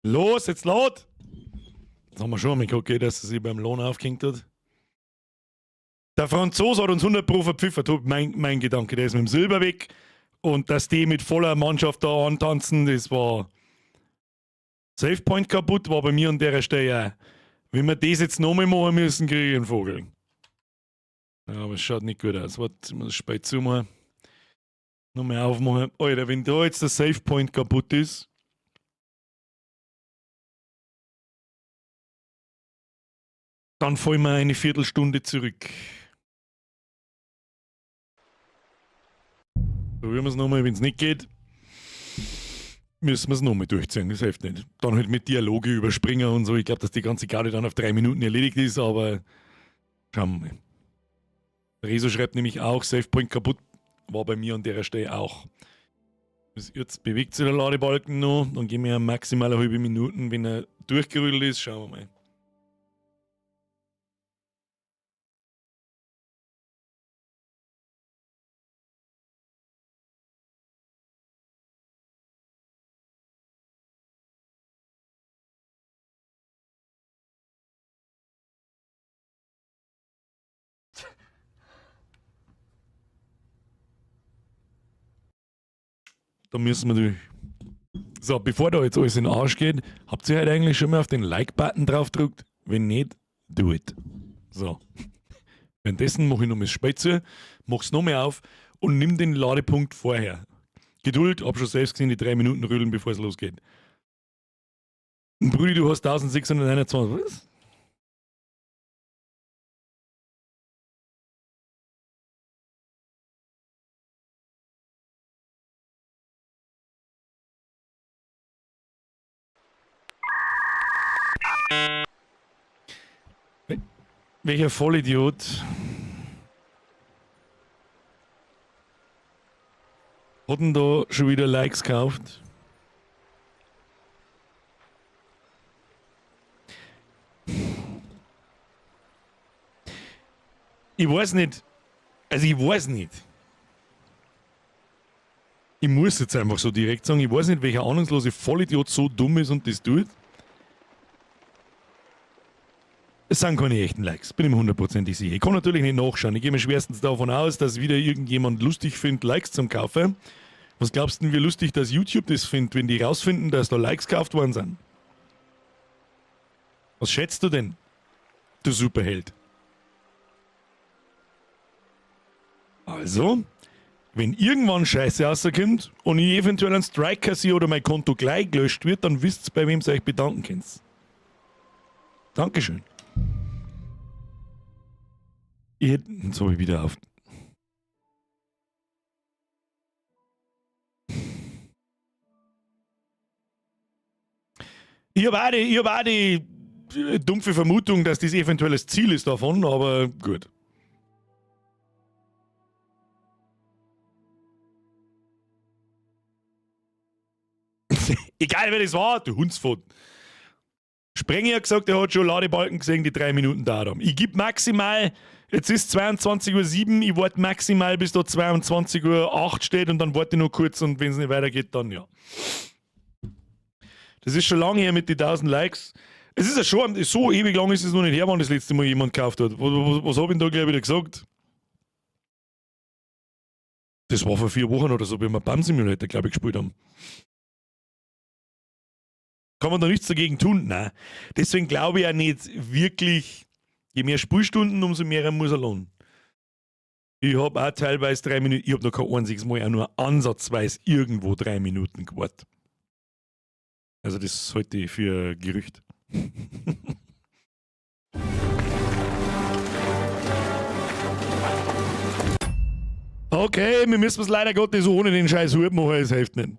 Los, jetzt laut! Jetzt haben wir schon einmal geguckt, dass er sich beim Lohn aufgehängt hat. Der Franzose hat uns 100 Pro verpfiffert, mein Gedanke. Der ist mit dem Silber weg. Und dass die mit voller Mannschaft da antanzen, das war Save Point kaputt, war bei mir an der Stelle auch. Wenn wir das jetzt nochmal machen müssen, kriege ich einen Vogel. Ja, aber es schaut nicht gut aus. Warte, ich muss das Spiel zumachen. Nochmal aufmachen. Alter, wenn da jetzt der Save Point kaputt ist. Dann fallen wir eine Viertelstunde zurück. Probieren wir es nochmal, wenn es nicht geht. Müssen wir es nochmal durchziehen, das hilft nicht. Dann halt mit Dialoge überspringen und so. Ich glaube, dass die ganze Garde dann auf 3 Minuten erledigt ist, aber schauen wir mal. Rezo schreibt nämlich auch, Savepoint kaputt, war bei mir an der Stelle auch. Bis jetzt bewegt sich der Ladebalken noch, dann gehen wir maximal eine halbe Minute, wenn er durchgerüttelt ist, schauen wir mal. Da müssen wir durch. So, bevor da jetzt alles in den Arsch geht, habt ihr heute eigentlich schon mal auf den Like-Button drauf gedrückt? Wenn nicht, do it. So. Währenddessen mache ich noch mal das Spiel zu, mach's noch mal auf und nimm den Ladepunkt vorher. Geduld, hab schon selbst gesehen, die 3 Minuten rödeln, bevor es losgeht. Brudi, du hast 1621. Was? Welcher Vollidiot hat denn da schon wieder Likes gekauft? Ich weiß nicht. Also ich weiß nicht. Ich muss jetzt einfach so direkt sagen, ich weiß nicht, welcher ahnungslose Vollidiot so dumm ist und das tut. Es sind keine echten Likes, bin ich mir hundertprozentig sicher. Ich kann natürlich nicht nachschauen. Ich gehe mir schwerstens davon aus, dass wieder irgendjemand lustig findet, Likes zum Kaufen. Was glaubst du denn, wie lustig, dass YouTube das findet, wenn die rausfinden, dass da Likes gekauft worden sind? Was schätzt du denn, du Superheld? Also, wenn irgendwann Scheiße rauskommt und ich eventuell einen Strike kassiere oder mein Konto gleich gelöscht wird, dann wisst ihr, bei wem ihr euch bedanken könnt. Dankeschön. Ich hätte, jetzt habe ich wieder auf. Ich hab auch die dumpfe Vermutung, dass das eventuell das Ziel ist davon, aber gut. Egal wer das war, du Hundsfot. Sprenger hat gesagt, er hat schon Ladebalken gesehen, die 3 Minuten da haben. Ich gebe maximal, jetzt ist 22.07 Uhr, ich warte maximal, bis da 22.08 Uhr steht und dann warte ich noch kurz und wenn es nicht weitergeht, dann ja. Das ist schon lange her mit den 1000 Likes. Es ist ja schon, so ewig lang ist es noch nicht her, wann das letzte Mal jemand gekauft hat. Was habe ich denn da gleich wieder gesagt? Das war vor 4 Wochen oder so, wie wir Bum Simulator, glaube ich, gespielt haben. Kann man da nichts dagegen tun? Nein. Deswegen glaube ich ja nicht wirklich, je mehr Spielstunden, umso mehr muss er lohnen. Ich habe auch teilweise 3 Minuten, ich habe noch kein einziges Mal auch nur ansatzweise irgendwo 3 Minuten gewartet. Also das halte ich für Gerücht. Okay, wir müssen es leider Gottes ohne den scheiß Hut machen, es hilft nicht.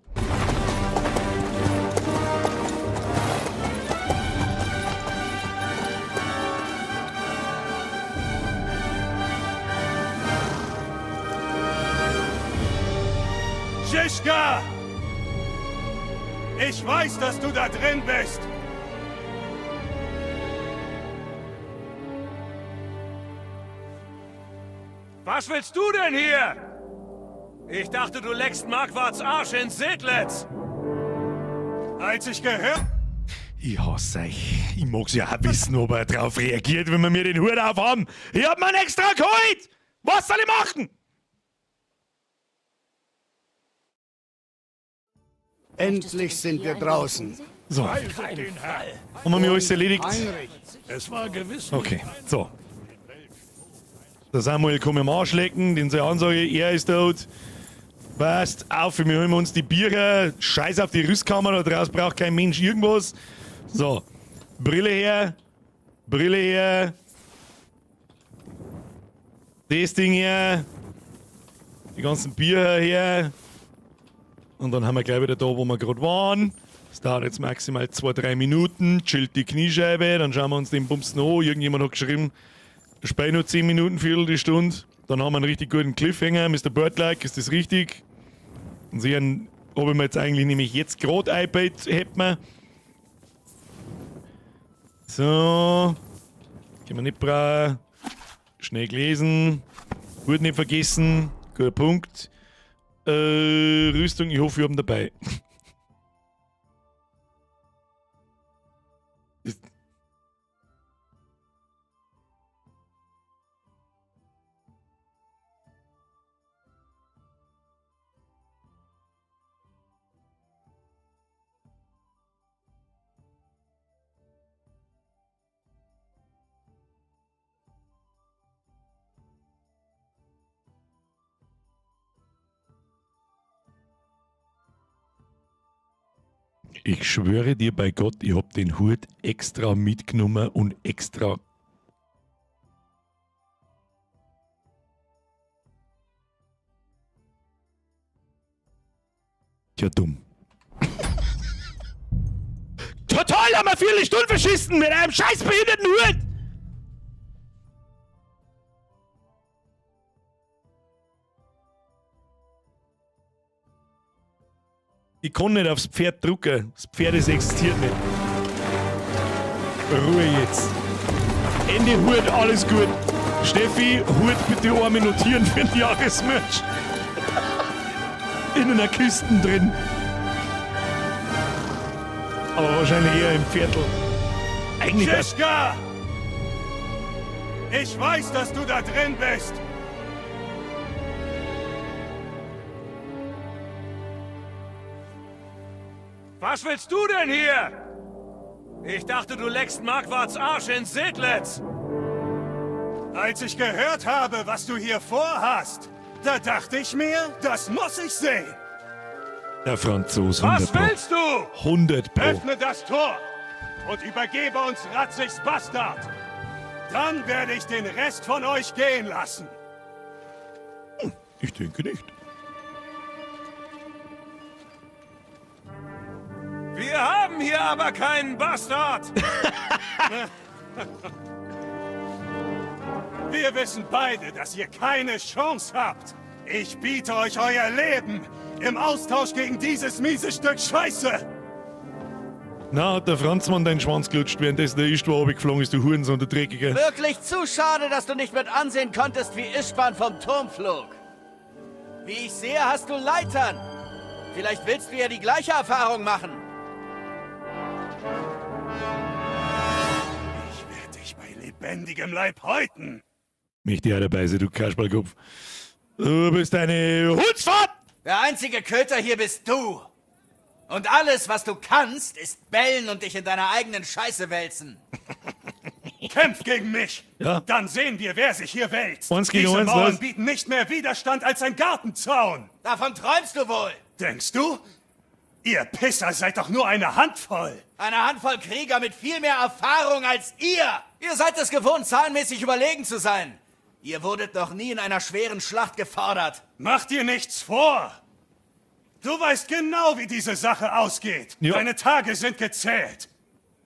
Žižka! Ich weiß, dass du da drin bist! Was willst du denn hier? Ich dachte, du leckst Markwarts Arsch in Sedletz. Als ich gehört... Ich hasse euch. Ich mag's ja auch wissen, ob er drauf reagiert, wenn wir mir den Hut aufhaben. Ich hab mir einen extra geholt! Was soll ich machen? Endlich sind wir draußen. So. Haben wir alles erledigt? Heinrich. Es war gewiss. Okay, so. Der Samuel kann mir am Arsch lecken, den seine Ansage, er ist tot. Passt, auf, wir holen uns die Biere. Scheiß auf die Rüstkammer, da draußen braucht kein Mensch irgendwas. So, Brille her, Brille her. Das Ding her. Die ganzen Bier her. Und dann haben wir gleich wieder da, wo wir gerade waren. Das dauert jetzt maximal 2-3 Minuten. Chillt die Kniescheibe, dann schauen wir uns den Bums noch an. Irgendjemand hat geschrieben, spiel nur 10 Minuten, Viertel die Stunde. Dann haben wir einen richtig guten Cliffhanger. Mr. Birdlike, ist das richtig? Und sie habe ich mir jetzt eigentlich nämlich jetzt gerade iPad hätten wir. So. Können wir nicht brauchen. Schnell gelesen. Hut nicht vergessen. Guter Punkt. Rüstung, ich hoffe, wir haben dabei. Ich schwöre dir bei Gott, ich hab den Hut extra mitgenommen und extra. Tja, dumm. Total haben wir Viertelstunde verschissen mit einem scheiß behinderten Hut! Ich kann nicht aufs Pferd drücken. Das Pferd das existiert nicht. Ruhe jetzt. Ende Hut, alles gut. Steffi, Hut bitte einmal notieren für den Jahresmerch. In einer Kiste drin. Aber wahrscheinlich eher im Viertel. Eigentlich Schischka! Ich weiß, dass du da drin bist! Was willst du denn hier? Ich dachte, du leckst Marquards Arsch in Sedlitz. Als ich gehört habe, was du hier vorhast, da dachte ich mir, das muss ich sehen. Der Franzos, 100 Was Pro. willst du? 100 Pro. Öffne das Tor und übergebe uns Ratzigs Bastard. Dann werde ich den Rest von euch gehen lassen. Ich denke nicht. Wir haben hier aber keinen Bastard! Wir wissen beide, dass ihr keine Chance habt. Ich biete euch euer Leben im Austausch gegen dieses miese Stück Scheiße. Na, hat der Franzmann deinen Schwanz gelutscht, währenddessen der Istvan runtergeflogen ist, du Hurensohn, du Dreckiger. Wirklich zu schade, dass du nicht mit ansehen konntest, wie Istvan vom Turm flog. Wie ich sehe, hast du Leitern. Vielleicht willst du ja die gleiche Erfahrung machen. Ich werde dich bei lebendigem Leib häuten. Möchte ich auch dabei sein, du Kasperlkopf. Du bist eine Hundsfahrt! Der einzige Köter hier bist du. Und alles, was du kannst, ist bellen und dich in deiner eigenen Scheiße wälzen. Kämpf gegen mich! Ja. Dann sehen wir, wer sich hier wälzt. Eins gegen Diese eins, Mauern los. bieten nicht mehr Widerstand als ein Gartenzaun. Davon träumst du wohl. Denkst du? Ihr Pisser seid doch nur eine Handvoll. Eine Handvoll Krieger mit viel mehr Erfahrung als ihr. Ihr seid es gewohnt, zahlenmäßig überlegen zu sein. Ihr wurdet noch nie in einer schweren Schlacht gefordert. Mach dir nichts vor! Du weißt genau, wie diese Sache ausgeht. Ja. Deine Tage sind gezählt.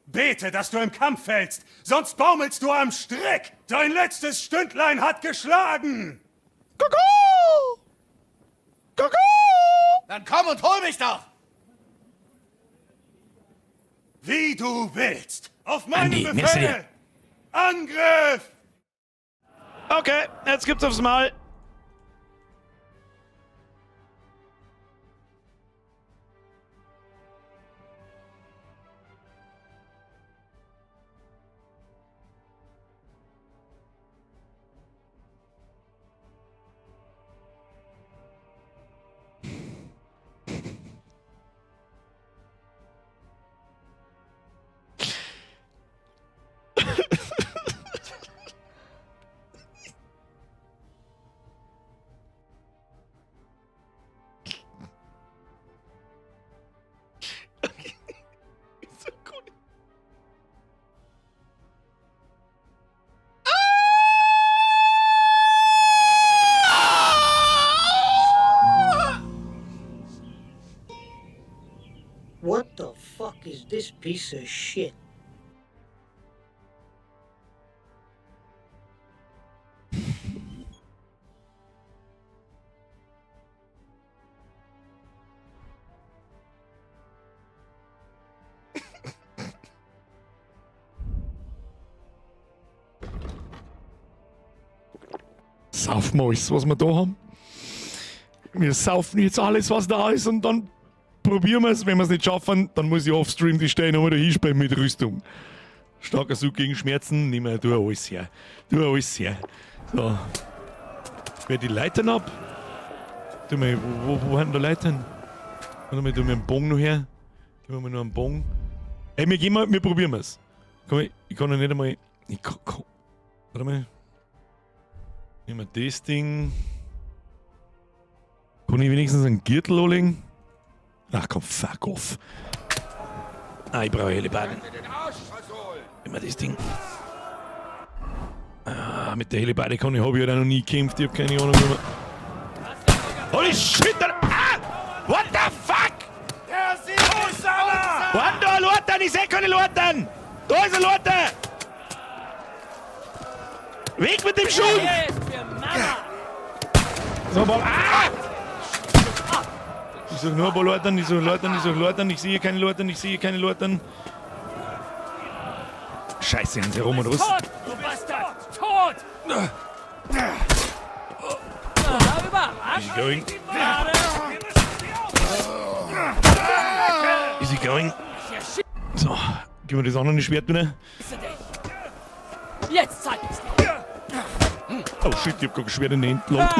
Bete, dass du im Kampf fällst, sonst baumelst du am Strick. Dein letztes Stündlein hat geschlagen. Kuckuck! Kuckuck! Dann komm und hol mich doch! Wie du willst. Auf meinen Andi, merkst du Befehl! dir. Angriff! Okay, jetzt gibt's aufs Maul. heck is this piece of shit? Saufen wir alles, was wir da haben. Wir saufen jetzt alles, was da ist und dann probieren wir es. Wenn wir es nicht schaffen, dann muss ich offstream die Stelle nochmal da hinspielen mit Rüstung. Starker Zug gegen Schmerzen, nehmen wir du alles her. Du alles her. So. Wer die Leitern ab? Tu mal, wo haben da Leitern? Warte mal, tu mir einen Bon noch her. Gib mir mal nur einen Bon. Ey, wir gehen mal, wir probieren es. Komm, ich kann ja nicht einmal. Ich kann, kann, warte mal. Nehmen wir das Ding. Kann ich wenigstens einen Gürtel anlegen? Ach komm, fuck off. Ah, ich brauche Hellebarden. Immer das Ding. Ah, mit der Hellebarde kann ich, hab ich halt auch noch nie gekämpft. Ich hab keine Ahnung, wie man. Holy shit! Ah! What the fuck? Der Sieg ist unser! Wo sind da Leute? Ich seh keine Leute! Da ist ein Leute! Weg mit dem Schuh! So, Bob. Ah! Ich suche nur ein paar Leute, ich suche Leute, ich suche Leute, ich sehe keine Leute, ich sehe keine Leute. Scheiße, haben sie rum und was? Tot, du Bastard! Tot! Easy going. Easy going. So, gib mir das andere Schwert wieder. Jetzt zeig ich's dir! Oh shit, ich hab gar kein Schwert in der Hand gelegt.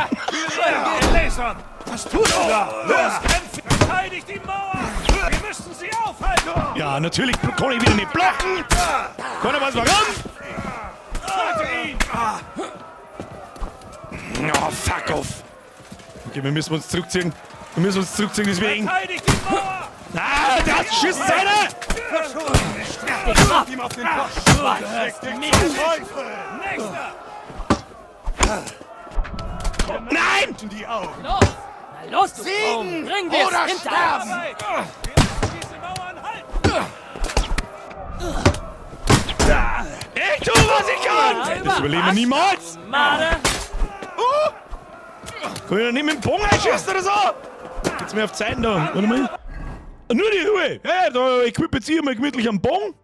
Lasern! Was tust du da? Los, kämpft! Verteidigt die Mauer! Wir müssen sie aufhalten! Ja, natürlich kann ich wieder nicht blocken. Keiner weiß warum. Töte ihn! Oh, fuck off. Okay, wir müssen uns zurückziehen. Wir müssen uns zurückziehen, deswegen. Verteidigt die Mauer! Ah, das schießt einer! Schlag ihm auf den Kopf! Zum Teufel! Nächster! Nein! Die Augen! Los! Na los, du Siegen Bring wir's oder hinter sterben! uns! Wir müssen diese Mauern halten! Ich tue, was ich kann! Das überleben wir niemals! Made! Kann ich doch nicht mit dem Bogen einschießen oder so? Jetzt mir auf Zeiten da. Warte mal. Nur die Ruhe! Hey, da equip jetzt hier mal gemütlich am Bogen.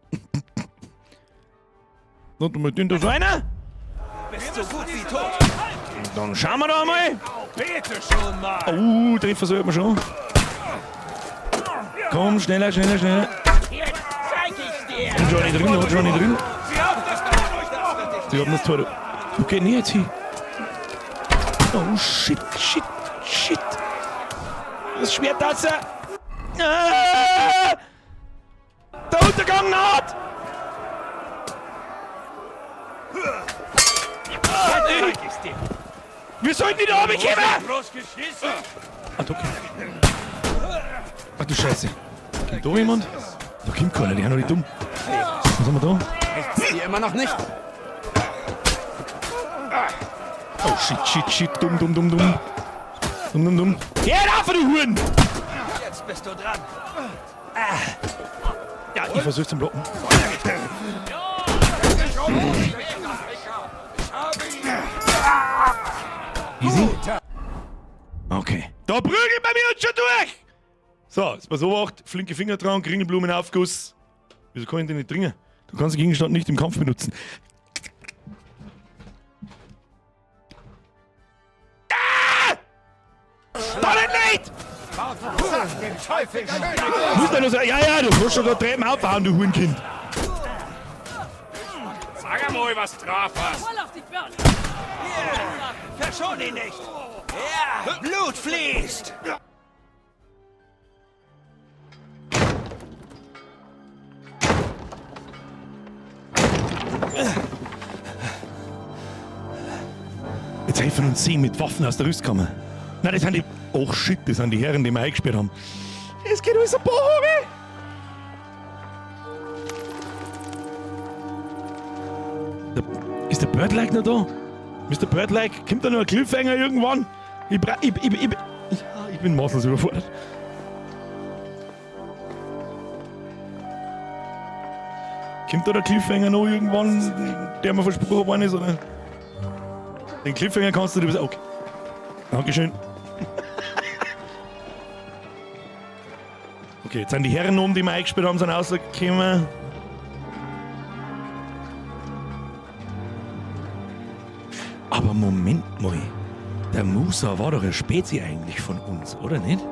Und mal den da so einer. Bist so gut wie tot. Dann schauen wir da mal. Bete schon mal! Oh, Treffer sollte man schon. Komm, schneller, schneller, schneller. Jetzt zeig ich's dir! Hat schon nicht drin, hat schon nicht drin. Sie haben das Tor durchbrochen! Sie haben das Tor. Wo geht denn jetzt hin? Oh, shit, shit, shit. Das Schwert da. Ah! Der Untergang naht! Zeig ich's dir! Wir sollten nicht runterkommen! Groß geschissen! Ah, okay. Ach du Scheiße. Kommt da jemand? Da kommt keiner, die sind noch nicht dumm. Was haben wir da? Reicht's dir immer noch nicht? Oh shit, shit, shit, dumm, dumm, dumm, dumm. Dumm, dumm, dumm. Geh auf, du Huren! Jetzt bist du dran. Ja, ich versuch's zum Blocken. Easy. Okay. Da prügelt bei mir uns schon durch! So, jetzt pass auf, flinke Finger dran, Ringelblumenaufguss. Wieso kann ich den nicht trinken? Du kannst den Gegenstand nicht im Kampf benutzen. Ah! Da nicht! Sag dem Teufel Muss da nur sagen, ja, ja, du kannst schon da Treppen aufbauen, du Hurenkind. Sag einmal, was drauf hast! Voll auf die Birne! Verschon ihn nicht! Ja, Blut fließt! Jetzt helfen uns sie mit Waffen aus der Rüstkammer. Nein, das sind die. Oh shit, das sind die Herren, die wir eingesperrt haben. Es geht alles ein paar Haare. Ist der Birdlike noch da? Mr. Birdlike, kommt da noch ein Cliffhanger irgendwann? Ich, bra ich, ich, ich, ich, ich bin maßlos überfordert. Kommt da der Cliffhanger noch irgendwann, der mir versprochen worden ist, oder? Den Cliffhanger kannst du dir... Okay. Dankeschön. Okay, jetzt sind die Herren um, die wir eingespielt haben, sind rausgekommen. Aber Moment mal. Der Musa war doch eine Spezie eigentlich von uns, oder nicht?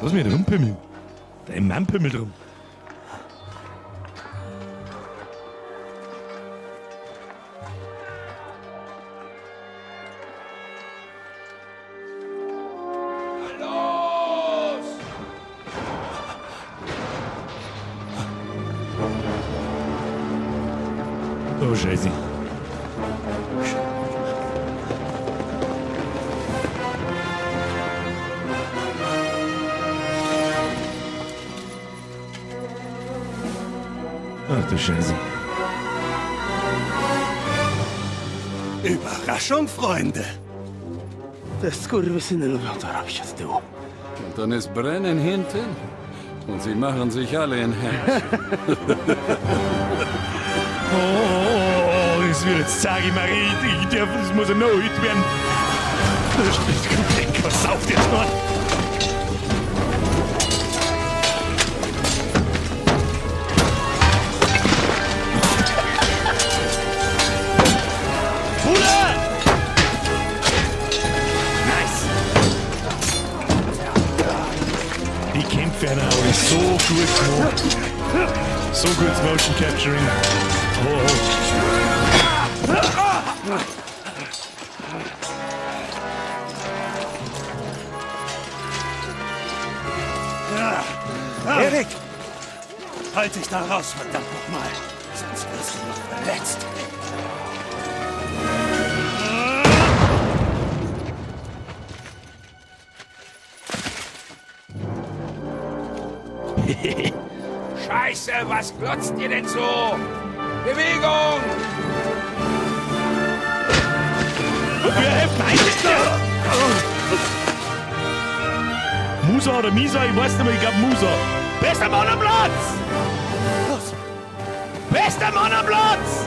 Lass mich rumpimmeln. Der Mann pimmelt rum. Oh, Scheiße. Ach du Scheiße. Überraschung, Freunde. Te skurwysyny lubią to robić od tyłu. Und dann ist Brennen hinten. Und sie machen sich alle in Händchen. Oh, oh, oh, das wird jetzt, sag ich mal, ich darf, das muss ein No-Hit werden. Das ist komplett versauft jetzt noch. Bruder! Nice! Die Kämpfe werden auch so gut gemacht. So gut Motion Capturing. Oh, oh. Erik! Halt dich da raus, verdammt nochmal. Sonst wirst du noch verletzt. Scheiße, was glotzt ihr denn so? Bewegung! Wir helfen Musa oder Misa, ich weiß nicht mehr, ich glaube Musa. Bester Mann am Platz! Los! Bester Mann am Platz!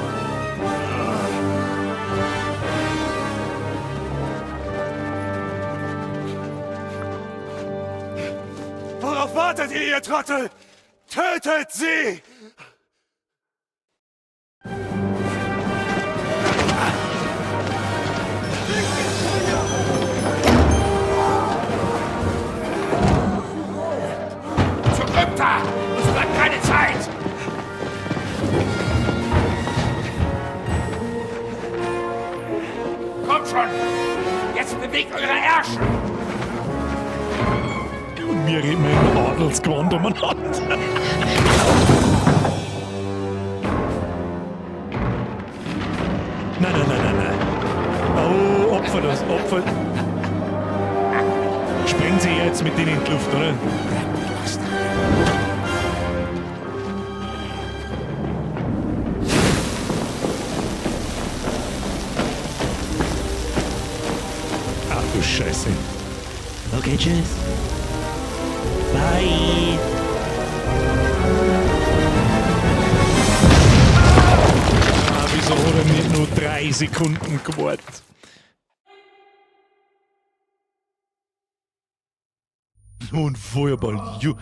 Worauf wartet ihr, ihr Trottel? Tötet sie! Zur Krypta! Uns bleibt keine Zeit! Kommt schon! Jetzt bewegt eure Ärsche! Und wir reden mit dem Adelsgewand umeinander. Nein, nein, nein, nein, nein. Oh, Opfer das, Opfer. Sprengen Sie jetzt mit denen in die Luft, oder? Ach du Scheiße. Okay, tschüss. Bye. Ah, wieso hat er nicht nur 3 Sekunden gewartet? Nun Feuerball. Ju.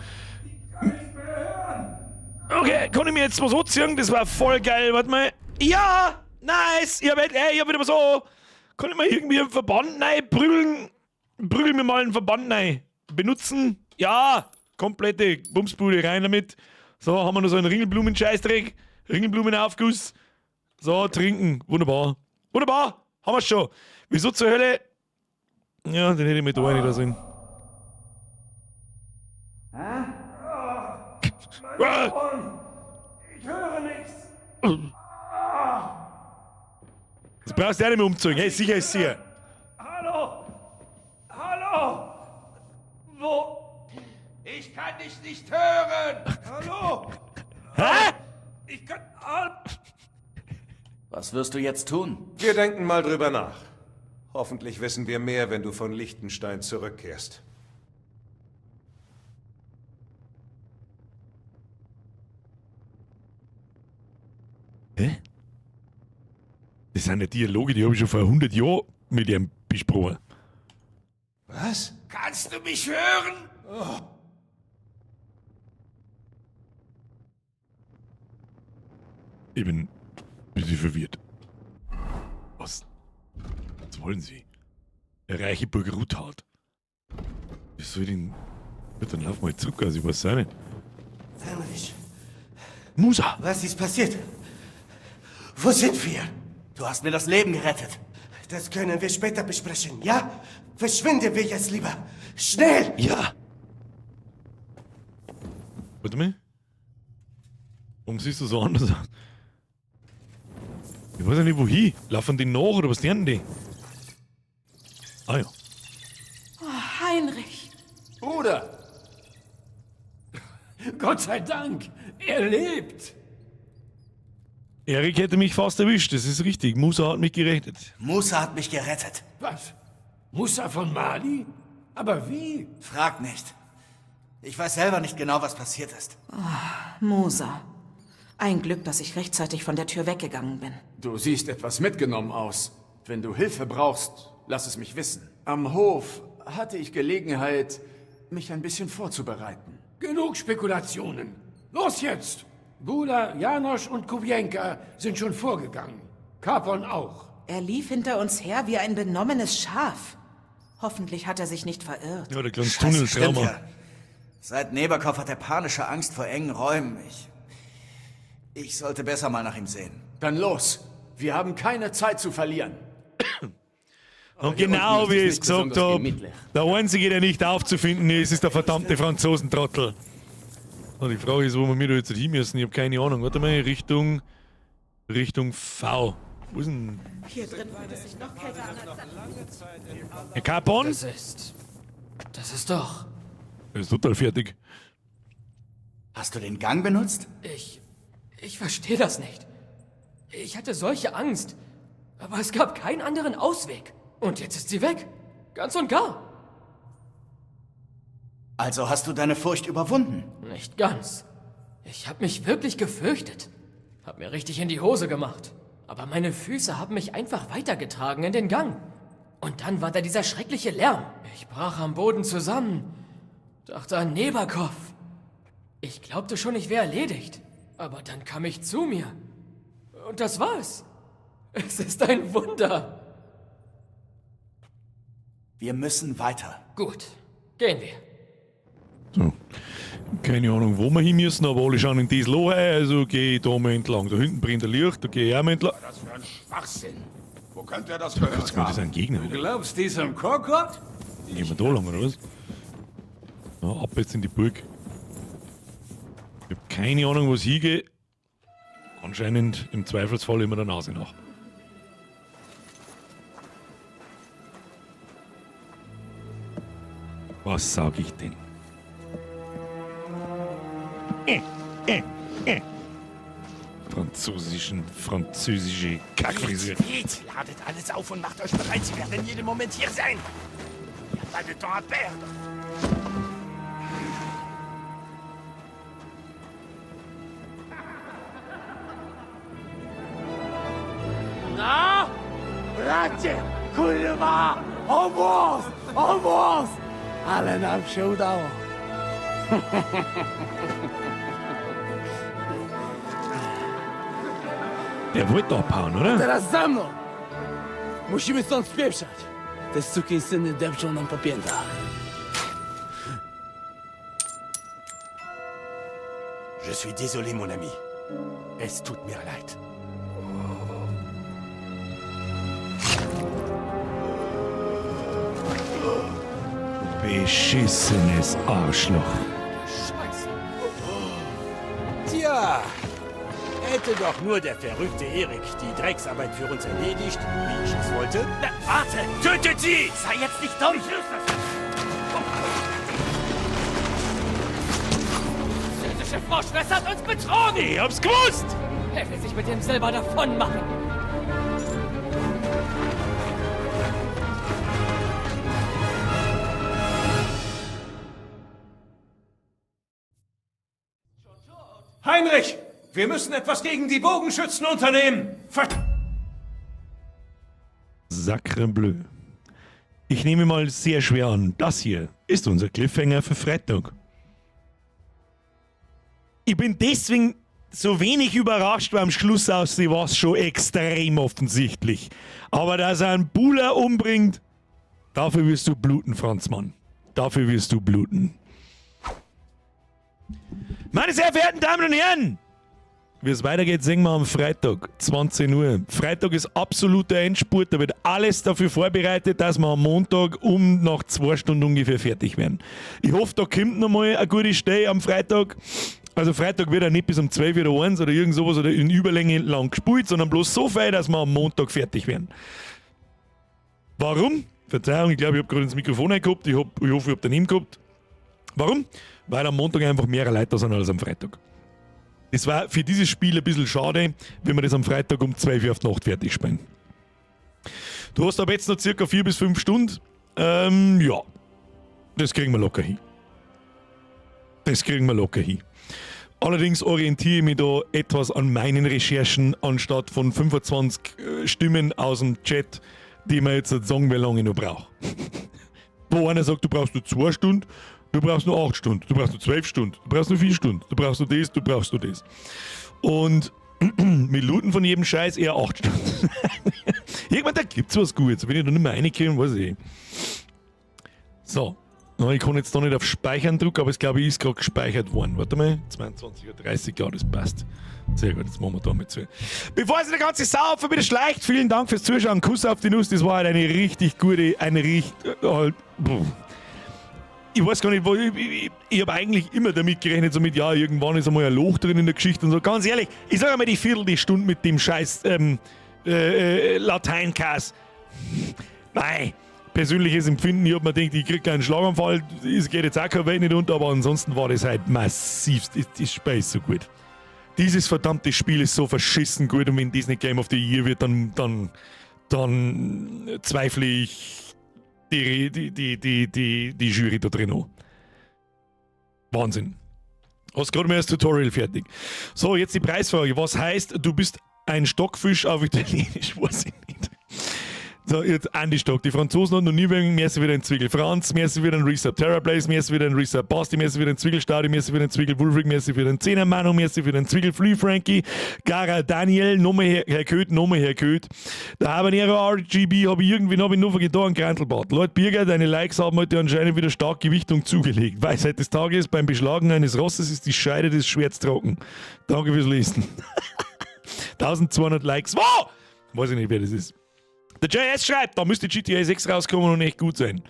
Okay, kann ich mir jetzt was anziehen? Das war voll geil. Warte mal. Ja! Nice! Ich hab, ey, ich hab wieder was an. Kann ich mir irgendwie einen Verband rein prügeln? Prügel mir mal einen Verband rein. Benutzen? Ja! Komplette Bumsbude rein damit. So, haben wir noch so einen Ringelblumen-Scheißdreck. Ringelblumenaufguss. So, trinken. Wunderbar. Wunderbar! Haben wir's schon. Wieso zur Hölle? Ja, den hätte ich mir da nicht da sehen. Ich höre nichts. Das brauchst du auch nicht mehr umzogen. Hey, sicher ist sicher. Hallo! Hallo! Wo? Ich kann dich nicht hören! Hallo! Hä? Ich kann. Was wirst du jetzt tun? Wir denken mal drüber nach. Hoffentlich wissen wir mehr, wenn du von Liechtenstein zurückkehrst. Hä? Das sind ja Dialoge, die habe ich schon vor 100 Jahren mit ihm besprochen. Was? Kannst du mich hören? Oh. Ich bin ein bisschen verwirrt. Was? Was wollen Sie? Erreiche Burg Ruthard. Wie soll ich denn. Gut, dann lauf mal zurück, also ich weiß auch nicht. Heinrich. Musa! Was ist passiert? Wo sind wir? Du hast mir das Leben gerettet. Das können wir später besprechen, ja? Verschwinden wir jetzt lieber. Schnell! Ja! Warte mal. Warum siehst du so anders aus? Ich weiß ja nicht, wohin. Laufen die nach oder was lernen die? Ah ja. Oh, Heinrich. Bruder! Gott sei Dank, er lebt! Erik hätte mich fast erwischt, das ist richtig. Musa hat mich gerettet. Musa hat mich gerettet. Was? Musa von Mali? Aber wie? Frag nicht. Ich weiß selber nicht genau, was passiert ist. Oh, Musa. Ein Glück, dass ich rechtzeitig von der Tür weggegangen bin. Du siehst etwas mitgenommen aus. Wenn du Hilfe brauchst, lass es mich wissen. Am Hof hatte ich Gelegenheit, mich ein bisschen vorzubereiten. Genug Spekulationen. Los jetzt! Bula, Janosch und Kubjenka sind schon vorgegangen. Capon auch. Er lief hinter uns her wie ein benommenes Schaf. Hoffentlich hat er sich nicht verirrt. Ja, der kleine Scheiße, stimmt Tunneltrauma. ja. Seit Neberkopf hat er panische Angst vor engen Räumen. Ich sollte besser mal nach ihm sehen. Dann los. Wir haben keine Zeit zu verlieren. Und hier genau unten wie ist ich es es nicht gesagt besonders habe, gemütlich. der Einzige, der nicht aufzufinden ist, ist der verdammte Franzosentrottel. Und die Frage ist, wo wir mit jetzt hin müssen. Ich habe keine Ahnung. Warte mal, Richtung. Richtung V. Wo ist denn. Hier drin fühlt es sich noch kälter an als Herr Capon? Das ist. Das ist doch. Er ist total fertig. Hast du den Gang benutzt? Ich verstehe das nicht. Ich hatte solche Angst. Aber es gab keinen anderen Ausweg. Und jetzt ist sie weg. Ganz und gar. Also hast du deine Furcht überwunden? Nicht ganz. Ich habe mich wirklich gefürchtet. Hab mir richtig in die Hose gemacht. Aber meine Füße haben mich einfach weitergetragen in den Gang. Und dann war da dieser schreckliche Lärm. Ich brach am Boden zusammen. Dachte an Neberkopf. Ich glaubte schon, ich wäre erledigt. Aber dann kam ich zu mir. Und das war's. Es ist ein Wunder. Wir müssen weiter. Gut, gehen wir. So. Keine Ahnung, wo wir hin müssen, aber alle schauen in das Loch ein, also gehe ich da mal entlang. Da hinten brennt ein Licht, da gehe ich auch mal entlang. Was für ein Schwachsinn. Wo könnte er das Da gehört kurz mal, das ist ein Gegner. Du glaubst diesem Kokot? Gehen wir da lang, oder was? Na, ab jetzt in die Burg. Ich hab keine Ahnung, wo es hingeht. Anscheinend im Zweifelsfall immer der Nase nach. Was sag ich denn? Französischen, französische Kackfrisur. Geht, ladet alles auf und macht euch bereit. Sie werden jeden Moment hier sein. Il n'y a pas de temps à perdre. Na? Bracie, kurwa! O włos! O włos! Ale nam się udało. Der wollte abhauen, oder? Teraz za mną! Musimy stąd spieprzać. Te sukinsyny depczą nam po piętach. Je suis désolé, mon ami. Es tut mir leid. Beschissenes Arschloch. Scheiße. Tja, hätte doch nur der verrückte Erik die Drecksarbeit für uns erledigt, wie ich es wollte. Na, warte! Tötet sie! Sei jetzt nicht dumm! Ich löse das! Französische Frau Schwester hat uns betrogen! Ich hab's gewusst! Er will sich mit dem Silber davon machen. Heinrich, wir müssen etwas gegen die Bogenschützen unternehmen. Ver Sacre bleu. Ich nehme mal sehr schwer an, das hier ist unser Cliffhanger für Freitag. Ich bin deswegen so wenig überrascht, weil am Schluss aussieht, war es schon extrem offensichtlich. Aber dass er einen Buhler umbringt, dafür wirst du bluten, Franzmann. Dafür wirst du bluten. Meine sehr verehrten Damen und Herren, wie es weitergeht, sehen wir am Freitag, 20 Uhr. Freitag ist absoluter Endspurt, da wird alles dafür vorbereitet, dass wir am Montag um nach 2 Stunden ungefähr fertig werden. Ich hoffe, da kommt nochmal eine gute Stelle am Freitag. Also Freitag wird er nicht bis um 12 oder 1 oder irgend sowas oder in Überlänge lang gespielt, sondern bloß so viel, dass wir am Montag fertig werden. Warum? Verzeihung, ich glaube, ich habe gerade ins Mikrofon gehabt. Ich hoffe, ich habe daneben gehabt. Warum? Weil am Montag einfach mehr Leute da sind als am Freitag. Es war für dieses Spiel ein bisschen schade, wenn wir das am Freitag um 12 Uhr auf die Nacht fertig spielen. Du hast aber jetzt noch circa 4 bis 5 Stunden. Ja, das kriegen wir locker hin. Das kriegen wir locker hin. Allerdings orientiere ich mich da etwas an meinen Recherchen, anstatt von 25 Stimmen aus dem Chat, die mir jetzt sagen, wie lange ich noch brauche. Wo einer sagt, du brauchst nur 2 Stunden, du brauchst nur 8 Stunden, du brauchst nur 12 Stunden, du brauchst nur 4 Stunden, du brauchst nur das, du brauchst nur das. Und mit Looten von jedem Scheiß eher 8 Stunden. Irgendwann, da gibt's was Gutes. Wenn ich da nicht mehr reinkomme, weiß ich. So. Na, ich kann jetzt da nicht auf Speichern drücken, aber es, glaube ich, ist gerade gespeichert worden. Warte mal, 22.30 Uhr, ja, das passt. Sehr gut, jetzt machen wir da mit zu. Bevor sich der ganze Sauhaufen wieder schleicht, vielen Dank fürs Zuschauen. Kuss auf die Nuss, das war halt eine richtig gute, eine richtig. Ich weiß gar nicht, wo, ich habe eigentlich immer damit gerechnet, so mit, ja, irgendwann ist einmal ein Loch drin in der Geschichte und so. Ganz ehrlich, ich sage einmal, die Viertelstunde mit dem scheiß Lateinkass. Nein, persönliches Empfinden, ich hab mir gedacht, ich krieg einen Schlaganfall, es geht jetzt auch keine Welt nicht unter, aber ansonsten war das halt massiv, das Spiel ist so gut. Dieses verdammte Spiel ist so verschissen gut und wenn das nicht Game of the Year wird, dann zweifle ich die Jury da drin an. Wahnsinn. Hast gerade mal das Tutorial fertig. So, jetzt die Preisfrage. Was heißt, du bist ein Stockfisch auf Italienisch? Weiß ich nicht. So, jetzt Andi Stock. Die Franzosen haben noch nie wegen merci wieder ein Zwickel. Franz, merci wieder ein Resub. Terra Blaze, merci wieder ein Resub. Basti, merci wieder ein Zwickelstadi, merci wieder ein Zwickel. Wulfric, merci wieder ein Zehner. Manu, merci wieder ein Zwickel. Flea Frankie, Gara Daniel, nochmal Herr Köth, nochmal Herr Köth. Der Habanero RGB habe ich irgendwie noch, nur getan, Grantelbart. Lord Birger, deine Likes haben heute anscheinend wieder stark Gewichtung zugelegt. Weisheit des Tages: Beim Beschlagen eines Rosses ist die Scheide des Schwerts trocken. Danke fürs Lesen. 1200 Likes. Wow! Weiß ich nicht, wer das ist. Der JS schreibt, da müsste GTA 6 rauskommen und echt gut sein.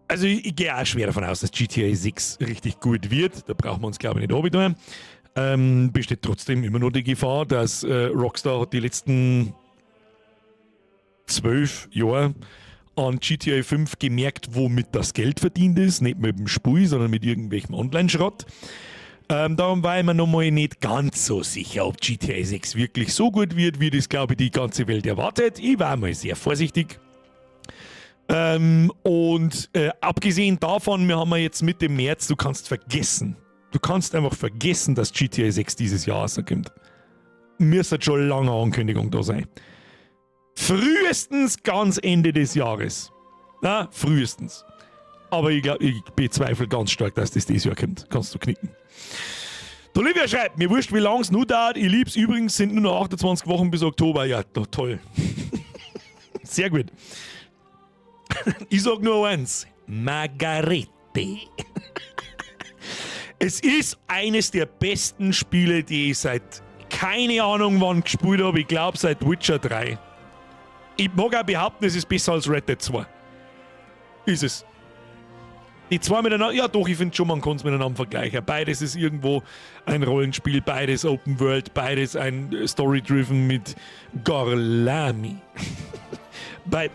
Also ich gehe auch schwer davon aus, dass GTA 6 richtig gut wird. Da brauchen wir uns, glaube ich, nicht runter. Besteht trotzdem immer noch die Gefahr, dass Rockstar hat die letzten 12 Jahre an GTA 5 gemerkt, womit das Geld verdient ist. Nicht mit dem Spiel, sondern mit irgendwelchem Online-Schrott. Darum war ich mir nochmal nicht ganz so sicher, ob GTA 6 wirklich so gut wird, wie das, glaube ich, die ganze Welt erwartet. Ich war mal sehr vorsichtig. Und abgesehen davon, wir haben ja jetzt Mitte März, du kannst vergessen. Du kannst einfach vergessen, dass GTA 6 dieses Jahr rauskommt. Müsste schon lange Ankündigung da sein. Frühestens ganz Ende des Jahres. Na, frühestens. Aber ich glaube, ich bezweifle ganz stark, dass das dieses Jahr kommt. Kannst du knicken. Die Olivia schreibt, mir wurscht, wie lange es nur dauert. Ich lieb's übrigens, sind nur noch 28 Wochen bis Oktober. Ja, doch, toll. Sehr gut. Ich sag nur eins: Margarete. Es ist eines der besten Spiele, die ich seit keine Ahnung wann gespielt habe. Ich glaube, seit Witcher 3. Ich mag auch behaupten, es ist besser als Red Dead 2. Ist es. Die zwei miteinander, ja doch, ich finde schon, man kann es miteinander vergleichen. Beides ist irgendwo ein Rollenspiel, beides Open World, beides ein Story-Driven mit Gorlami.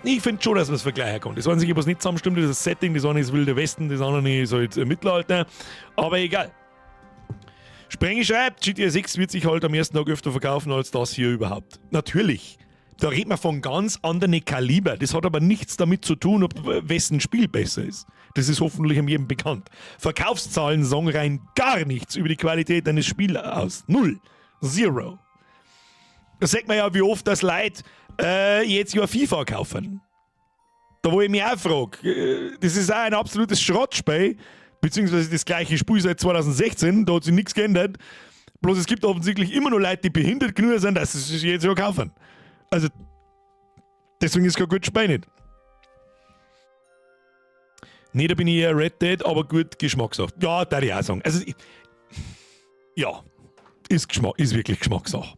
Ich finde schon, dass man es vergleichen kann. Das Einzige, was nicht zusammenstimmt, ist das Setting. Das eine ist Wilde Westen, das andere ist halt Mittelalter. Aber egal. Sprengi schreibt, GTA 6 wird sich halt am ersten Tag öfter verkaufen als das hier überhaupt. Natürlich. Da redet man von ganz anderen Kaliber. Das hat aber nichts damit zu tun, ob wessen Spiel besser ist. Das ist hoffentlich jedem bekannt. Verkaufszahlen sagen rein gar nichts über die Qualität eines Spiels aus. Null. Zero. Da sieht man ja, wie oft das Leute jetzt ja FIFA kaufen. Da wo ich mich auch frage, das ist auch ein absolutes Schrottspiel, beziehungsweise das gleiche Spiel seit 2016, da hat sich nichts geändert. Bloß es gibt offensichtlich immer noch Leute, die behindert genug sind, dass sie sich jetzt ja kaufen. Also, deswegen ist kein gutes Spiel nicht. Nee, da bin ich eher Red Dead, aber gut, Geschmackssache. Ja, da ich auch sagen. Also, ja, ist wirklich Geschmackssache.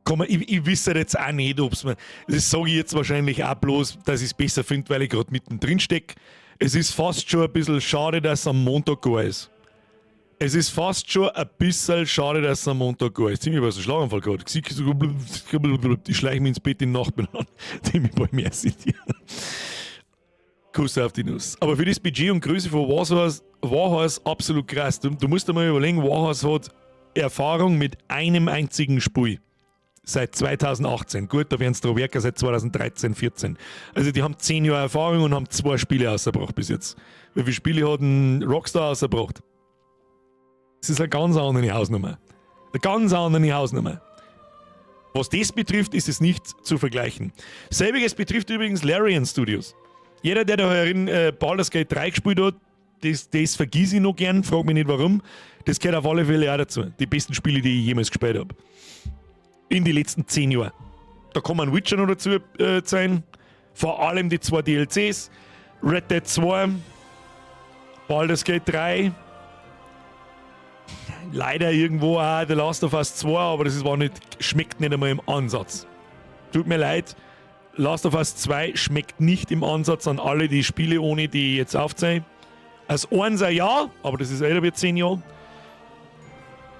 Komm, ich wisse jetzt auch nicht, ob's mir. Das sage ich jetzt wahrscheinlich auch bloß, dass ich es besser finde, weil ich gerade mittendrin stecke. Es ist fast schon ein bisschen schade, dass es am Montag gar ist. Es ist fast schon ein bisschen schade, dass es am Montag gar ist. Ziemlich was ein Schlaganfall gehabt. Ich schleiche mich ins Bett in die Nacht an, die mich bei mir sind. Kuss auf die Nuss. Aber für das Budget und Größe von Warhorse, Warhorse absolut krass. Du musst dir mal überlegen, Warhorse hat Erfahrung mit einem einzigen Spiel. Seit 2018. Gut, da werden es Werker seit 2013, 14. Also die haben 10 Jahre Erfahrung und haben 2 Spiele rausgebracht bis jetzt. Wie viele Spiele hat ein Rockstar rausgebracht? Das ist eine ganz andere Hausnummer. Eine ganz andere Hausnummer. Was das betrifft, ist es nicht zu vergleichen. Selbiges betrifft übrigens Larian Studios. Jeder, der da herin Baldur's Gate 3 gespielt hat, das vergiss ich noch gern, frag mich nicht warum. Das gehört auf alle Fälle auch dazu. Die besten Spiele, die ich jemals gespielt hab. In die letzten 10 Jahren. Da kann man Witcher noch dazu sein. Vor allem die 2 DLCs. Red Dead 2, Baldur's Gate 3. Leider irgendwo auch The Last of Us 2, aber das war nicht, schmeckt nicht einmal im Ansatz. Tut mir leid, Last of Us 2 schmeckt nicht im Ansatz an alle die Spiele, ohne die ich jetzt aufzähle. Als Einser ja, aber das ist älter wie 10 Jahre.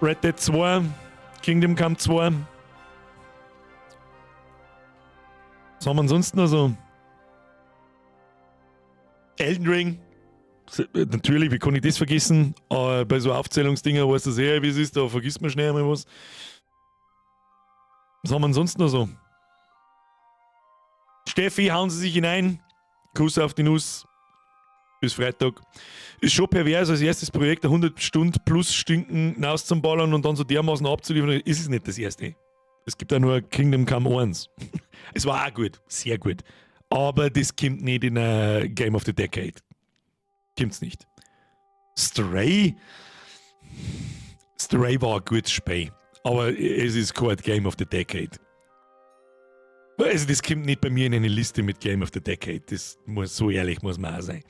Red Dead 2, Kingdom Come 2. Was haben wir ansonsten noch so? Elden Ring. Natürlich, wie kann ich das vergessen? Bei so Aufzählungsdingen weißt du sehr, wie es ist, da vergisst man schnell einmal was. Was haben wir ansonsten noch so? Steffi, hauen Sie sich hinein. Kuss auf die Nuss. Bis Freitag. Ist schon pervers, als erstes Projekt 100 Stunden plus Stinken raus zum Ballern und dann so dermaßen abzuliefern, ist es nicht das erste. Es gibt ja nur Kingdom Come 1. Es war auch gut, sehr gut. Aber das kommt nicht in ein Game of the Decade. Kommt's nicht. Stray? Stray war ein gutes Spiel. Aber es ist kein Game of the Decade. Also das kommt nicht bei mir in eine Liste mit Game of the Decade. Das muss, so ehrlich muss man auch sein.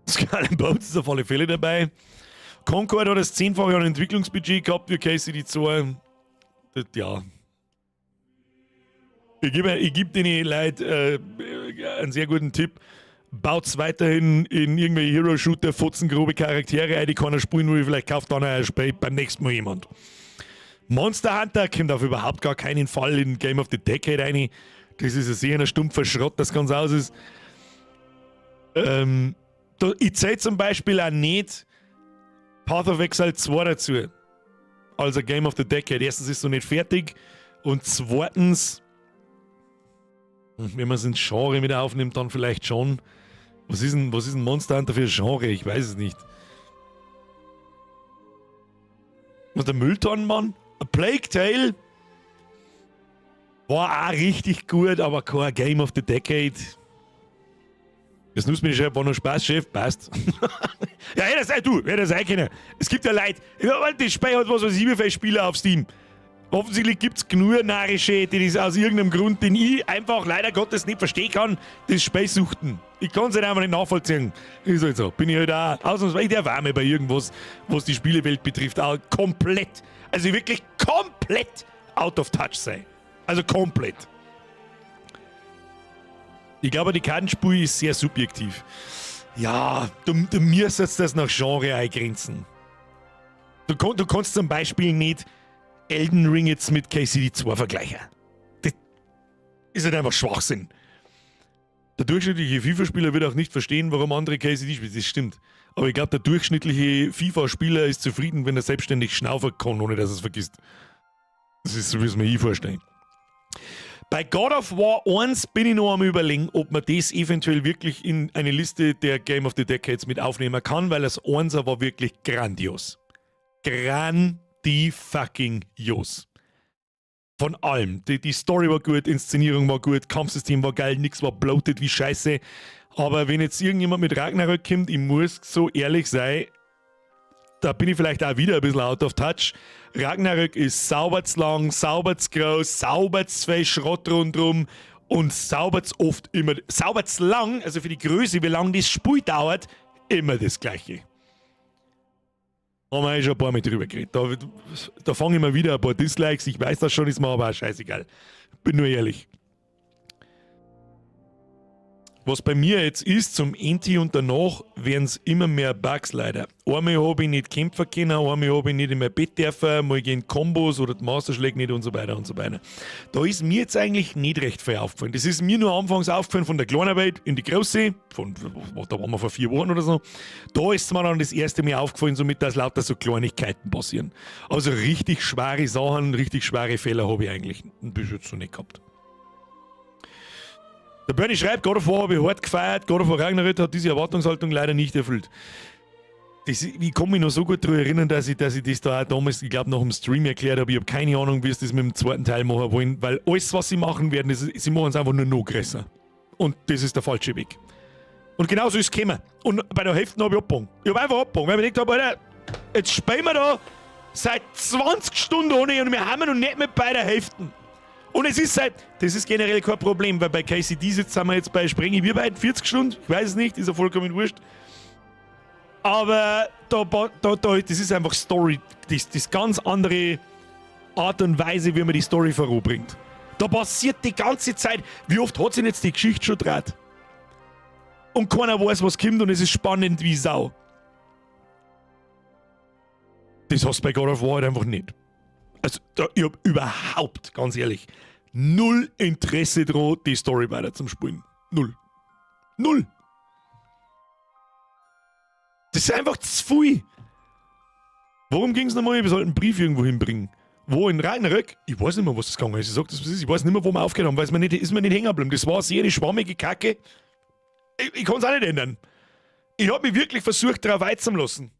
Skull and Bones ist auf alle Fälle dabei. Concord hat das 10-fache an Entwicklungsbudget gehabt wie KCD 2. Das, ja. Ich geb den Leuten einen sehr guten Tipp. Baut's weiterhin in irgendwelche Hero-Shooter, fotzengrobe Charaktere ein, die keiner spielen will. Vielleicht kauft dann ein Spiel beim nächsten Mal jemand. Monster Hunter kommt auf überhaupt gar keinen Fall in Game of the Decade rein. Das ist ein sehr stumpfer Schrott, das ganz aus ist. Ich zähle zum Beispiel auch nicht Path of Exile 2 dazu. Also Game of the Decade. Erstens ist es noch nicht fertig und zweitens, wenn man es ins Genre mit aufnimmt, dann vielleicht schon. Was ist ein Monster Hunter für ein Genre? Ich weiß es nicht. Was, der Mülltonnenmann? A Plague Tale? War auch richtig gut, aber kein Game of the Decade. Das nutzt mir Chef, war nur Spaß, Chef, passt. Ja, hätte das sein, du, hätte das sein können. Es gibt ja Leute, das Spiel hat was weiß ich, wie viele Spieler auf Steam. Offensichtlich gibt es genug Narische, die das aus irgendeinem Grund, den ich einfach leider Gottes nicht verstehen kann, das Spiel suchten. Ich kann es halt einfach nicht nachvollziehen. Ist halt so. Bin ich halt auch, ausnahmsweise, ich darf auch mal bei irgendwas, was die Spielewelt betrifft, auch komplett, also wirklich komplett out of touch sein. Also komplett. Ich glaube, die Kartenspiel ist sehr subjektiv. Ja, du müsstest das nach Genre eingrenzen. Du kannst zum Beispiel nicht Elden Ring jetzt mit KCD 2 vergleichen. Das ist halt einfach Schwachsinn. Der durchschnittliche FIFA-Spieler wird auch nicht verstehen, warum andere KCD spielen. Das stimmt. Aber ich glaube, der durchschnittliche FIFA-Spieler ist zufrieden, wenn er selbstständig schnaufen kann, ohne dass er es vergisst. Das ist so, wie es mir ich vorstellen. Bei God of War 1 bin ich noch am Überlegen, ob man das eventuell wirklich in eine Liste der Game of the Decades mit aufnehmen kann, weil das 1er war wirklich grandios. Grandi-fucking-ios. Von allem. Die Story war gut, Inszenierung war gut, Kampfsystem war geil, nix war bloated wie Scheiße. Aber wenn jetzt irgendjemand mit Ragnarök kommt, ich muss so ehrlich sein, da bin ich vielleicht auch wieder ein bisschen out of touch. Ragnarök ist sauber zu lang, sauber zu groß, sauber zu viel Schrott rundrum und sauber zu oft immer, sauber zu lang, also für die Größe, wie lange das Spiel dauert, immer das Gleiche. Haben wir eh schon ein paar Mal drüber geredet. Da fange ich mal wieder ein paar Dislikes, ich weiß das schon, ist mir aber auch scheißegal. Bin nur ehrlich. Was bei mir jetzt ist, zum Enti und danach werden es immer mehr Bugs leider. Einmal habe ich nicht kämpfen können, einmal habe ich nicht in mein Bett dürfen, mal gehen Kombos oder die Masterschläge nicht und so weiter und so weiter. Da ist mir jetzt eigentlich nicht recht viel aufgefallen. Das ist mir nur anfangs aufgefallen von der kleinen Welt in die große, von, da waren wir vor 4 Wochen oder so. Da ist mir dann das erste Mal aufgefallen, somit dass lauter so Kleinigkeiten passieren. Also richtig schwere Sachen, richtig schwere Fehler habe ich eigentlich bis jetzt noch nicht gehabt. Der Bernie schreibt, God of War habe ich hart gefeiert, God of War Ragnarök hat diese Erwartungshaltung leider nicht erfüllt. Ich kann mich noch so gut daran erinnern, dass ich das da auch damals, ich glaube, nach dem Stream erklärt habe. Ich habe keine Ahnung, wie sie das mit dem zweiten Teil machen wollen, weil alles, was sie machen werden, ist, sie machen es einfach nur noch größer. Und das ist der falsche Weg. Und genauso ist es gekommen. Und bei der Hälfte habe ich abgebogen. Ich habe einfach abgebogen, weil ich mir gedacht habe, Alter, jetzt spielen wir da seit 20 Stunden ohne und wir haben noch nicht mit bei der Hälfte. Und es ist seit, das ist generell kein Problem, weil bei KCD sind wir jetzt bei Sprengi, wir beiden 40 Stunden, ich weiß es nicht, ist ja vollkommen wurscht. Aber da, das ist einfach Story, das ganz andere Art und Weise, wie man die Story voranbringt. Da passiert die ganze Zeit, wie oft hat sich jetzt die Geschichte schon dreht? Und keiner weiß, was kommt, und es ist spannend wie Sau. Das hast du bei God of War halt einfach nicht. Also, ich hab überhaupt, ganz ehrlich, null Interesse daran, die Story weiter zum Spielen. Null. Null. Das ist einfach zu viel. Worum ging es nochmal? Wir sollten einen Brief irgendwo hinbringen. Wo? In Ragnarök? Ich weiß nicht mehr, was das gegangen ist. Ich sag das, was ist. Ich weiß nicht mehr, wo wir aufgehört haben, weil es mir nicht, ist mir nicht hängen geblieben. Das war sehr eine schwammige Kacke. Ich kann es auch nicht ändern. Ich habe mich wirklich versucht, darauf einzulassen.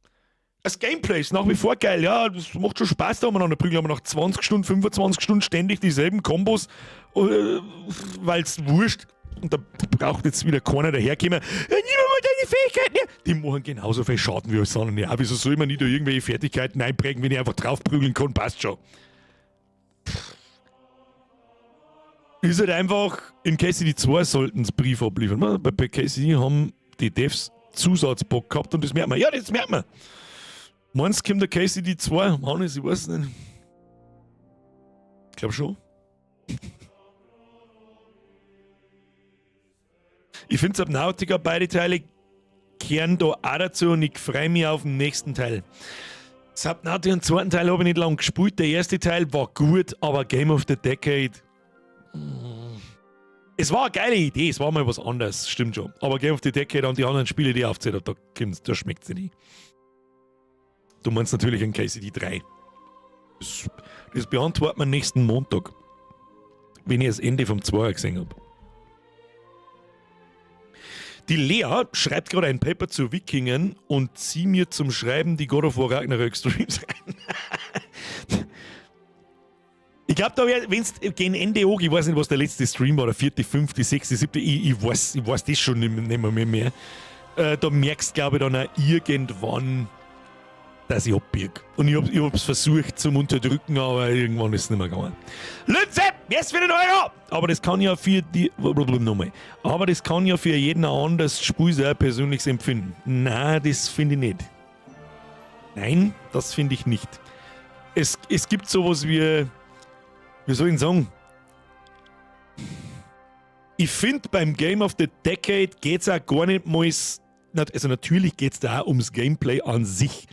Das Gameplay ist nach wie vor geil, ja, das macht schon Spaß, da umeinander prügeln, aber nach 20 Stunden, 25 Stunden ständig dieselben Kombos, weil es wurscht. Und da braucht jetzt wieder keiner daherkommen. Ja, nimm mal deine Fähigkeiten her. Die machen genauso viel Schaden wie alles andere. Ja, wieso soll man nicht da irgendwelche Fertigkeiten einprägen, wenn ich einfach draufprügeln kann? Passt schon. Ist halt einfach, in KCD 2 sollten sie Brief abliefern. Bei KCD haben die Devs Zusatzbock gehabt und das merkt man. Ja, das merkt man. Meinst du, kommt der KCD 2? Hannes, ich weiß nicht. Ich glaube schon. Ich finde Subnautica, beide Teile kehren da auch dazu und ich freue mich auf den nächsten Teil. Subnautica, den zweiten Teil habe ich nicht lange gespielt. Der erste Teil war gut, aber Game of the Decade. Es war eine geile Idee, es war mal was anderes, stimmt schon. Aber Game of the Decade und die anderen Spiele, die ich aufgezählt habe, da schmeckt es nicht. Du meinst natürlich ein KCD 3. Das beantworten wir nächsten Montag, wenn ich das Ende vom 2er gesehen habe. Die Lea schreibt gerade ein Paper zu Wikingern und zieh mir zum Schreiben die God of War Ragnarök Streams rein. Ich glaube, da wenn es gegen Ende angeht, ich weiß nicht, was der letzte Stream war, der vierte, fünfte, sechste, siebte, ich weiß das schon nicht mehr. mehr. Da merkst du, glaube ich, dann auch irgendwann, dass ich abbieg. Und ich hab's versucht zum Unterdrücken, aber irgendwann ist es nicht mehr gegangen. Lütze, jetzt für den Euro! Aber das kann ja für die. Nochmal. Aber das kann ja für jeden anders Spiel sein persönliches Empfinden. Nein, das finde ich nicht. Nein, das finde ich nicht. Es gibt sowas wie. Wie soll ich denn sagen? Ich finde, beim Game of the Decade geht es auch gar nicht mal. Also, natürlich geht es da auch ums Gameplay an sich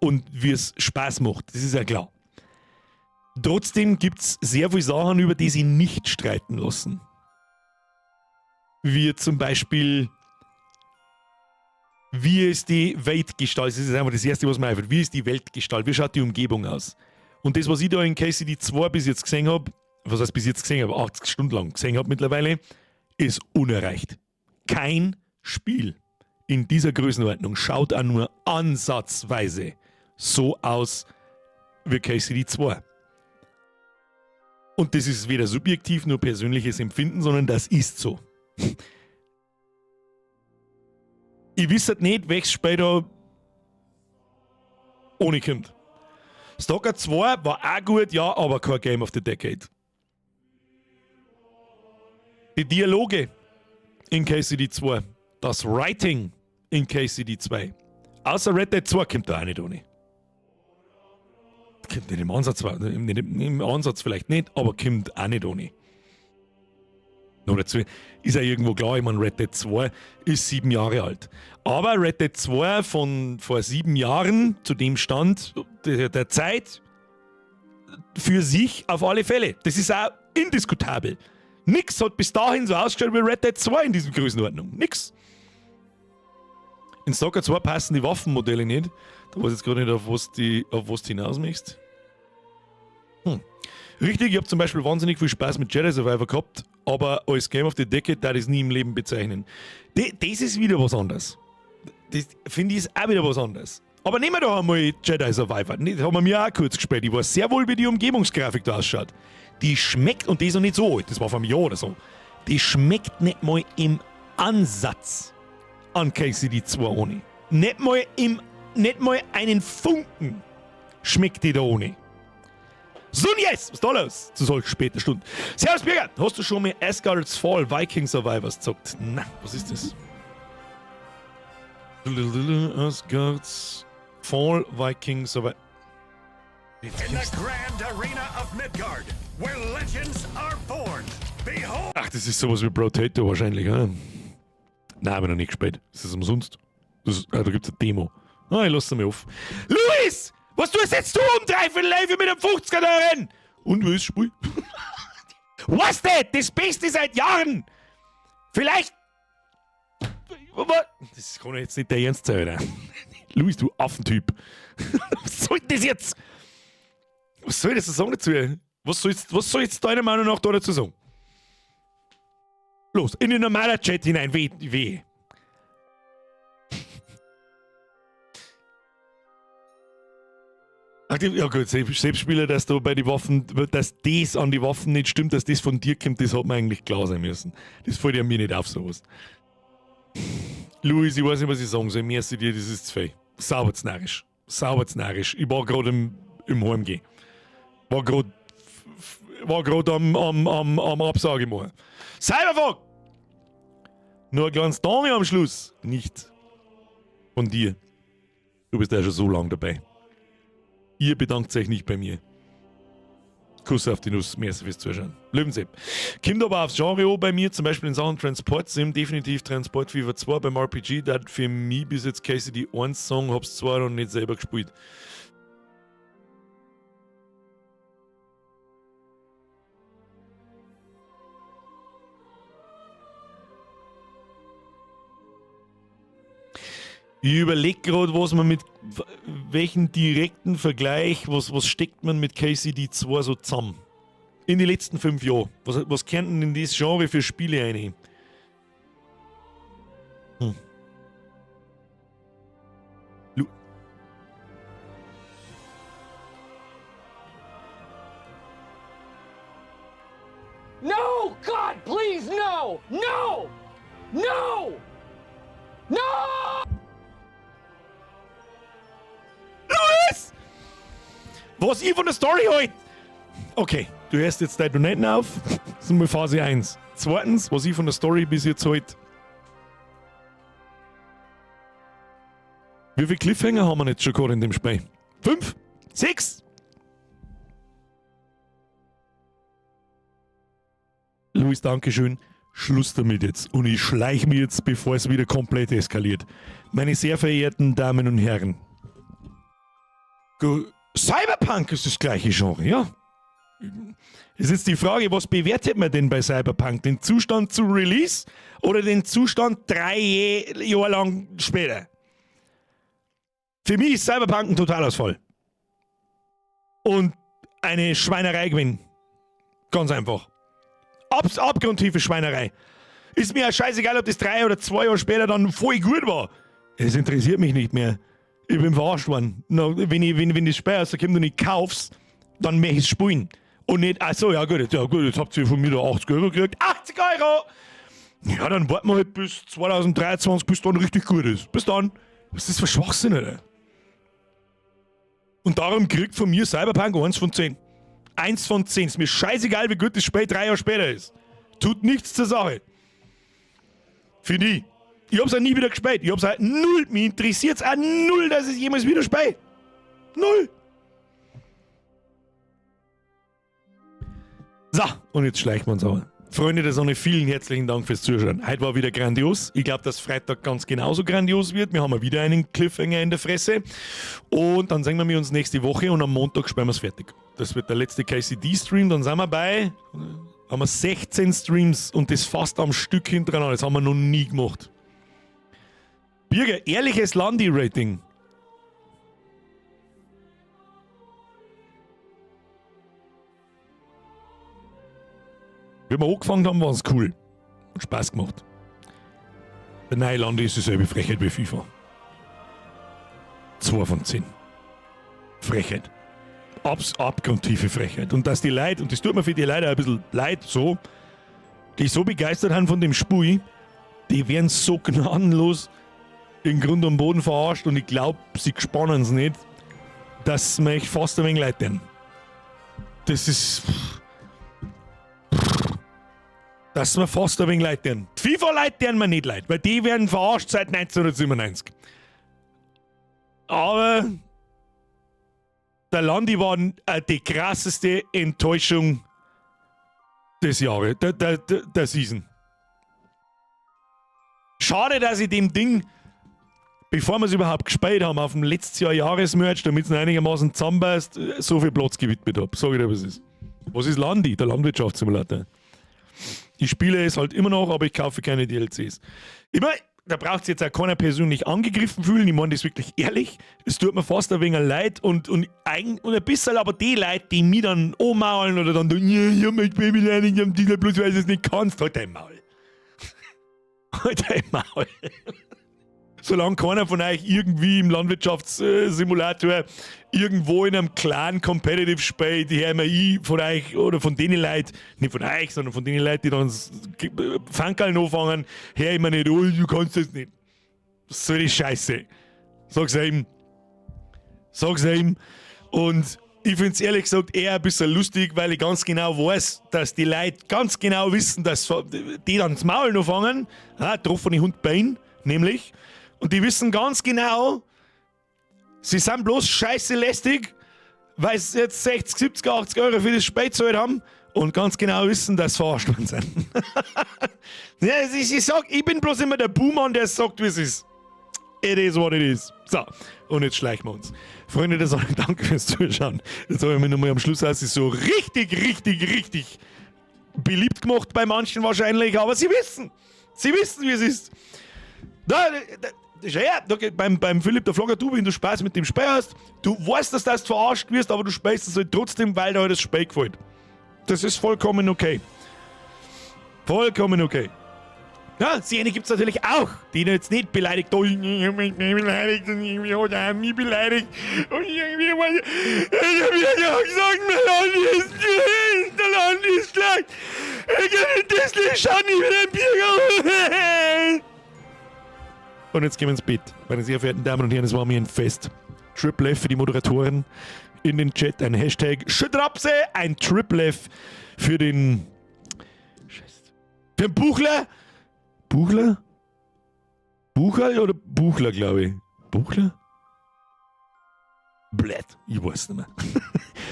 und wie es Spaß macht. Das ist ja klar. Trotzdem gibt es sehr viele Sachen, über die sich nicht streiten lassen. Wie zum Beispiel, wie ist die Welt gestaltet? Das ist einfach das Erste, was mir einfällt. Wie ist die Welt gestaltet? Wie schaut die Umgebung aus? Und das, was ich da in KCD 2 bis jetzt gesehen habe, was heißt bis jetzt gesehen habe, 80 Stunden lang gesehen habe mittlerweile, ist unerreicht. Kein Spiel in dieser Größenordnung schaut auch nur ansatzweise so aus wie KCD 2. Und das ist weder subjektiv noch persönliches Empfinden, sondern das ist so. Ich wüsste halt nicht, welches Spiel da ohne kommt. Stalker 2 war auch gut, ja, aber kein Game of the Decade. Die Dialoge in KCD 2, das Writing in KCD 2. Außer Red Dead 2 kommt da auch nicht ohne. Kommt nicht im Ansatz, nicht im Ansatz vielleicht nicht, aber kommt auch nicht ohne. Noch dazu ist ja irgendwo klar, ich meine, Red Dead 2 ist 7 Jahre alt. Aber Red Dead 2 von vor 7 Jahren, zu dem Stand der Zeit, für sich auf alle Fälle. Das ist auch indiskutabel. Nix hat bis dahin so ausgeschaut wie Red Dead 2 in diesem Größenordnung. Nix. In Stalker 2 passen die Waffenmodelle nicht. Da weiß ich jetzt gerade nicht, auf was du hinaus möchtest. Richtig, ich hab zum Beispiel wahnsinnig viel Spaß mit Jedi Survivor gehabt, aber als Game of the Decade darf ich es nie im Leben bezeichnen. Das ist wieder was anderes. Das finde ich ist auch wieder was anderes. Aber nehmen wir doch einmal Jedi Survivor. Das haben wir mir auch kurz gespielt. Ich weiß sehr wohl, wie die Umgebungsgrafik da ausschaut. Die schmeckt, und die ist noch nicht so alt, das war vor einem Jahr oder so, die schmeckt nicht mal im Ansatz an KCD 2 ohne. Nicht mal einen Funken schmeckt die da ohne. So, und jetzt, was ist da los? Zu solch später Stunde. Servus, Birger! Hast du schon mal Asgard's Fall Viking Survivors gezockt? Na, was ist das? Asgard's Fall Viking Survivors. In the grand arena of Midgard, where legends are born, behold! Ach, das ist sowas wie Brotato wahrscheinlich, oder? Nein, hab ich noch nicht gespielt. Das ist umsonst. Da gibt's eine Demo. Ah, ich lass sie mal auf. Luis! Was tust jetzt du um 10:45 mit einem 50er da rein? Und wo ist das Spiel? Was denn? Das Beste seit Jahren! Vielleicht. Das kann doch jetzt nicht der Ernst sein, oder? Luis, du Affentyp. Was soll denn das jetzt? Was soll ich das sagen dazu? Was soll jetzt deiner Meinung nach da dazu sagen? Los, in den normalen Chat hinein, weh, weh. Ach, ja gut, Selbstspieler, dass du bei den Waffen, dass das an die Waffen nicht stimmt, dass das von dir kommt, das hat man eigentlich klar sein müssen. Das fällt ja mir nicht auf, sowas. Luis, ich weiß nicht, was ich sagen soll. Merci dir, das ist zu viel. Sauber zu narrisch. Sauber zu narrisch. Ich war grad im Heimgehen. War grad am Absage machen. Cyberfuck! Nur ein kleines Dame am Schluss. Nicht von dir. Du bist ja schon so lange dabei. Ihr bedankt euch nicht bei mir. Kuss auf die Nuss, merci fürs Zuschauen. Löwensepp. Kommt aber aufs Genre an bei mir, zum Beispiel in Sachen Transport Sim, definitiv Transport Fever 2 beim RPG, da hat für mich bis jetzt KCD 1 Song, hab's zwar noch nicht selber gespielt. Ich überleg grad, was man mit welchen direkten Vergleich, was steckt man mit KCD 2 so zusammen? In die letzten 5 Jahren. Was könnten denn das Genre für Spiele rein? No, God, please, no! No! No! No! Luis! Was ich von der Story halt? Okay, du hörst jetzt dein Donaten auf. Das ist mal Phase 1. Zweitens, was ich von der Story bis jetzt halt. Wie viele Cliffhanger haben wir jetzt schon gehabt in dem Spiel? 5? 6? Luis, Dankeschön. Schluss damit jetzt. Und ich schleich mir jetzt, bevor es wieder komplett eskaliert. Meine sehr verehrten Damen und Herren. Cyberpunk ist das gleiche Genre, ja? Es ist jetzt die Frage, was bewertet man denn bei Cyberpunk? Den Zustand zu Release oder den Zustand 3 Jahre lang später? Für mich ist Cyberpunk ein Totalausfall. Und eine Schweinerei gewesen. Ganz einfach. Abs abgrundtiefe Schweinerei. Ist mir ja scheißegal, ob das 3 oder 2 Jahre später dann voll gut war. Es interessiert mich nicht mehr. Ich bin verarscht worden. Na, wenn das Spiel rauskommt und ich kauf's, dann möchte ich's spielen. Und nicht, ach so, ja gut, jetzt habt ihr von mir da 80 Euro gekriegt. 80 Euro! Ja, dann warten wir halt bis 2023, bis dann richtig gut ist. Bis dann. Was ist das für Schwachsinn, Alter? Und darum kriegt von mir Cyberpunk 1 von 10. 1 von 10. Ist mir scheißegal, wie gut das Spiel 3 Jahre später ist. Tut nichts zur Sache. Finde ich. Ich hab's auch nie wieder gespielt. Ich hab's auch null. Mich interessiert's auch null, dass ich jemals wieder spiele. Null. So, und jetzt schleichen wir uns aber. Freunde der Sonne, vielen herzlichen Dank fürs Zuschauen. Heute war wieder grandios. Ich glaub, dass Freitag ganz genauso grandios wird. Wir haben wieder einen Cliffhanger in der Fresse. Und dann sehen wir uns nächste Woche und am Montag spielen wir's fertig. Das wird der letzte KCD-Stream. Dann sind wir bei, haben wir 16 Streams und das fast am Stück hintereinander. Das haben wir noch nie gemacht. Birger, ehrliches Landi-Rating. Wie wir angefangen haben, war's cool. Hat Spaß gemacht. Der neue Landi ist dieselbe Frechheit wie FIFA. 2 von 10. Frechheit. Abgrundtiefe Frechheit. Und dass die Leute, und das tut mir für die Leute auch ein bisschen leid, so, die so begeistert sind von dem Spiel, die werden so gnadenlos in Grund und Boden verarscht und ich glaub, sie spannen's nicht, dass mir echt fast ein wenig leid tun. Das ist... Dass mir fast ein wenig leid tun. Die FIFA-Leute tun mir nicht leid, weil die werden verarscht seit 1997. Aber der Landi war die krasseste Enttäuschung des Jahres, der Season. Schade, dass ich dem Ding, bevor wir es überhaupt gespielt haben, auf dem letzten Jahr Jahresmerch, damit es noch einigermaßen zusammenpasst, so viel Platz gewidmet hab. Sag ich dir, was es ist. Was ist Landi? Der Landwirtschaftssimulator. Ich spiele es halt immer noch, aber ich kaufe keine D L Cs. Ich mein, da braucht's jetzt auch keiner persönlich angegriffen fühlen. Ich meine das wirklich ehrlich. Es tut mir fast ein wenig leid und ein bisschen aber die Leute, die mich dann anmaulen oder dann, ja, ja, mein Baby, nein, ich hab die bloß, weil du es nicht kannst. Halt dein Maul. Halt dein Maul. Solange keiner von euch irgendwie im Landwirtschaftssimulator irgendwo in einem Clan Competitive spielt, die hören wir ich von euch oder von denen Leuten, nicht von euch, sondern von denen Leuten, die dann Fankerl anfangen, hör ich mir nicht, oh, du kannst das nicht. Was soll die Scheiße? Sag's ihm. Sag's ihm. Und ich find's ehrlich gesagt eher ein bisschen lustig, weil ich ganz genau weiß, dass die Leute ganz genau wissen, dass die dann das Maul noch fangen, ah, getroffene Hund Bein, nämlich. Und die wissen ganz genau, sie sind bloß scheiße lästig, weil sie jetzt 60, 70, 80 Euro für das Spiel gezahlt haben und ganz genau wissen, dass sie verarscht worden sind. Ja, ich sag, ich bin bloß immer der Buhmann, der sagt, wie es ist. It is what it is. So, und jetzt schleichen wir uns. Freunde der Sonne, danke fürs Zuschauen. Jetzt habe ich mich nochmal am Schluss aus, ist so richtig, richtig, richtig beliebt gemacht bei manchen wahrscheinlich, aber sie wissen. Sie wissen, wie es ist. Da, da, da, ja, da geht beim Philipp der Flogger, du, wenn du Spaß mit dem Spiel hast, du weißt, dass du verarscht wirst, aber du spielst es halt trotzdem, weil dir halt das Spiel gefällt. Das ist vollkommen okay. Vollkommen okay. Ja, die eine gibt's natürlich auch, die jetzt nicht beleidigt. Oh, ich hab mich beleidigt und ich hab auch mich beleidigt. Und irgendwie war ich, ich hab ja gesagt, der Land ist schlecht, der Land ist schlecht. Ich kann das nicht schauen, ich bin ein Bürger. Und jetzt gehen wir ins Bett. Meine sehr verehrten Damen und Herren, es war mir ein Fest. Triple F für die Moderatoren in den Chat, ein Hashtag Schüttrapse, ein Triple F für den Scheiße. Für den Buchler. Buchler? Buchler oder Buchler, glaube ich. Buchler? Blöd, ich weiß nicht mehr.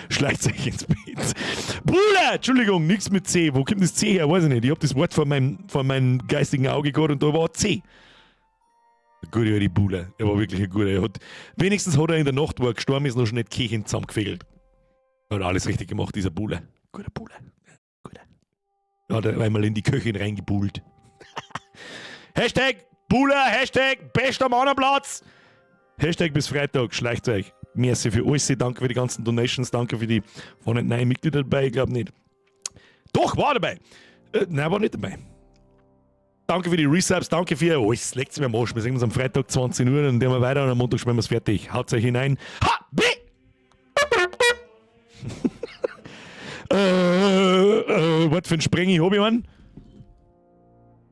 Schleicht euch ins Bett. Buhler! Entschuldigung, nichts mit C. Wo kommt das C her? Weiß ich nicht. Ich hab das Wort vor meinem geistigen Auge gehabt und da war C. Der gute alte Buhler. Er war wirklich ein guter. Wenigstens hat er in der Nacht, wo er gestorben ist, noch schon nicht Kirchen zusammengefegelt. Hat alles richtig gemacht, dieser Buhler. Guter Buhler. Guter. Da hat er einmal in die Köchin reingebuhlt. Hashtag Buhler, Hashtag bester Mann am Platz. Hashtag bis Freitag, schleicht euch. Merci für alles. Danke für die ganzen Donations. Danke für die. Waren nicht neue Mitglieder dabei? Ich glaube nicht. Doch, war dabei. Nein, war nicht dabei. Danke für die Resubs, danke für alles. Leckt's mir am Arsch. Wir sehen uns am Freitag 20 Uhr und dann wir weiter und am Montag spielen wir es fertig. Haut euch hinein. Ha! B! Was für ein Sprengi hab ich an?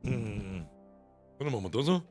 Was machen wir da so?